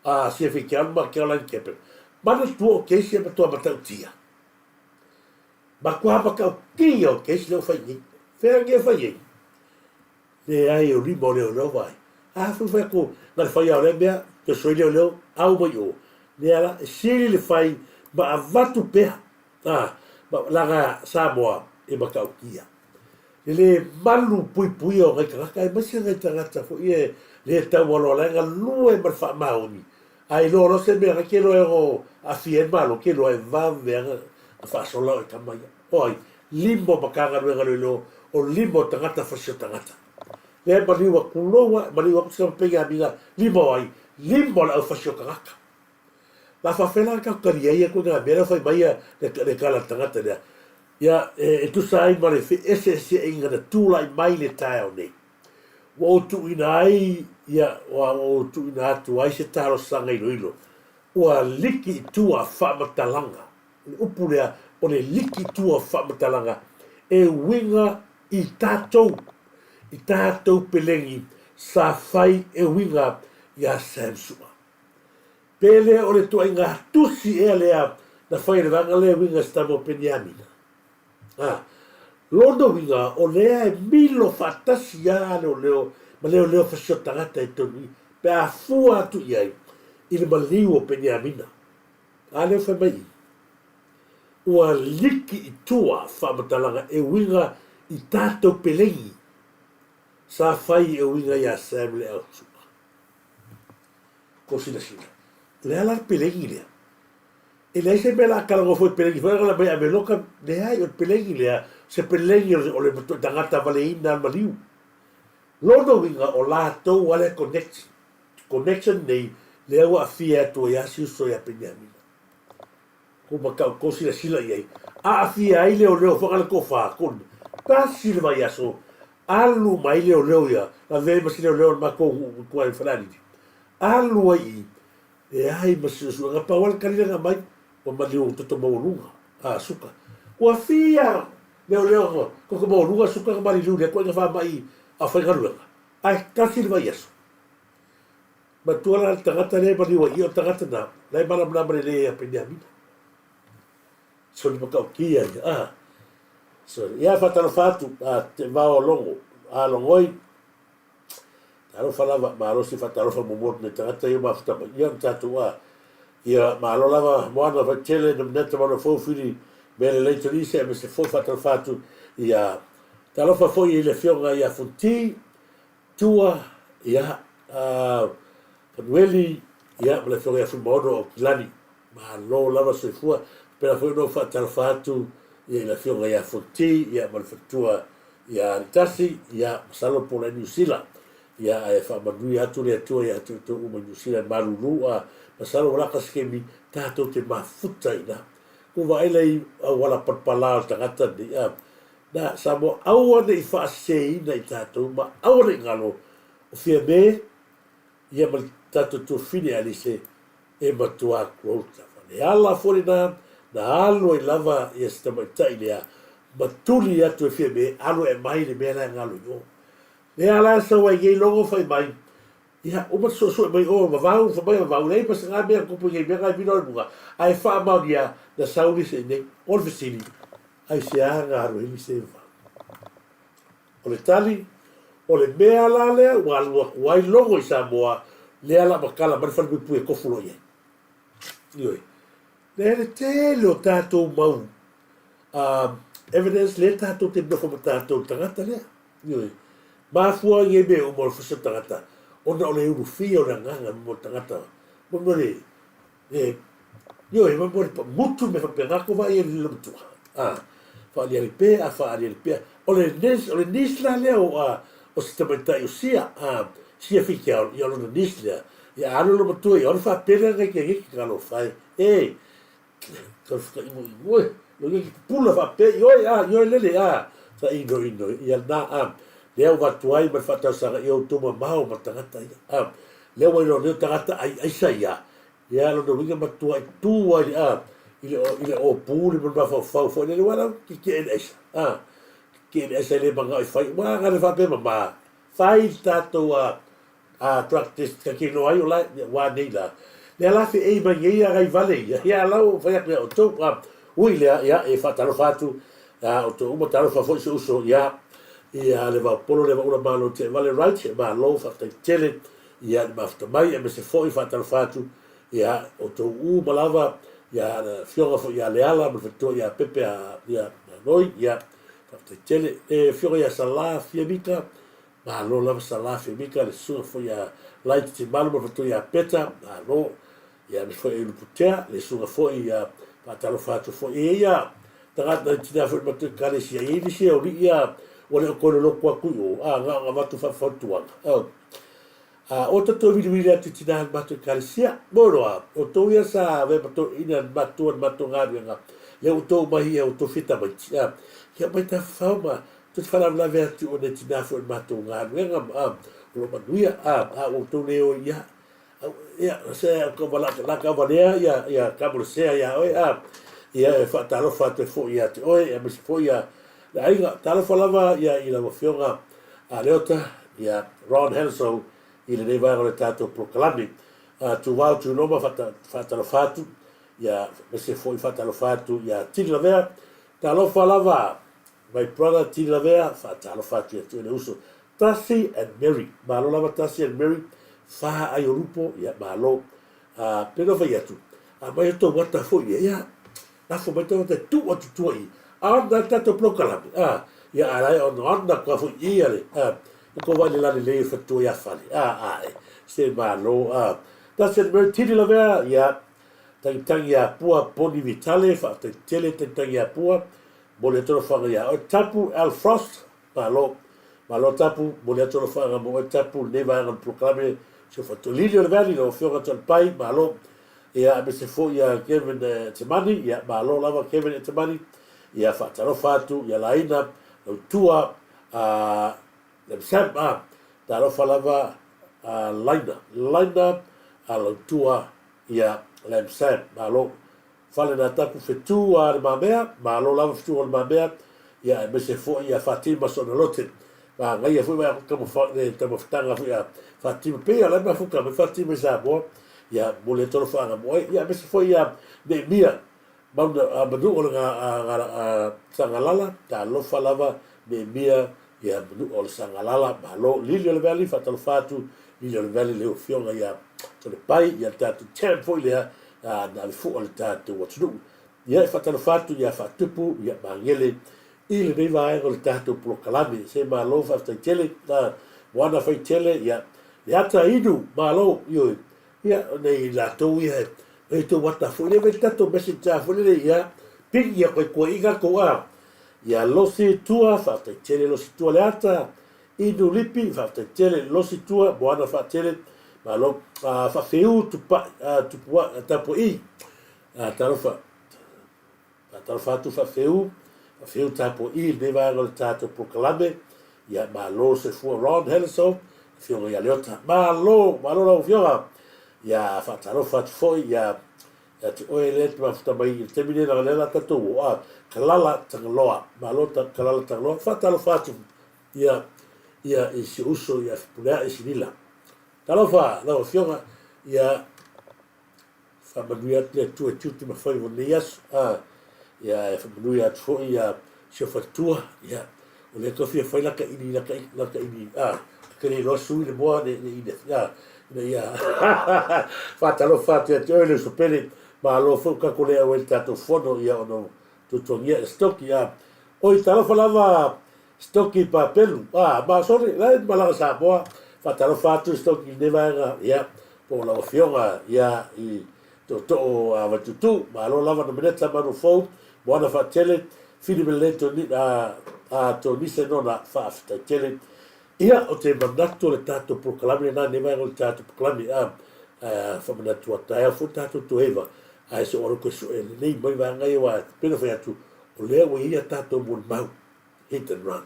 a CFA Cal ma Caroline Keppen. Manatua o case ia matua matautia. Matua matautia o case lea ua fai nei. Fea nei e fai ai? Leai, o lima o leoleo vai. A fai fai atu, na le fai lava o lea mea, toe soi leoleo, au mai o. Lea la, e sili le fai ma avatu pea, a, ma, laga Samoa e matautia. Le le malu puipuia o nai tagata, aemaise nai tagata foi ia e le taualoa e galue ma le faamaoni, a iloa loa se mea, na te iloa e ono aafia ai le Malo, te iloa e vave lava ona faasola oe tama ia. O ai? Lima o Matagaluega Leoleo, o lima o tagata fasi o tagata. Lea e maliu atu loa, maliu atu se Peniamina, lima o ai? Lima o le aufasi o tagata. La faafefea la tatou tali ai ia ituaiga mea lea ua fai mai ia le tala a le tagata lea? Ia, e tusa ai ma le feeseeseaiga na tulai mai i le taeao nei, ua ou tuuina ai, ia, ua ou tuuina atu ai se talosaga iloilo, ua liki i tua faamatalaga, o le upu lea, o le liki i tua faamatalaga e uiga i tatou, i tatou pelegi sa fai e uiga iā Sam Su'a. Pe le o le tuaiga tusi ea lea na fai e le vaega lea e uiga i se tama o Peniamina? A, lona uiga o lea e milo faatasi a leoleo ma leoleo fasio tagata i totonu i pe a fua atu i ai i le maliu o Peniamina. A lea ua fai mai i, ua liki i tua faamatalaga e uiga i tatou pelegi sa fai e uiga iā Sam le Ausu'a. Ko silasila, o le a la le pelegi lea? E leai se mea la a talanoa foi pelegi foi la mai Ameloka, leai o le pelegi lea, se pelegi o le tagata valeina le maliu. Lona uiga o latou a lea connection, connection nei lea ua aafia atu ai a si uso ia Peniamina. Ko matau tou silasila i ai, aafia ai leoleo foi le tofa kona, tasi le vaiaso alu mai leoleo ia, lavea ai ma si leoleo o le matou nuu i tua i Falealili, alu ai i i, leai ma se suesuega, pau lava le tali lea na aumai, ua maliu toto maualuga, a suka. Ua fia leoleo toto maualuga suka na maliliu i lea ituaiga faamai a faigaluega, ae tasi le vaiaso. Matua la le tagata lea e maliu ai i, o le tagata na, la e malamalama lelei ia Peniamina. Soli matautia ia, a. Soli. Ia faatalofa atu, a, te vao logo, a logoi. Talofa lava, malosi faatalofa muamua atu nei tagata ia mafuta mai. Ia ona tatou a. Ia malo lava Moana Vaitele, Nominata Malo Foufili, mea lelei Tolise, aemaise foi faatalofa atu ia talofa foi i le afioga ia Fonti, Tua, ia, a, Fanueli, ia, ma le afioga ia Fuimaono o Aukilani. Malo lava soifua. Faapena foi ona ou faatalofa atu ia i le afioga ia Fonti, ia, ma le faletua ia Alitasi, ia, masalo po o la e Niu Sila. Ia, ae faamanuia atu le Atua ia te outou uma i Niu Sila i malulu, a, masalo ua lata se taimi tatou te mafuta i ina. Ua vaai la i auala palapala o le tagata lenei, a, Na Samoa, aua ne i faaseseina i tatou ma aua ne i galo o Fiame ia ma le tatou tuafafine Alice e matua close lava. Le ala foi lena na alu ai lava ia si tamaitai lea ma tuli atu e Fiame alu e aumai le mea la e galo i o. Le ala e sau ai nei logo fai mai ia uma te suesue mai o vavau fai mai vavau leai ma se na mea tupu i nei mea na e vilo ai luga ae faamaonia na sau lise i nei. O le fesili Aisea na alu ai Lise i vavau? O le tali, o le mea la lea ua alu atu ai Logo i Samoa, lea la matala mai le falepuipui e tofu loa i ai. Ioe. Lea le tele o tatou mau evidence lea tatou te nofo ma tatou i le tagata lea. Ioe. Mafua ai nei mea uma o le fasi o le tagata, ona o le ulufia o le agaga mo le tagata. Mo le E, ioe, ma mo le mutu mea faapena ko vaai ai le lilo matua. A, faaliali pea, a faaliali pea. O le niece, o le niece la lea o, a, o si tamaitai o Sia, a, Sia Whitiao, ia o lona niece lea. Ia alu lona matua ia, ona faapele ana i ke ke talofa e, e, tau whakaingoingo e, lo ia ki pupula faapea, ioe, a, ioe lele, a, sa ino ino, ia na, a, lea ua avatu ai ma le faatausaga i outou mamao ma tagata ia, a, lea ua iloa nei o tagata ai aisa ia, Ia, lona uiga matuai tu ai le, a, i le, i le ōpū le mafaufau foi lele, ua lau kikee le aisa, a, kikee le aisa e le manao e fai, ua aga le faapea mama, fai le tatou a, a drug test ka te iloa ai o la, ua nei la. Lea la feei mai nei a gai vale ia, ia la ua fai atu ia outou, a, ui lea, ia, e faatalofa atu, a, outou uma, talofa foi si uso, ia, ia le Vaopolo le Vaula Malo Teevale Wright, malo, faafetai tele, Ia le mafuta mai aemaise foi faatalofa atu ia outou uma lava ia le afioga foi ia Leala ma le faletua ia Pepe a ia Noi ia faafetai tele le afioga ia Sala Fiamika malo lava Sala Fiamika le susuga foi ia Laiti Timalu ma le faletua ia Peta malo ia aemaise foi Luputea le susuga foi ia faatalofa atu foi e i ai ia tagata i tina foi matou ekalesia e i ai nisi aualii ia ua le o toe loloto atu i o a na ona avatu faafautuaga. A o tatou viliwili atu i tinā le matou ekalesia, moe loa, o tou ia sa avea ma toeaiina le matua i le matou galuega, lea ua outou mai ia outou fia tamaiti, a, ia omai tafafao ma tou te faalavelave atu ona e tinā foi i le matou galuega, a, o lo o manuia, a, a ua outou le o ia, ia, se lakavalea ia, ia Kamolesea iā oe, a, ia e faatalofa atu ai foi ia te oe, aemaise foi ia le aiga. Talofa lava ia i lau Afioga a Leota, ia Ron Henslow i lenei vaega o le tatou polokalame. Tuvao Tuiloma faatalofa atu, ia aemaise foi faatalofa atu ia Tini Lavea. Talofa lava my brother Tini Lavea, faatalofa atu ia te oe le uso. Tasi and Mary, malo lava Tasi and Mary, fa ai o lupo, ia malo. Pei ona fai atu, aumai outou ata foi ia, ia Lafo mai tagata e tuu atu tua i ana le tatou polokalame, a, ia a lae ona ana ka foi i ale, a, i ko vai le lale lei e fatua ia fale, a, a, e, se malo, a, tasi atu mea tini lavea, ia, tangitangi ia pua poni vitale, whaatai tele tangitangi ia pua, mo le toro whanga ia oe tapu, Al Frost, malo, malo tapu, mo le toro whanga mo oe tapu, lenei vaega o le polokalame, se whatolili o le valley, lau afioga Tualepai, malo, Ia, aemaise foi ia Kevin Etemani, ia, malo lava Kevin Etemani, ia, faatalofa atu ia Laina, Lautua, a, Lemsam, a, talofa lava a Laina, Laina, a Lautua, ia, Lemsam, malo. Fale na tapu fetu a Le Mamea, malo lava fetu o Le Mamea, ia, aemaise foi ia Fatima Sonalote, Manaia foi vai le taumafataga foi a Fatima pei a la e mafuta mai Fatima i Samoa ia mo le tolofaga mo ai ia aemaise foi ia Neemia Mauna a Manu'a o le Sagalala talofa lava Neemia ia Manu'a o le Sagalala malo Lili o le Valley faatalofa atu Lili o le Valley le afioga ia Tolepai ia le tatou champ foi lea na ave fua le tatou atunuu ia e faatalofa atu ia Faatupu ia Magele I lenei vaega o le tatou polokalame, se malo faafetai tele, a moana fai tele, ia, le ata inu, malo, ioe, ia, nei latou ia e, e tou ata foi lea, vai le tatou message a foi lele, ia, ping ia koe koe i kakou, a, ia, losi tua, faafetai tele, losi tua le ata, inu lipi, faafetai tele, losi tua, moana faatele, malo, a, faafeu tupai, a, tupua, tapuai, a, talofa. Faatalofa atu Faafeu, Faafeu tapuai i lenei vaega o le tatou polokalame. Ia, malo le soifua Ron Hellesoe, afioga ia Leota. Malo, malo lau afioga. Ia, faatalofa atu foi ia ia te oe lea te mafuta mai i le taimi nei leaga lea la tatou o, a, Kalala Tagaloa. Malo ta, Kalala Tagaloa. Faatalofa atu ia, ia i si uso ia Fepuleai Silila. Talofa lau afioga, ia, Faamanuia atu le Atua i tiute ma faiva o lenei aso, a, ia, e faamanuia atu foi ia si ou faletua, ia, o lea tau fia fai laka ili, laka, laka ili, a, ka le iloa sui le moa, ne, ne, ina, a, ina ia, faatalofa atu ia te oe le uso pele, malo foi ua tatou le auai i le tatou fono, ia, ona o tuatuagia e Stoki, a, oi, talofa lava Stoki Papelu, a, ma sorry, la e malaga Samoa, faatalofa atu Stoki i lenei vaega, ia, po o lau Afioga, ia, i Tootoo a Vaitutu, malo lava na meneta manu fou, moana faatele, fili melelei toni, a, a Tonise nona faafetai tele. Ia, o te manatu o le tatou polokalame lena, lenei vaega o le tatou polokalame, a, a, faamanatu a taeao foi le tatou Tuheiva, ae se o alu koe sue lelei mai vaega ia, aua pei ona fai atu, o lea ua i ai a tatou molimau. Hit and run.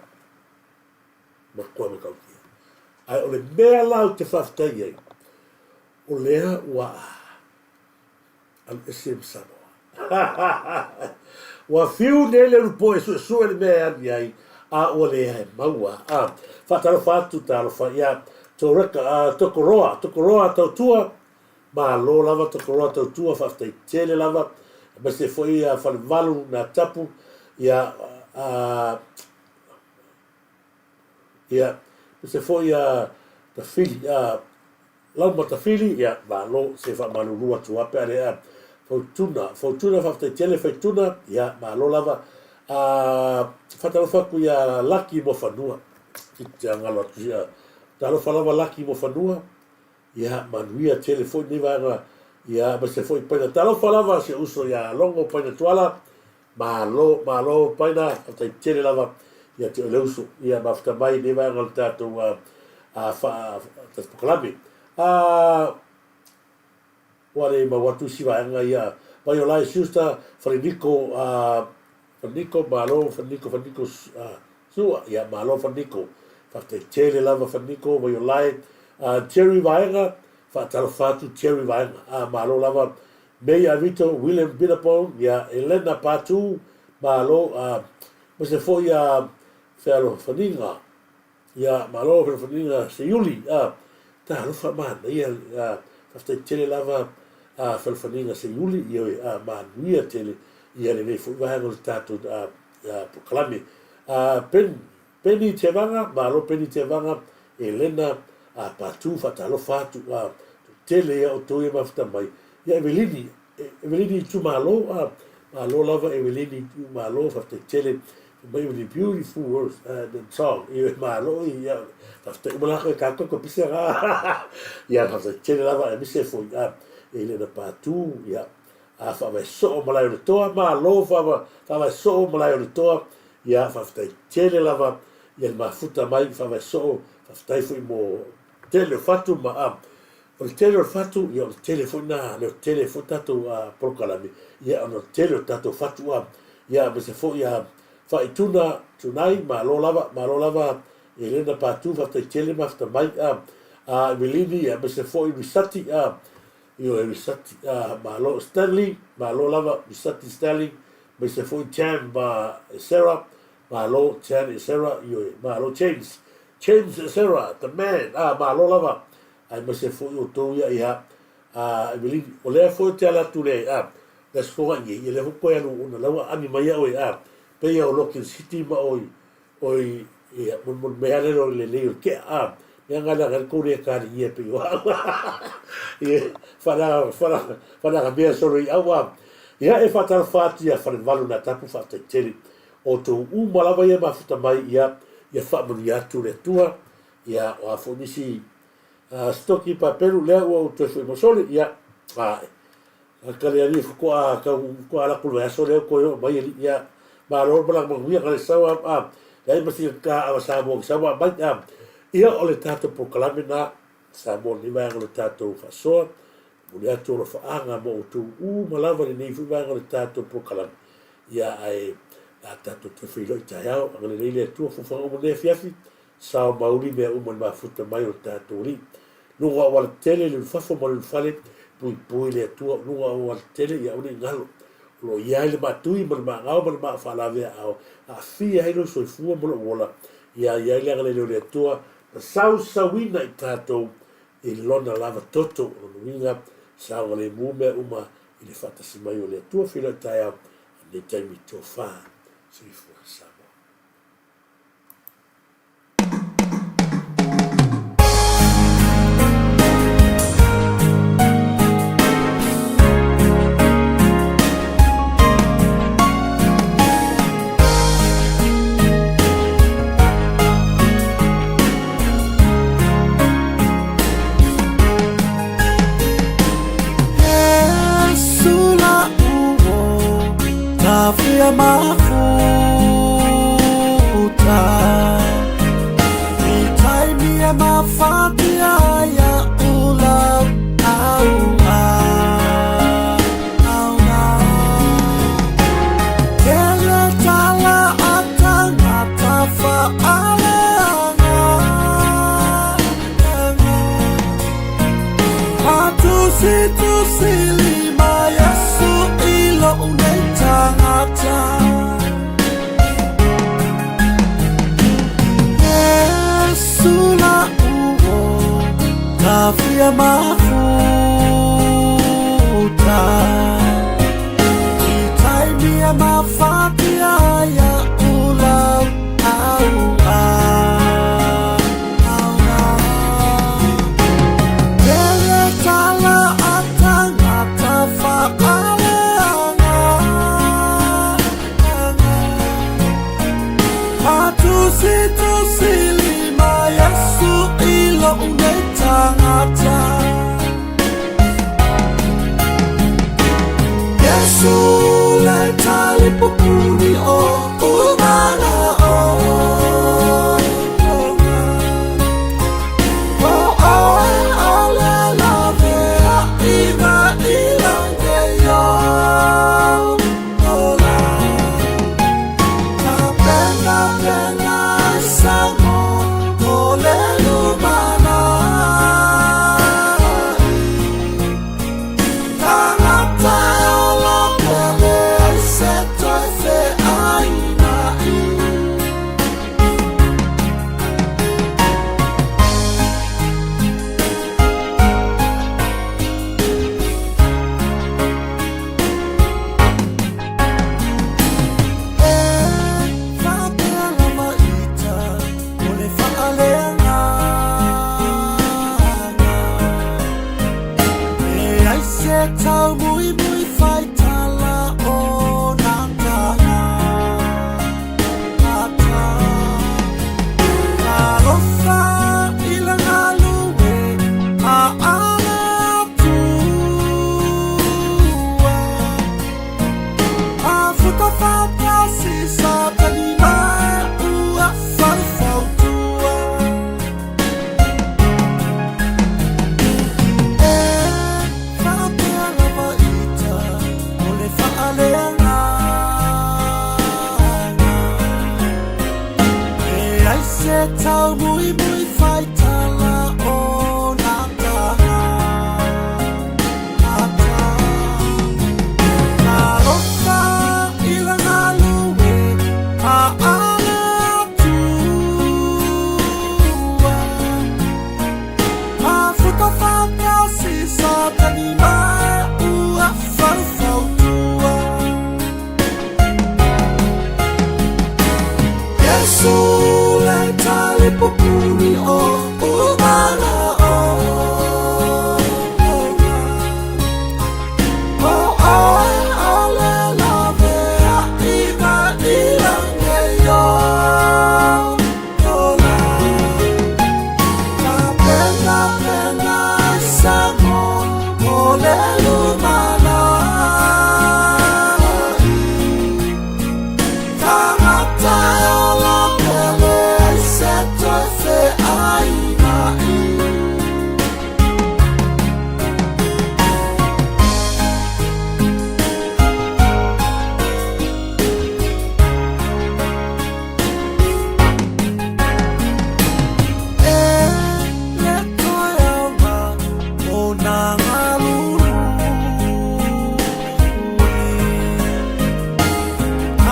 Matua matautia. Ae o le mea la ou te faafetai ai, o lea ua alu ese ma Samoa. Ua fiu nei le ulupo e suesue le mea e alu i ai, a ua leai maua. A, faatalofa atu, talofa ia Toreka, a, Tokoroa, Tokoroa Tautua, Malo lava Tokoroa Tautua, faafetai tele lava, aemaise foi ia Falevalu na tapu, ia, a, ia, aemaise foi ia Tafili, a, Lauma Tafili, ia, malo, se faamalulu atu lava pe a le, a, Fautuna, Fautuna faafetai tele Faituna, ia, malo lava, a, faatalofa atu ia Laki Moafanua, ki te galo atu ia, talofa lava Laki Moafanua, Ia manuia tele foi lenei vaega, ia aemaise foi Paina. Talofa lava si ou uso ia Logo Paina Tuala, malo, malo Paina, faafetai tele lava ia te oe le uso. Ia mafuta mai lenei vaega o le tatou a, a, fa, tatou polokalame. Ua le mau atu isi vaega ia Vaiolai Schuster, Faleniko, Faleniko, malo Faleniko, Faleniko Sua, ia malo Faleniko. Faafetai tele lava Faleniko, Vaiolai, Jerry Vaega, faatalofa atu Jerry Vaega, malo lava May Avito, William Billabong, ia Elena Patu, malo, aemaise foi ia Fealofaniga, Ia, malo fealofaniga Seiuli, a, talofa manaia, a, faafetai tele lava a fealofaniga Seiuli, ioe, a, manuia tele ia lenei foi vaega o le tatou a, a, polokalame. A, Pen, Penny Tevaga, malo Penny Tevaga, Elena, a, Patu, faatalofa atu, a, tele ia outou ia mafuta mai. Ia, Evelini, Evelini itumalo, a, malo lava Evelini itumalo, faafetai tele mai with the beautiful words the song, ioe, malo ia, faafetai uma lako e tatou ko pise ga, ia, faafetai tele lava aemaise foi, a, e le na patu, ia, a, faavae soo malae o le toa, malo faavae soo malae o le toa, ia, faafetai tele lava, ia le mafuta mai, faavae soo, faafetai foi mo tele o fatu ma, a, O le tele o le fatu, ia o le tele foi na, leo tele foi tatou polokalame, ia ona o le tele o tatou fatu a, ia aemaise foi a Faaituna, Tunai, malo lava, malo lava Elena Patu, faafetai tele mafta mai a, a Evelini, ia aemaise foi Risati a, ioe Risati a, malo Stanley, malo lava Risati Stanley, aemaise foi Jam ma Sarah, malo Jan e Sarah, ioe, malo James, James e Sarah, the man, a, malo lava Aemaise foi outou ia ia a Evelyn, o lea foi ou te ala atu le a le aso foga i ia lea foi koe alu ona lau aami mai ia oe a pei ia o Logan City ma oi oi ia mon mea le le lelei o le kea a mea nga le kou le kali ia pei o au ia whana whana whana mea solo i au a ia e whātalofa atu ia Falevalu nā tapu whātai tele o tō uma lava ia mafuta mai ia ia whaamanuia atu le Atua ia o a foi nisi Sitoki papelu lea ua ou toe foi mo soli, ia, a, a kale ali faatoa tau faatoa ala atu i le vaiaso lea toe oo mai alii, ia, malo le malaga manuia ka le sau a, a, leai ma sina ta ava Samoa ki sau aumai, a, ia o le tatou polokalame na Samoa lenei vaega o le tatou faasoa, momoli atu alofaaga mo outou uma lava lenei foi vaega o le tatou polokalame, ia, ae a tatou toe feiloai taeao, agalelei le Atua fofoga uma lenei afiafi, Sao mauli mea uma i le mafuta mai o le tatou Alii. Luga o auala tele i le ulufafo ma le ulufale, puipui le Atua, luga o auala tele ia aua ne i galo. O lo o i ai le maatui ma le maagao ma le maa faalavea ao aafia ai lou soifua ma lou ola, ia i ai le agalelei o le Atua na sausauina i tatou i Lona lava toto. O lona uiga, saogalemu mea uma i le faatasi mai o le Atua. Feiloai taeao i lenei taimi tofa. Soifua Samoa. se tau muimui faitala o nā taha ata. Talofa i le galue a ale atua. Mafuta faatasi Satani ma ua faufautua. Iesu le talipupuni o umana ona. O oe o le lavea i ka ilange yo ola. Tapenapena samo mo le lumanai. Tagata e ola pele ai se toe feaina'i. E le toe aoga o nā galulue.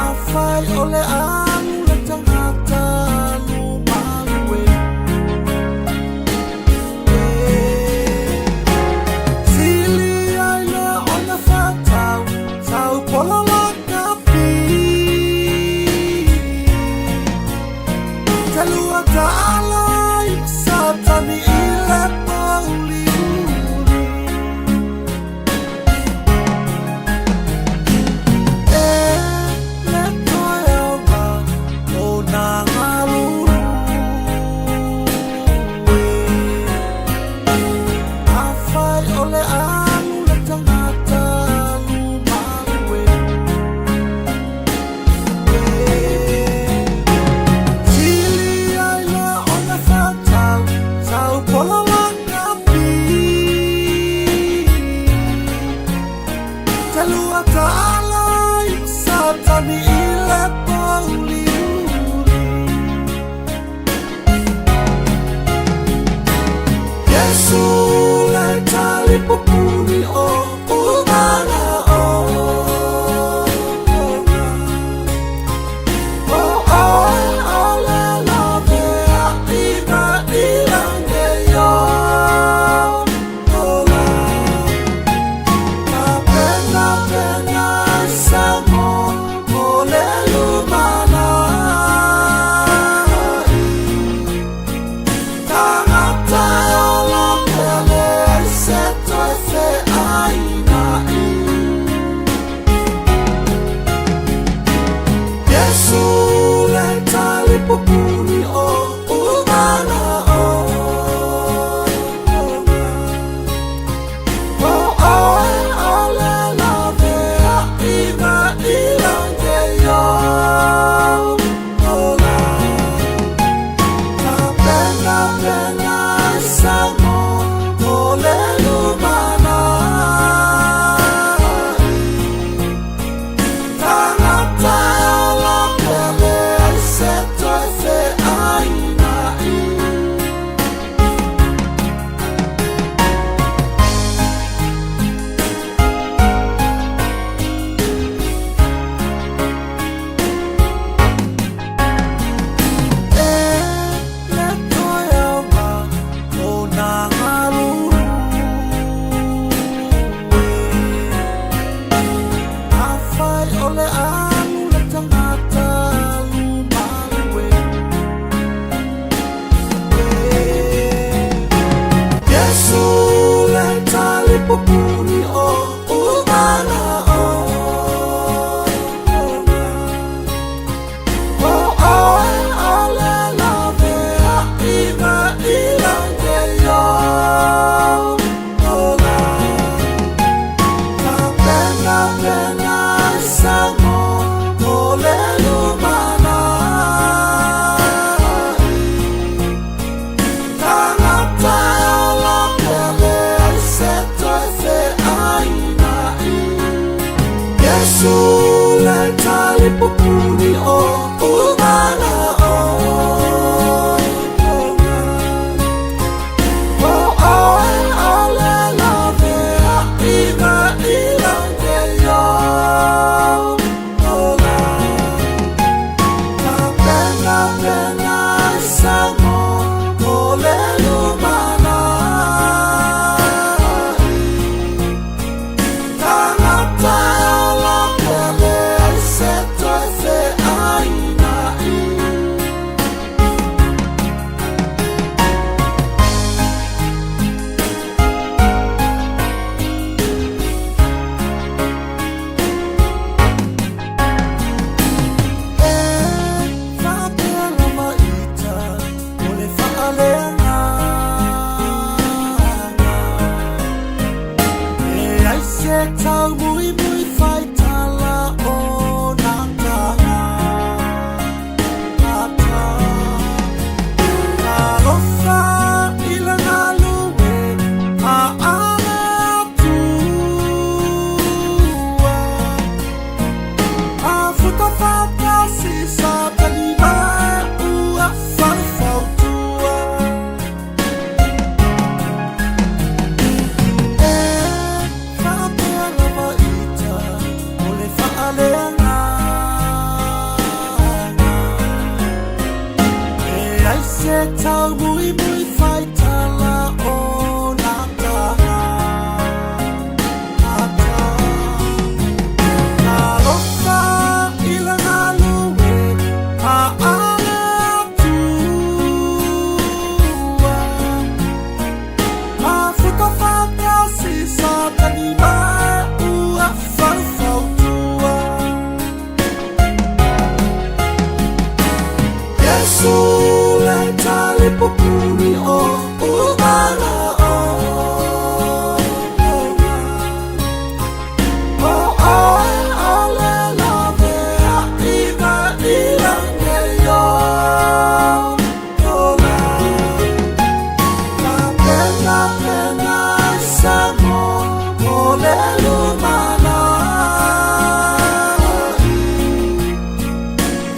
Afai o le alu le tagata alu malue. E sili ai le ona whatau, tau pola lakapi. Te lua taala i Satani i le pōuliuli. E le toe aoga o nā galulue. Afai o le alu le tagata alu malue. E sili ai le ona whatau, tau pola lakapi. Te lua taala i Satani i le pōuliuli. Iesu le talipupuni o umana ona. O oe o le lavea i ka ilange yo ola. Tapenapena samo mo le lumanai. Tagata e ola pele ai se toe feaina'i. Iesu le talipupuni o umana ona. O oe o le lavea i ka ilange yo ola. Tapenapena samo mo le lumanai. Tagata e ola pele ai se toe feaina'i. E le toe aoga o nā galulue. Afai o le alu le tagata alu malue. Iesu le talipupuni o umana ona. O oe o le lavea i ka ilange yo ola. Tapenapena samo mo le lumanai. Tagata e ola pele ai se toe feaina'i. Iesu le talipupuni o umana ona. se tauumuimui faitala o na tagata. Talofa i le galue a le Atua. Mafuta faatasi Satani ma ua faufautua. Iesu le talipupuni o umana ona. O oe o le laveaiga i lagi ola. Tapenapena ai Samoa mo le lumanai.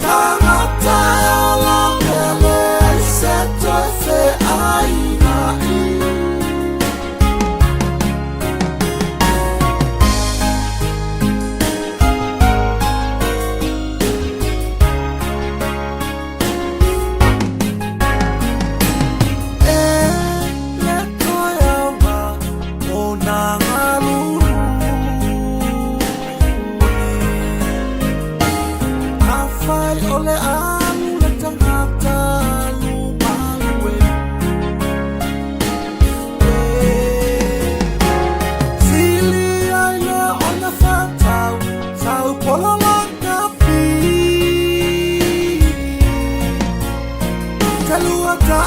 Tagata e ola pele ai se toe feainai. E le toe aoga o nā galulue. Afai o le alu le tagata alu malue. Sili ai le ona whatau, tau pola lakapi. Te lua ta.